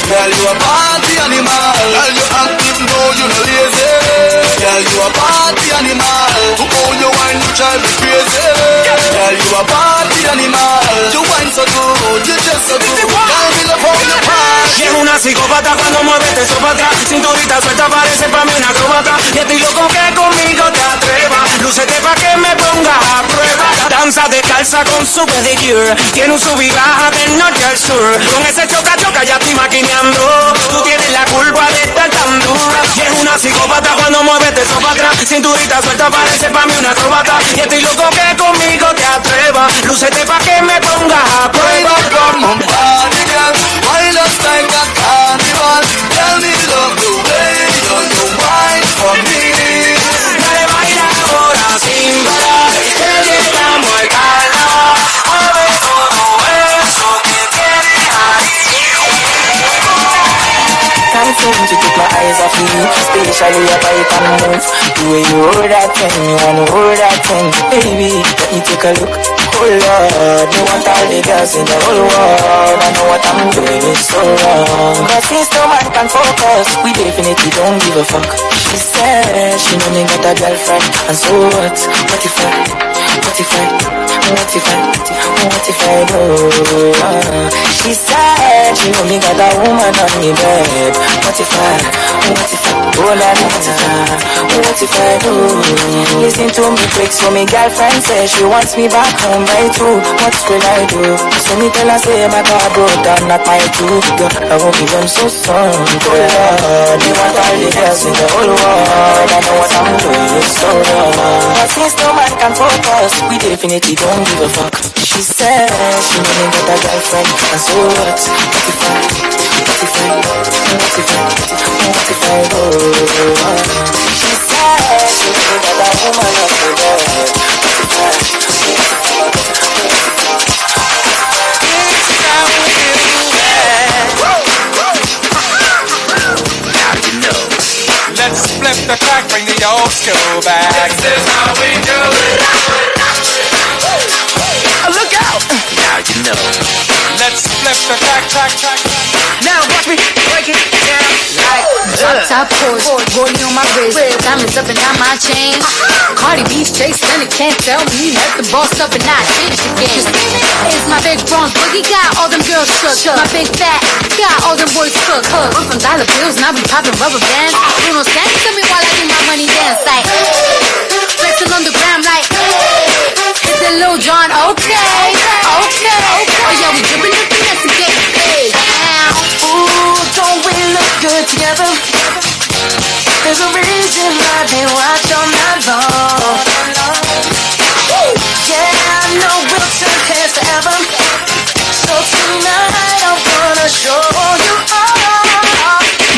Girl, you a party animal. Girl, you active, no, you no lazy. Girl, you a party animal. To all you wine, you drive me crazy. Girl, you a party animal. You wine so good, you just so good. Girl, we love how you party. Y es una psicópata cuando mueve este eso para atrás. Cinturita suelta, parece pa' mí una acróbata. Y estoy loco que conmigo te atrevas. Lúcete pa' que me pongas a prueba. Danza descalza con su pedicure. Tiene un sub y baja del norte al sur. Con ese choca, choca, ya estoy maquineando. Tú tienes la culpa de estar tan dura. Y es una psicópata cuando mueve este eso para atrás. Cinturita suelta, parece pa' mí una acróbata. Y estoy loco que conmigo te atrevas. Lúcete pa' que me pongas a prueba. Wine up on my body, girl. Wine up like a carnival. Tell me love the way you, you wine for me. Dale, baila ahora sin parar. Que llegamos al carnaval. Mueve todo eso que tienes ahí. Can't seem to take my eyes off you, especially your body can move. The way you hold that thing, you wanna hold that thing. Baby, let me take a look. Oh Lord, me want all the girls in the whole world. I know what I'm doing is so wrong, but since no man can focus, we definitely don't give a fuck. She said she know me got a girlfriend, and so what? What if I, what if I, what if I, what if I do? Uh, she said she know me got a woman on me bed. What if I, what if I, oh la la la, what if I do? Listen to me quick, so me girlfriend says she wants me back home by two. What will I do? So me tell her say my car broke down, not my two. Girl, I won't be done so soon. Oh Lord, you want all the girls in the whole world. I know what I'm doing is so wrong, but since no man can focus, we definitely don't give a fuck. She said she know me got a girlfriend, and so what? What if I, what if I, what if I, what if I go? She said she know me got a woman on the bed. What if I, what if I, what if I? Now you know. Let's flip the crack, bring the old school back. This is how we do it. Look out! Now you know. Let's flip the crack, crack, crack. Now watch me break it down like drop top Porsche, Rollie on my wrist, diamonds up and down my chain. Cardi B straight stunning, can't tell me nothing. Boss up and I change the game. It's my big bronze boogie, got all them girls shook. My big fat, got all them boys cooked. Cook. Went from dollar bills, now we popping rubber bands. Bruno Sang to me while I do my money dance. Like, flexing on the gram like, is it Lil Jon? Okay, okay, okay. Oh yeah, we dripping, dripping, that's the game. Hey, now. Ooh, don't we look good together? There's a reason why they watch all night long. Yeah, I know we'll turn heads forever. So tonight I wanna show you all.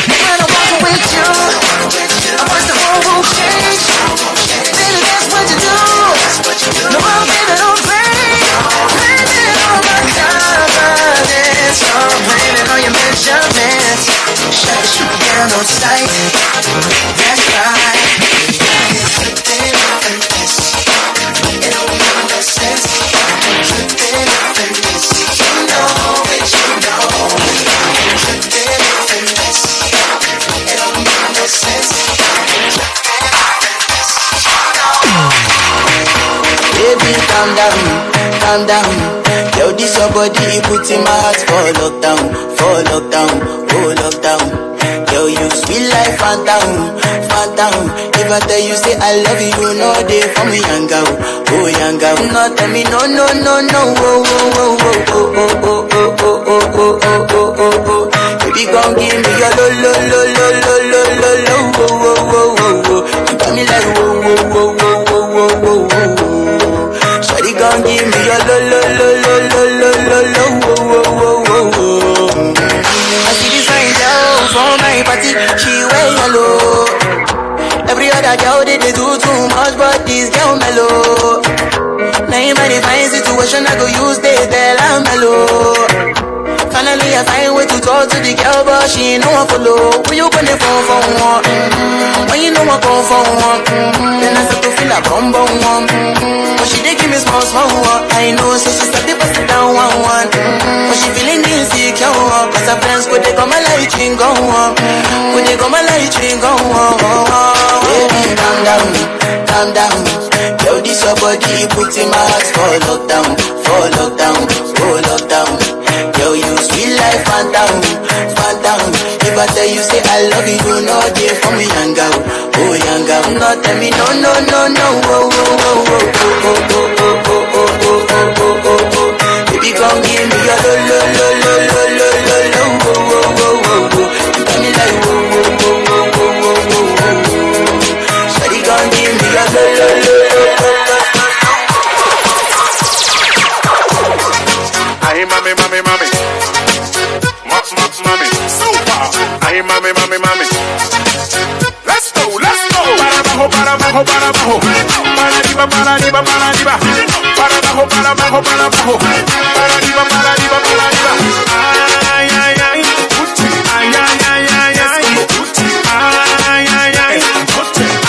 When I walk with you, I watch the whole world change. Baby, that's what you do. No, I'm giving no break. Baby, calm down, calm down. Yo, this your body, it puts in my heart for lockdown, for lockdown, oh lockdown. Yo, you sweet life, phantom, phantom. If I tell you say I love you, you know they for me, young girl, oh young girl. No, tell me no, no, no, no, oh, oh, oh, oh, oh, oh, oh, oh, oh, oh, oh, oh, oh, oh. Baby, come give me your lo, lo, lo, lo, lo, lo, lo, lo, oh, oh, oh, oh, oh. You got me like, whoa, whoa, whoa, whoa, whoa, whoa, whoa, whoa. Shawty gon' give me a lo, lo, lo, lo, lo, lo, lo, lo, whoa, whoa, whoa, whoa, whoa. I see this fine girl from my party, she wear yellow. Every other girl they, they do too much, but this girl mellow. Now in my divine situation, I go use they tell her mellow. Finally, I find way to talk to the girl, but she ain't no one follow. Who you gonna phone for one? Mm-hmm. When you know I come for one, mm-hmm, then I start to feel a bum bum one. Mm-hmm. But she dey give me small small one. I know, so she start to pass it down one one. Mm-hmm. But she feeling insecure one. Cause her friends go they come my light ring go on. Go they come my light ring go on. Baby, calm down, calm down. Yo, this your body, it put in my heart for lockdown, for lockdown, oh lockdown. Yo, you sweet life, phantom, phantom. If I tell you say I love you, you know they for me, young girl, oh young girl. No, tell me no, no, no, no, oh, oh, oh, oh, oh, oh, oh, oh, oh, oh, oh, oh, oh. Baby, come give me your lo, lo, lo, lo, lo, lo, lo, lo, oh, oh, oh, oh, oh. You got me like, whoa, whoa, whoa, whoa, whoa, whoa, whoa, whoa. Shawty gon' give me a lo, lo, lo, lo, lo, lo, lo, lo. Ay, mami, mami, mami. Ma, ma, mami. Super. Ay, mami, mami, mami. Let's go, let's go. Para abajo, para abajo, para abajo. Para arriba, para arriba, para arriba. Para abajo, para abajo, para abajo. Para arriba, para arriba, para arriba. Ay, ay, ay. Ay, ay, ay, ay, ay. Ay, ay, ay.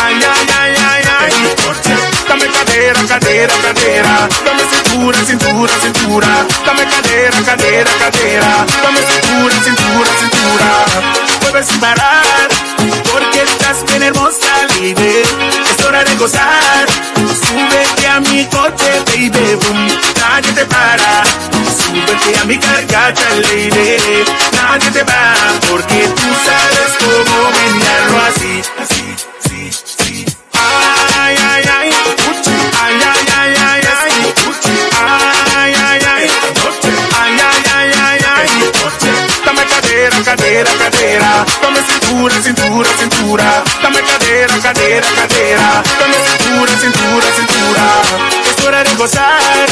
Ay, ay, ay, ay, ay. Dame cadera, cadera, cadera. Dame cintura, cintura, cintura. Dame cadera, cadera, cadera. Dame cintura, cintura, cintura. Mueve sin parar, porque estás bien hermosa, lady. Es hora de gozar. Súbete a mi coche, baby, boom. Nadie te para. Súbete a mi carcacha, lady. Nadie te va, porque tú sabes cómo menearlo así, así, sí, sí. Ay, ay, ay. Ay, ay, ay, ay, ay. Ay, ay, ay. Ay, ay, ay, ay. Dame cadera, cadera, cadera. Dame cintura, cintura, cintura. Dame cadera, cadera, cadera. Dame cintura, cintura, cintura. Es hora de gozar,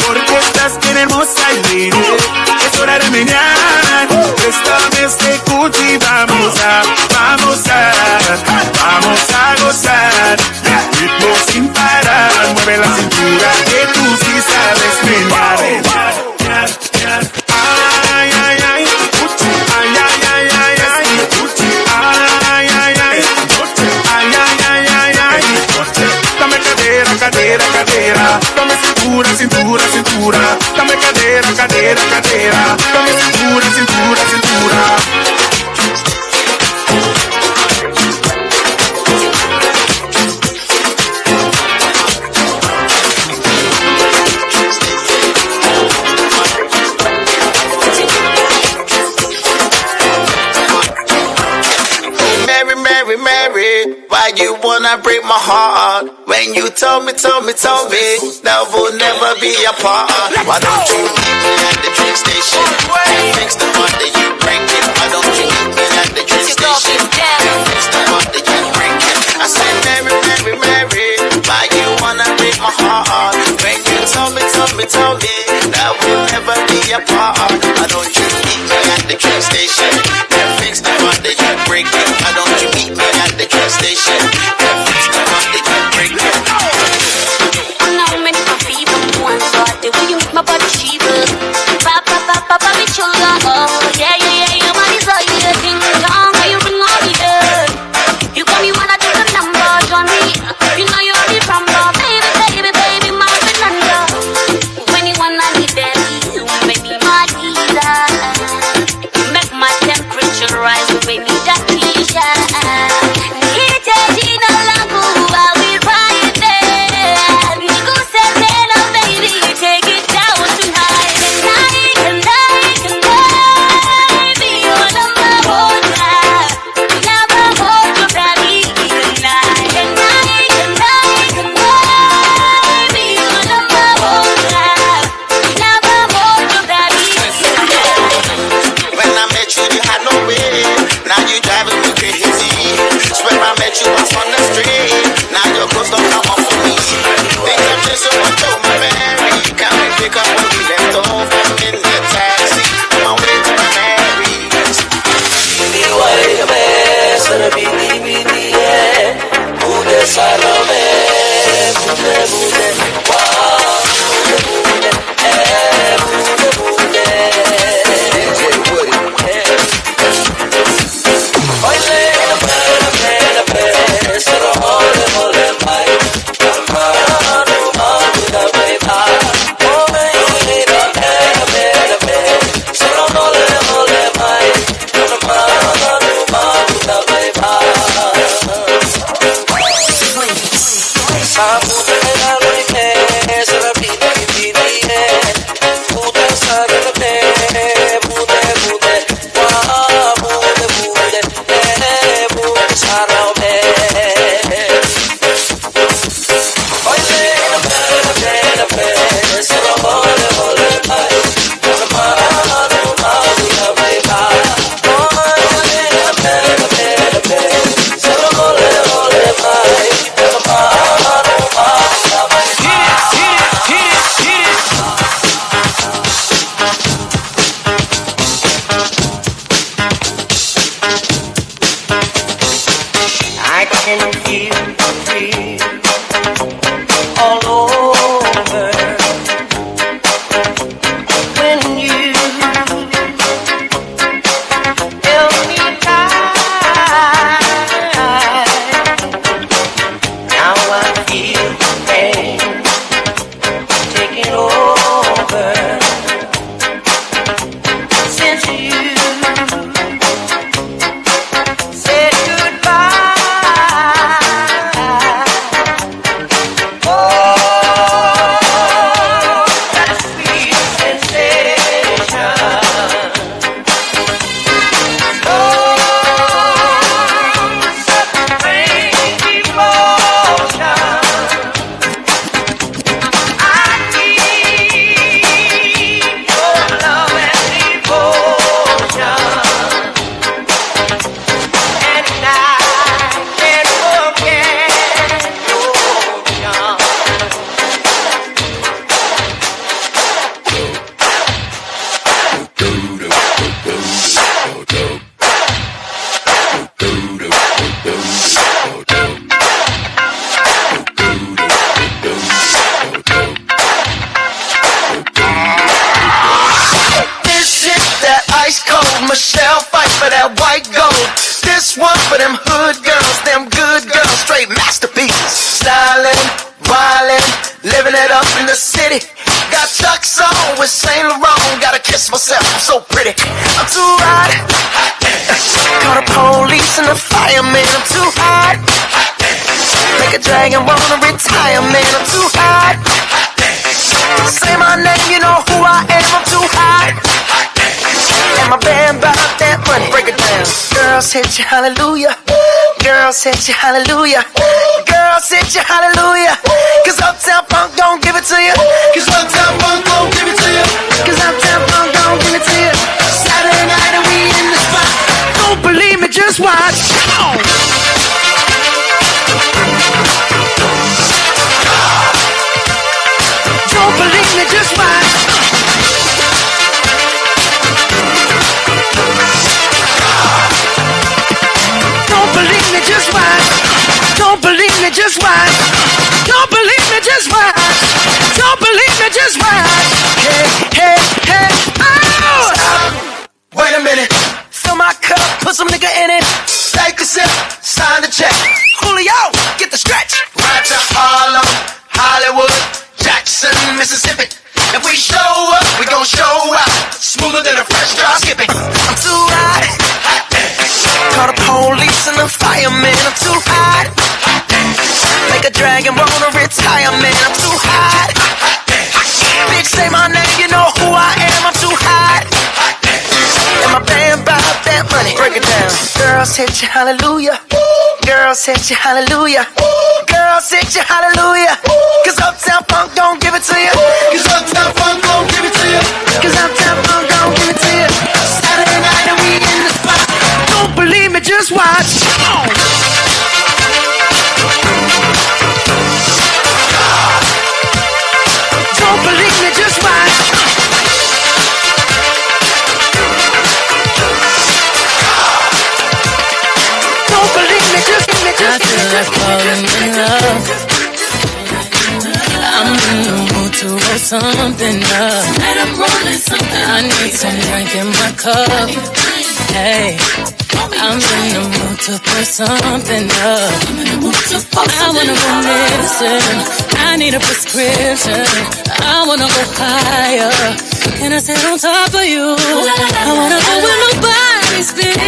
porque estás bien hermosa, lady. Es hora de menear. Préstame este cuti, vamos a, vamos a, vamos a gozar. Ritmo sin parar, mueve la cintura, que tú sí sabes menear. Ay, ay, ay. Ay, ay, ay, ay, ay. Ay, ay, ay, ay. Ay, ay, ay, ay, ay. Dame cadera, cadera, cadera. Dame cintura, cintura, cintura. Dame cadera, cadera, cadera. Dame cintura, cintura, cintura. Mary, Mary, Mary, why you wanna break my heart? When you told me, told me, told me that we'll never be apart. Why don't you meet me at the train station? Fix the heart that you breaking. Why don't you meet me at the train station? Fix the heart that you breaking. I said, Mary, Mary, Mary, why you wanna break my heart? When you told me, told me, told me that we'll never be apart. Why don't you meet me at the train station? Fix the heart that you breaking. Why don't you meet me at the train station? Fix the heart that you breaking. Papa, papa, papa, mi chunga, oh, yeah, yeah, yeah, your body's all you think, oh, you bring all the earth. You got me wanna take a number, Johnny. You know you already from the baby, baby, baby, my Fernando. When you wanna be daddy, you may be my leader. Make my temperature rise, baby, that pleasure. He tells Go. This one for them hood girls, them good girls, straight masterpieces. Stylin', wildin', living it up in the city. Got Chucks on with Saint Laurent, gotta kiss myself, I'm so pretty. I'm too hot. Call the police and the fireman, I'm too hot. Make a dragon wanna retire, man, I'm too hot. Say my name, you know who I am, I'm too hot. And my band bought that money. Break it down. Girls hit you, hallelujah. Girls hit you, hallelujah. Girls hit you, hallelujah. 'Cause Uptown Funk don't give it to you. 'Cause Uptown Funk don't give it to you. 'Cause Uptown Funk don't give it to you. Saturday night and we in the spot. Don't believe me, just watch. Come on. Don't believe me, just watch. Don't believe me, just watch. Don't believe me, just watch. Don't believe me, just watch. Don't believe me, just watch. Hey, hey, hey, oh! Wait a minute. Fill my cup, put some nigga in it. Take a sip, sign the check. Julio, get the stretch. Right to Harlem, Hollywood, Jackson, Mississippi. If we show up, we gon' show out. Smoother than a fresh drop. Skip it. I'm too hot. Call the police and the fireman. I'm too hot. Make a dragon wanna retire, man. I'm too hot. Bitch, say my name, you know who I am. I'm too hot. And my band bought that money. Break it down. Girls hit you, hallelujah. Girls hit you, hallelujah. Girls hit you, hallelujah. 'Cause Uptown Funk don't give it to you. 'Cause Uptown Funk don't give it to you. 'Cause Uptown Funk don't give it to you. Saturday night and we in the spot. Don't believe me, just watch. Come on. Don't believe me, just watch. Don't believe me, just, me, just, I feel like falling in love. I'm in the mood to roll something up. Tonight I'm rolling something. I need some drink in my cup. Hey, I'm in the mood to put something up. I wanna go missing. I need a prescription. I wanna go higher. Can I sit on top of you? I wanna go where nobody's been.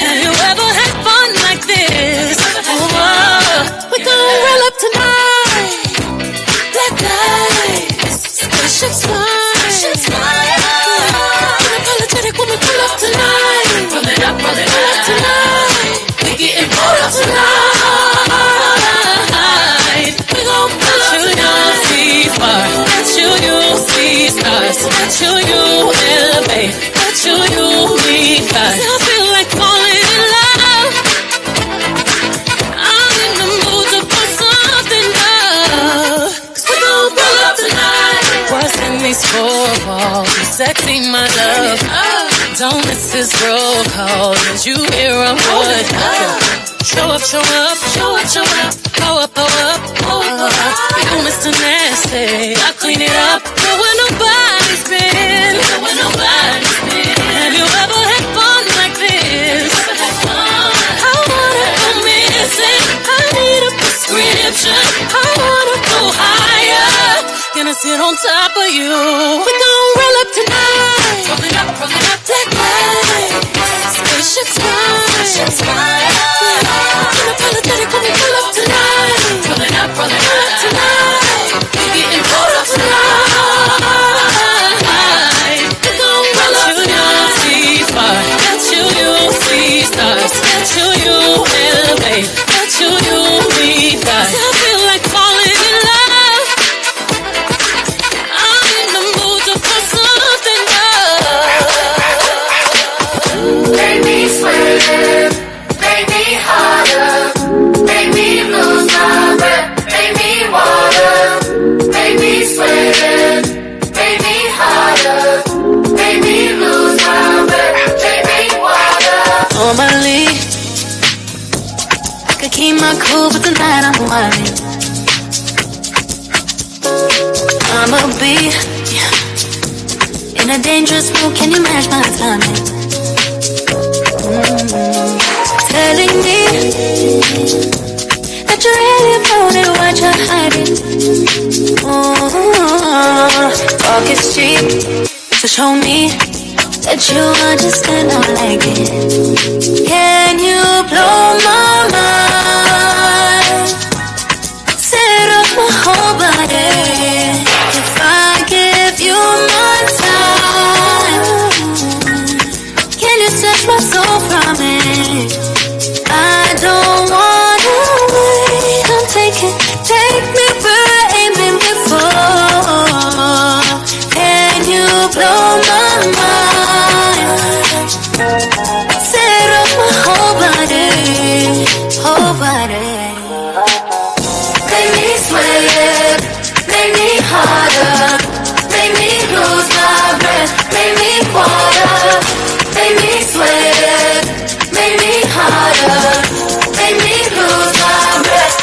Have you ever had fun like this? Oh, we gon' roll up tonight. Black lights, spaceships fly. Unapologetic when we pull up tonight. Roll it up, roll it up tonight. We getting pulled up tonight. We gon' pull up tonight. Bet you don't see far. Bet you, you see stars. Bet you, you elevate. Bet you, you meet God. 'Cause I feel like falling in love. I'm in the mood to put something up. 'Cause we gon' pull up tonight. What's in these four walls? Sexy, my love. Don't miss this roll call. Did you hear a word? Show up, show up, show up, show up. Pull up, pull up, pull up. You Mister Nasty, I clean it up. Go where nobody's been. Go where nobody's been. Have you ever had fun like this? Ever had fun? I wanna go missing. I need a prescription. I wanna go higher. Gonna sit on top of you. We gon' roll up tonight. Roll it up, roll it up. Black lights, spaceships fly. Spaceships fly. Unapologetic when we pull up tonight. Roll it up, roll it up tonight. We getting pulled up tonight. We gon' roll up tonight. Bet you, you see far. Bet you, you see stars. Bet you, you elevate. Bet you, you meet God. 'Cause I feel like falling in love. I'm in the mood to put something up. Make me sweat, make me hotter, make me lose my breath, make me water, make me sweat, make me hotter, make me lose my breath, make me water. On my leash, I could keep my cool, but tonight I'm wildin'. I'm a beast in a dangerous mood. Can you match my timing? Telling me that you really want it, what you're hiding. Oh, talk is cheap, so show me that you understand, I like it. Can you blow my mind? Set off my whole body if I give you my time. Can you snatch my soul from it? I don't wanna wait. I'm taking, take me where I ain't been before. Can you blow my mind? Set off my whole body, whole body. Make me sweat, make me harder, make me lose my breath, make me water, make me sweat, make me harder, make me lose my breath.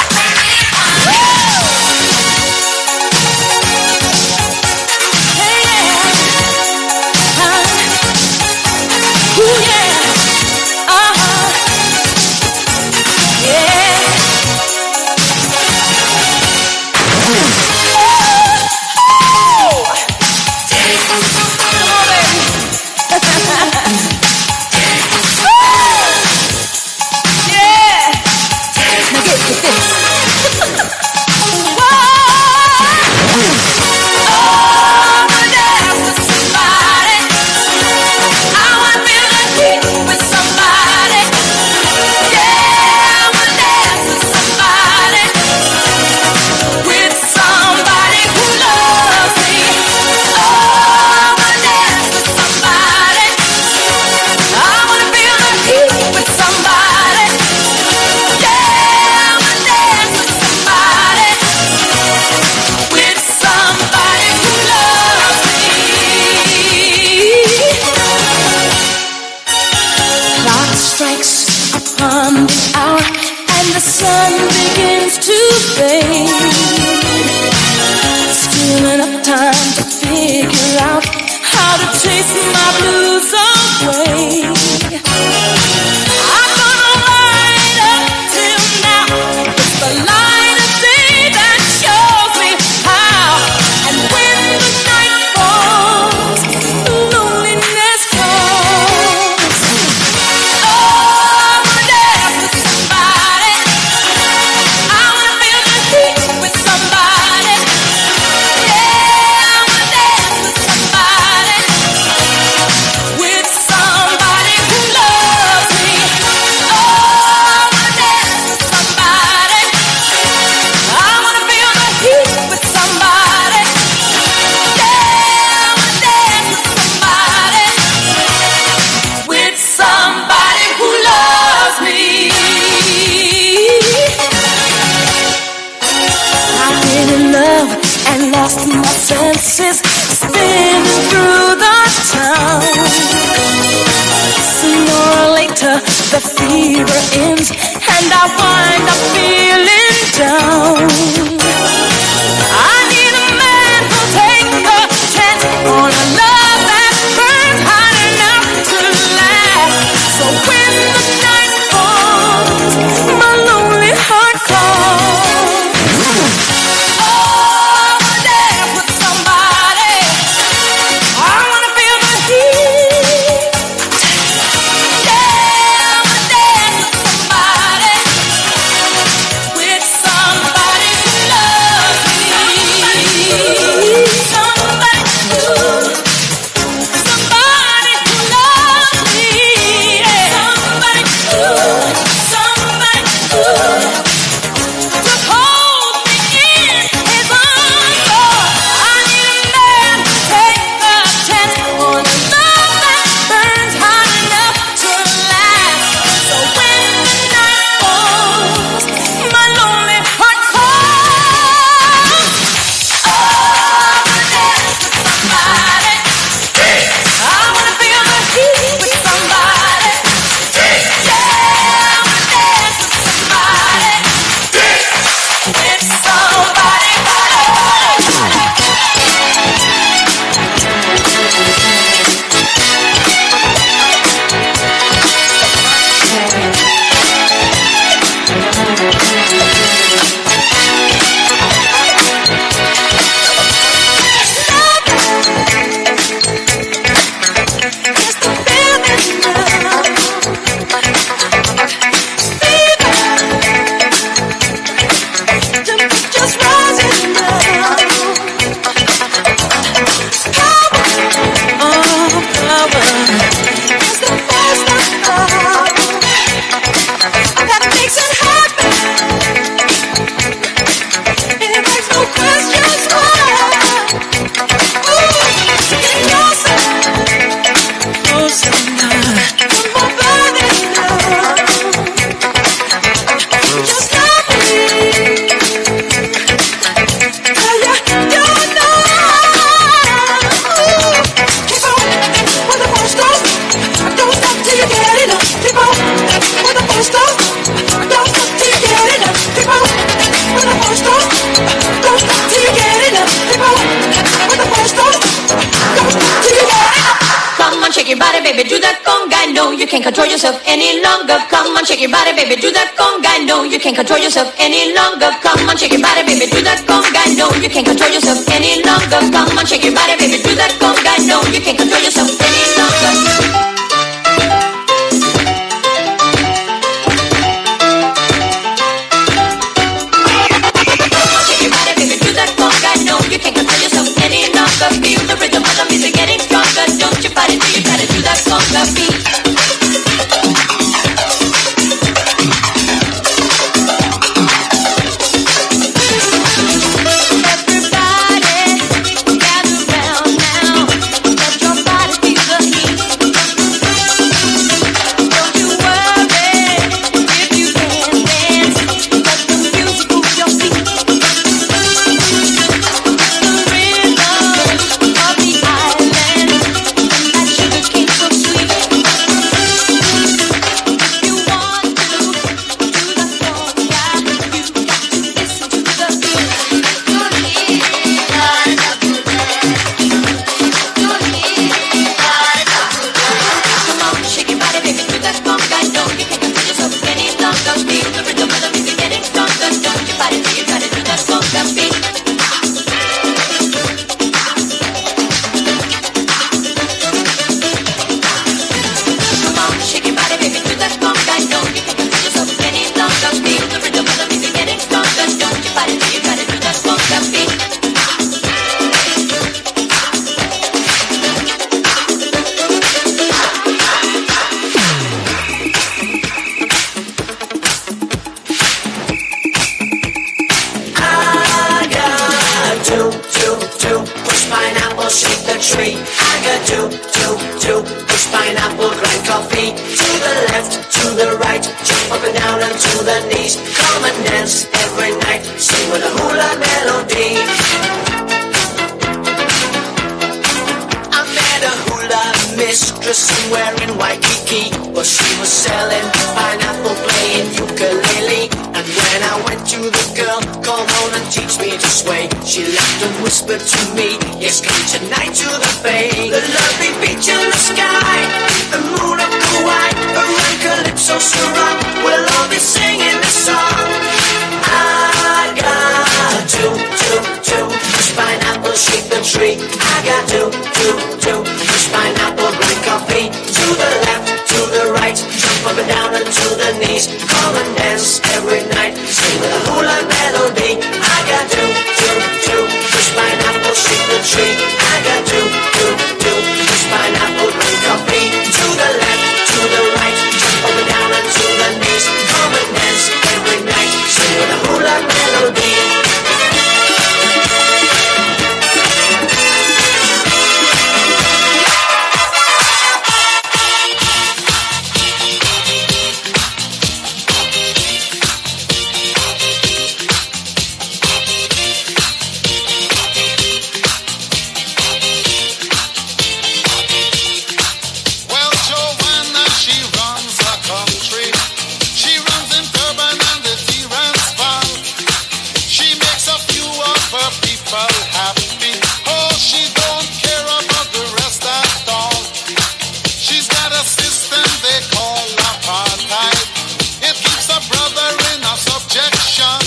Hey, yeah. Uh, ooh, yeah. Uh-huh. Yeah. Come on, baby. Yeah. Now get with this. Whoa. Oh, my dance with somebody. I wanna feel the heat with somebody. Yeah, I wanna dance with somebody. With somebody who loves me. Oh, I wanna dance with somebody. I wanna feel the heat with somebody. Yeah, I wanna dance with somebody. With somebody who loves me. Clock strikes upon the hour and the sun begins to fade. Still enough time to figure out how to chase my blues away. I've gone right up till now. It's the light of day that shows me how. And when the night falls, loneliness calls. Oh, I wanna dance with somebody. I wanna feel the heat with somebody. Yeah, I wanna dance with somebody. With somebody who loves me. Oh, I wanna dance with somebody. I wanna feel the heat with somebody. Yeah, I wanna dance with somebody. With somebody who loves me. I've been in love and lost my senses, spinning through the town. Sooner or later, the fever ends, and I wind up feeling down. I need a man who'll take a chance on a love that burns hot enough to last. So when the night falls, my lonely heart calls. Oh, I wanna dance with somebody. I wanna feel the heat. Yeah, I wanna dance with somebody. With somebody who loves Can't control yourself any longer. Come on, shake your body, baby, do that conga. No, you can't control yourself any longer. Come on, shake your body, baby, do that conga. No, you can't control yourself any longer. Come on, shake your body, baby, do that conga. No, you can't control yourself any longer. Shake your body, baby, do that conga. No, you can't control yourself any longer. Feel the rhythm of the music getting stronger. Don't you fight it till you try to do that conga beat. Everybody, gather round now. Let your body feel the heat. Don't you worry if you can't dance. Let the music move your feet. It's the rhythm of the island, and that sugar cane so sweet. If you want to do the conga, you got to listen to the beat. Come on, shake your body, baby, do that conga. No, you can't control yourself any longer. Feel the rhythm of the music getting stronger. Don't you fight it till you try to do that conga beat. Come on, shake your body, baby, do that conga. No, you can't control yourself any longer. Feel the rhythm of the music getting stronger. Don't you fight it till you try to do that conga beat. I got two, two, two, push pineapple, shake the tree. I got two, two, two, push pineapple, grind coffee. To the left, to the right, jump up and down and to the knees. Come and dance every night, sing with a hula melody. I met a hula mistress somewhere in Waikiki. Well, she was selling pineapple, playing ukulele. And when I went to the girl, "Come on and teach me to sway," she laughed and whispered to me, "Yes, come tonight to the bay. The lovely beach and the sky, the moon of Kauai, the red calypso sarong. We'll all be singing the song." I got two, two, two, push pineapple, shake the tree. I got two, two, two, push pineapple, grind coffee. To the left, to the right, jump up and down and to the knees. Come and dance every night. Sing with a hula melody. I got two, two, two, push pineapple, shake the tree. I got two, two, two, push pineapple, grind coffee. To the left, to the right, jump up and down and to the knees. Come and dance every night. Sing with a hula melody. Well, Joanna, she runs the country. She runs in Durban and the Transvaal. She makes a few of her people happy. Oh, she don't care about the rest at all. She's got a system they call apartheid. It keeps a brother in a subjection.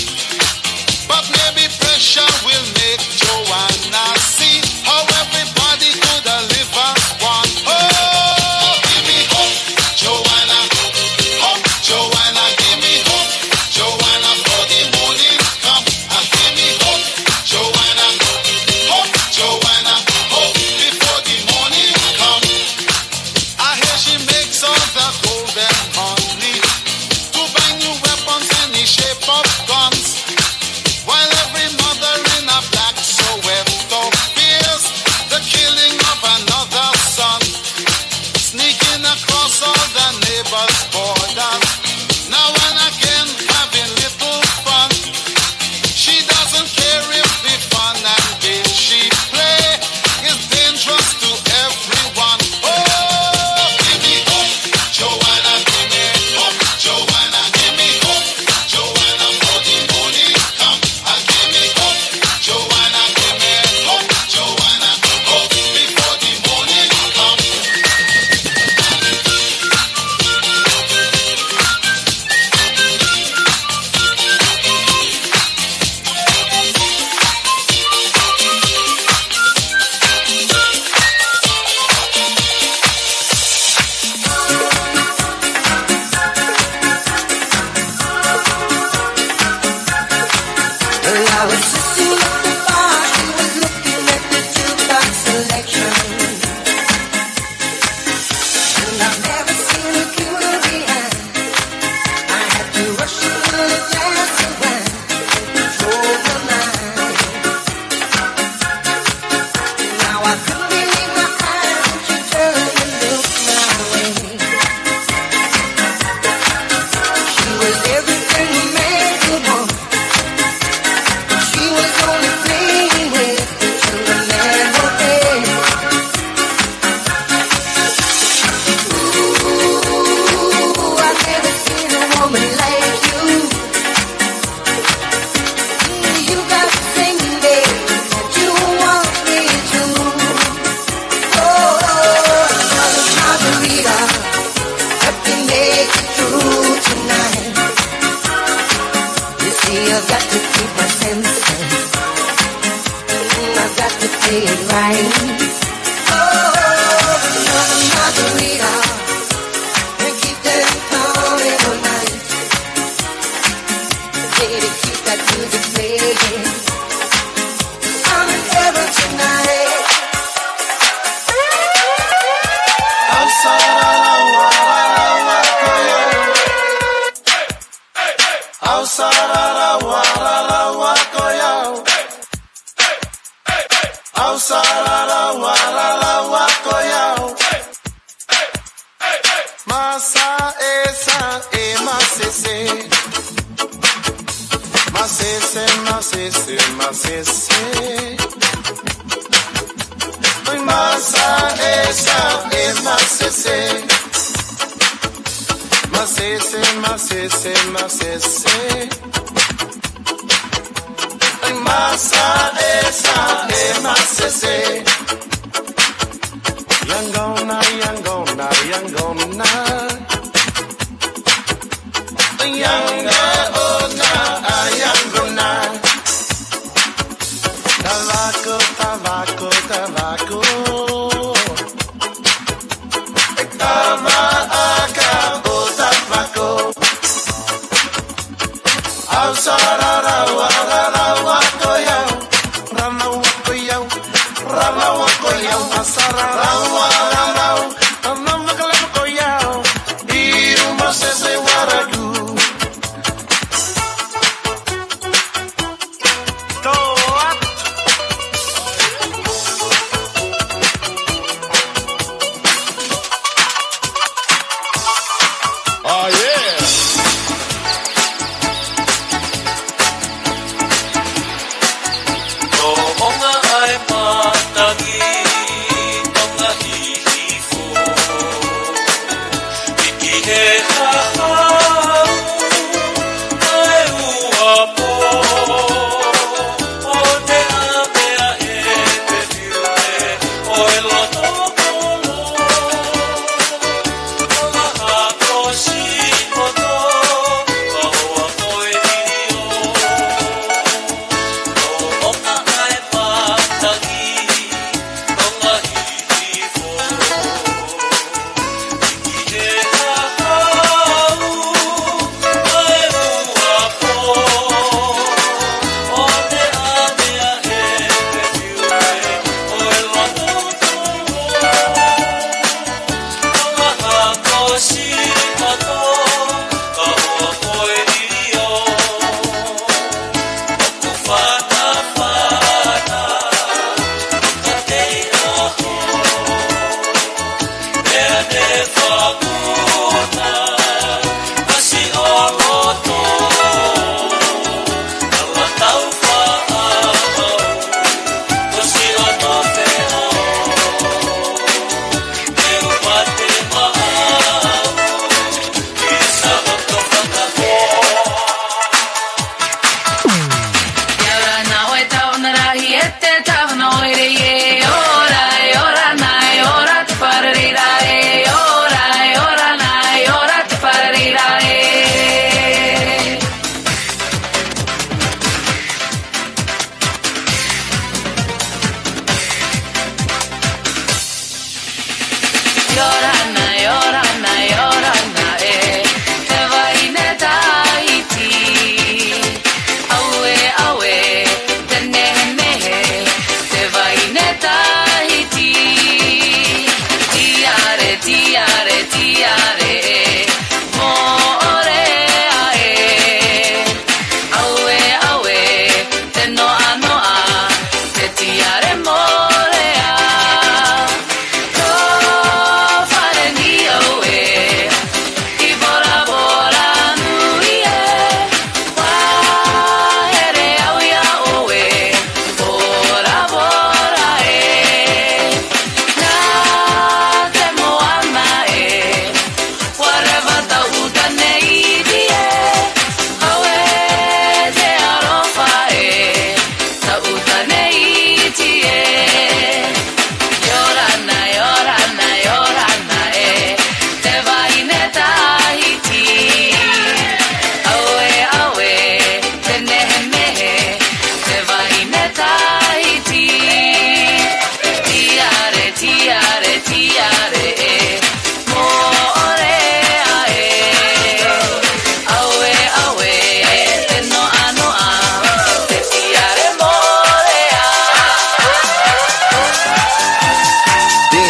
But maybe pressure will make Joanna see how everybody could a live as one. Oh, give me hope, Joanna. Hope, Joanna, give me hope, Joanna, for the morning come. And give me hope, Joanna. Say it right. Oh, another margarita. And keep them coming all night. Baby, keep that music playing. I'm in heaven tonight. Au sarara wa rara wa ko iau. Au sarara wa rara wa ko iau. Masa e sa e masese. Masese, masese, masese. Oi masa e sa e masese. Masese, masese, masese. Oi masa e sa e masese. Yangona, yangona, yangona. Yanga ona a yangona. Tavako, tavako, tavako. Tava aka o tavako. Au sarara wa rara wa ko iau. Rana wa ko iau. Rana wa ko iau. Au sarara wa rara. Rana wa ko iau. Iu masese waraku. Toa. Oh, yeah. Toʻonga ʻa e matangi, tonga hihifo. Iki he hahau, ʻa e uapo, ʻo te ʻave ʻa e pefiu e, ʻo e loto kolo. Tonga hako si moto, ka hoa ko e ʻio. Toʻonga ʻa e matangi, tonga hihifo.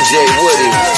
Jay Woody.